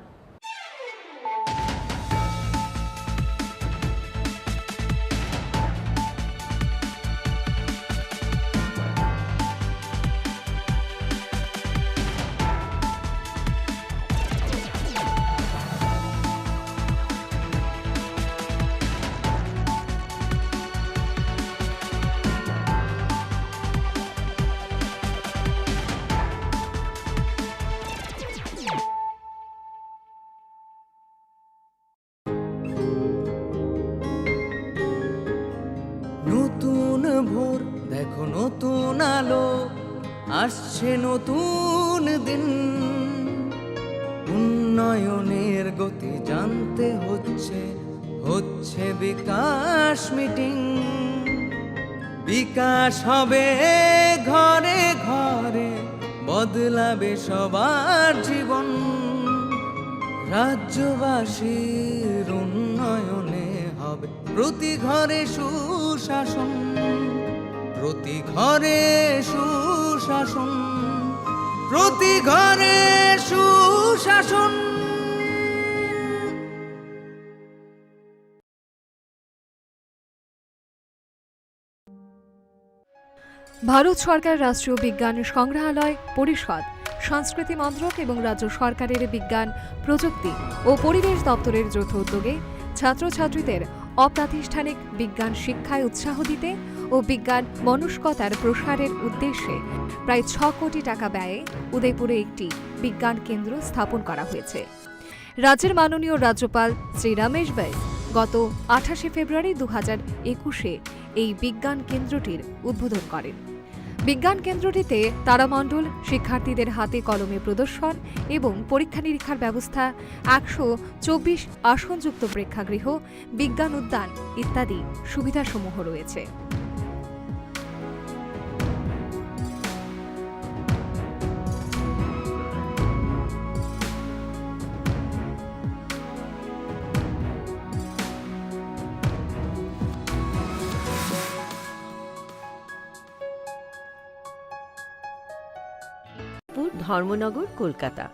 নতুন ভোর, দেখো নতুন আলো, আসছে নতুন দিন। উন্নয়নের গতি জানতে হচ্ছে, হচ্ছে বিকাশ মিটিং। বিকাশ হবে ঘরে ঘরে, বদলাবে সবার জীবন। রাজ্যবাসীর উন্নয়নে হবে প্রতি ঘরে সুশাসন, প্রতি ঘরে সুশাসন, প্রতি ঘরে সুশাসন। ভারত সরকার রাষ্ট্রীয় বিজ্ঞান সংগ্রহালয় পরিষদ, সংস্কৃতি মন্ত্রক এবং রাজ্য সরকারের বিজ্ঞান, প্রযুক্তি ও পরিবেশ দপ্তরের যৌথ উদ্যোগে ছাত্রছাত্রীদের অপ্রাতিষ্ঠানিক বিজ্ঞান শিক্ষায় উৎসাহ দিতে ও বিজ্ঞান মনস্কতার প্রসারের উদ্দেশ্যে প্রায় ছ কোটি টাকা ব্যয়ে উদয়পুরে একটি বিজ্ঞান কেন্দ্র স্থাপন করা হয়েছে। রাজ্যের মাননীয় রাজ্যপাল শ্রী রমেশ বাইস গত আঠাশে ফেব্রুয়ারি দু হাজার একুশে এই বিজ্ঞান কেন্দ্রটির উদ্বোধন করেন। বিজ্ঞান কেন্দ্রটিতে তারামণ্ডল শিক্ষার্থীদের হাতে কলমে প্রদর্শন এবং পরীক্ষা নিরীক্ষার ব্যবস্থা, একশো চব্বিশ আসনযুক্ত প্রেক্ষাগৃহ, বিজ্ঞান উদ্যান ইত্যাদি সুবিধাসমূহ রয়েছে। পুর ধর্মনগর, কলকাতা।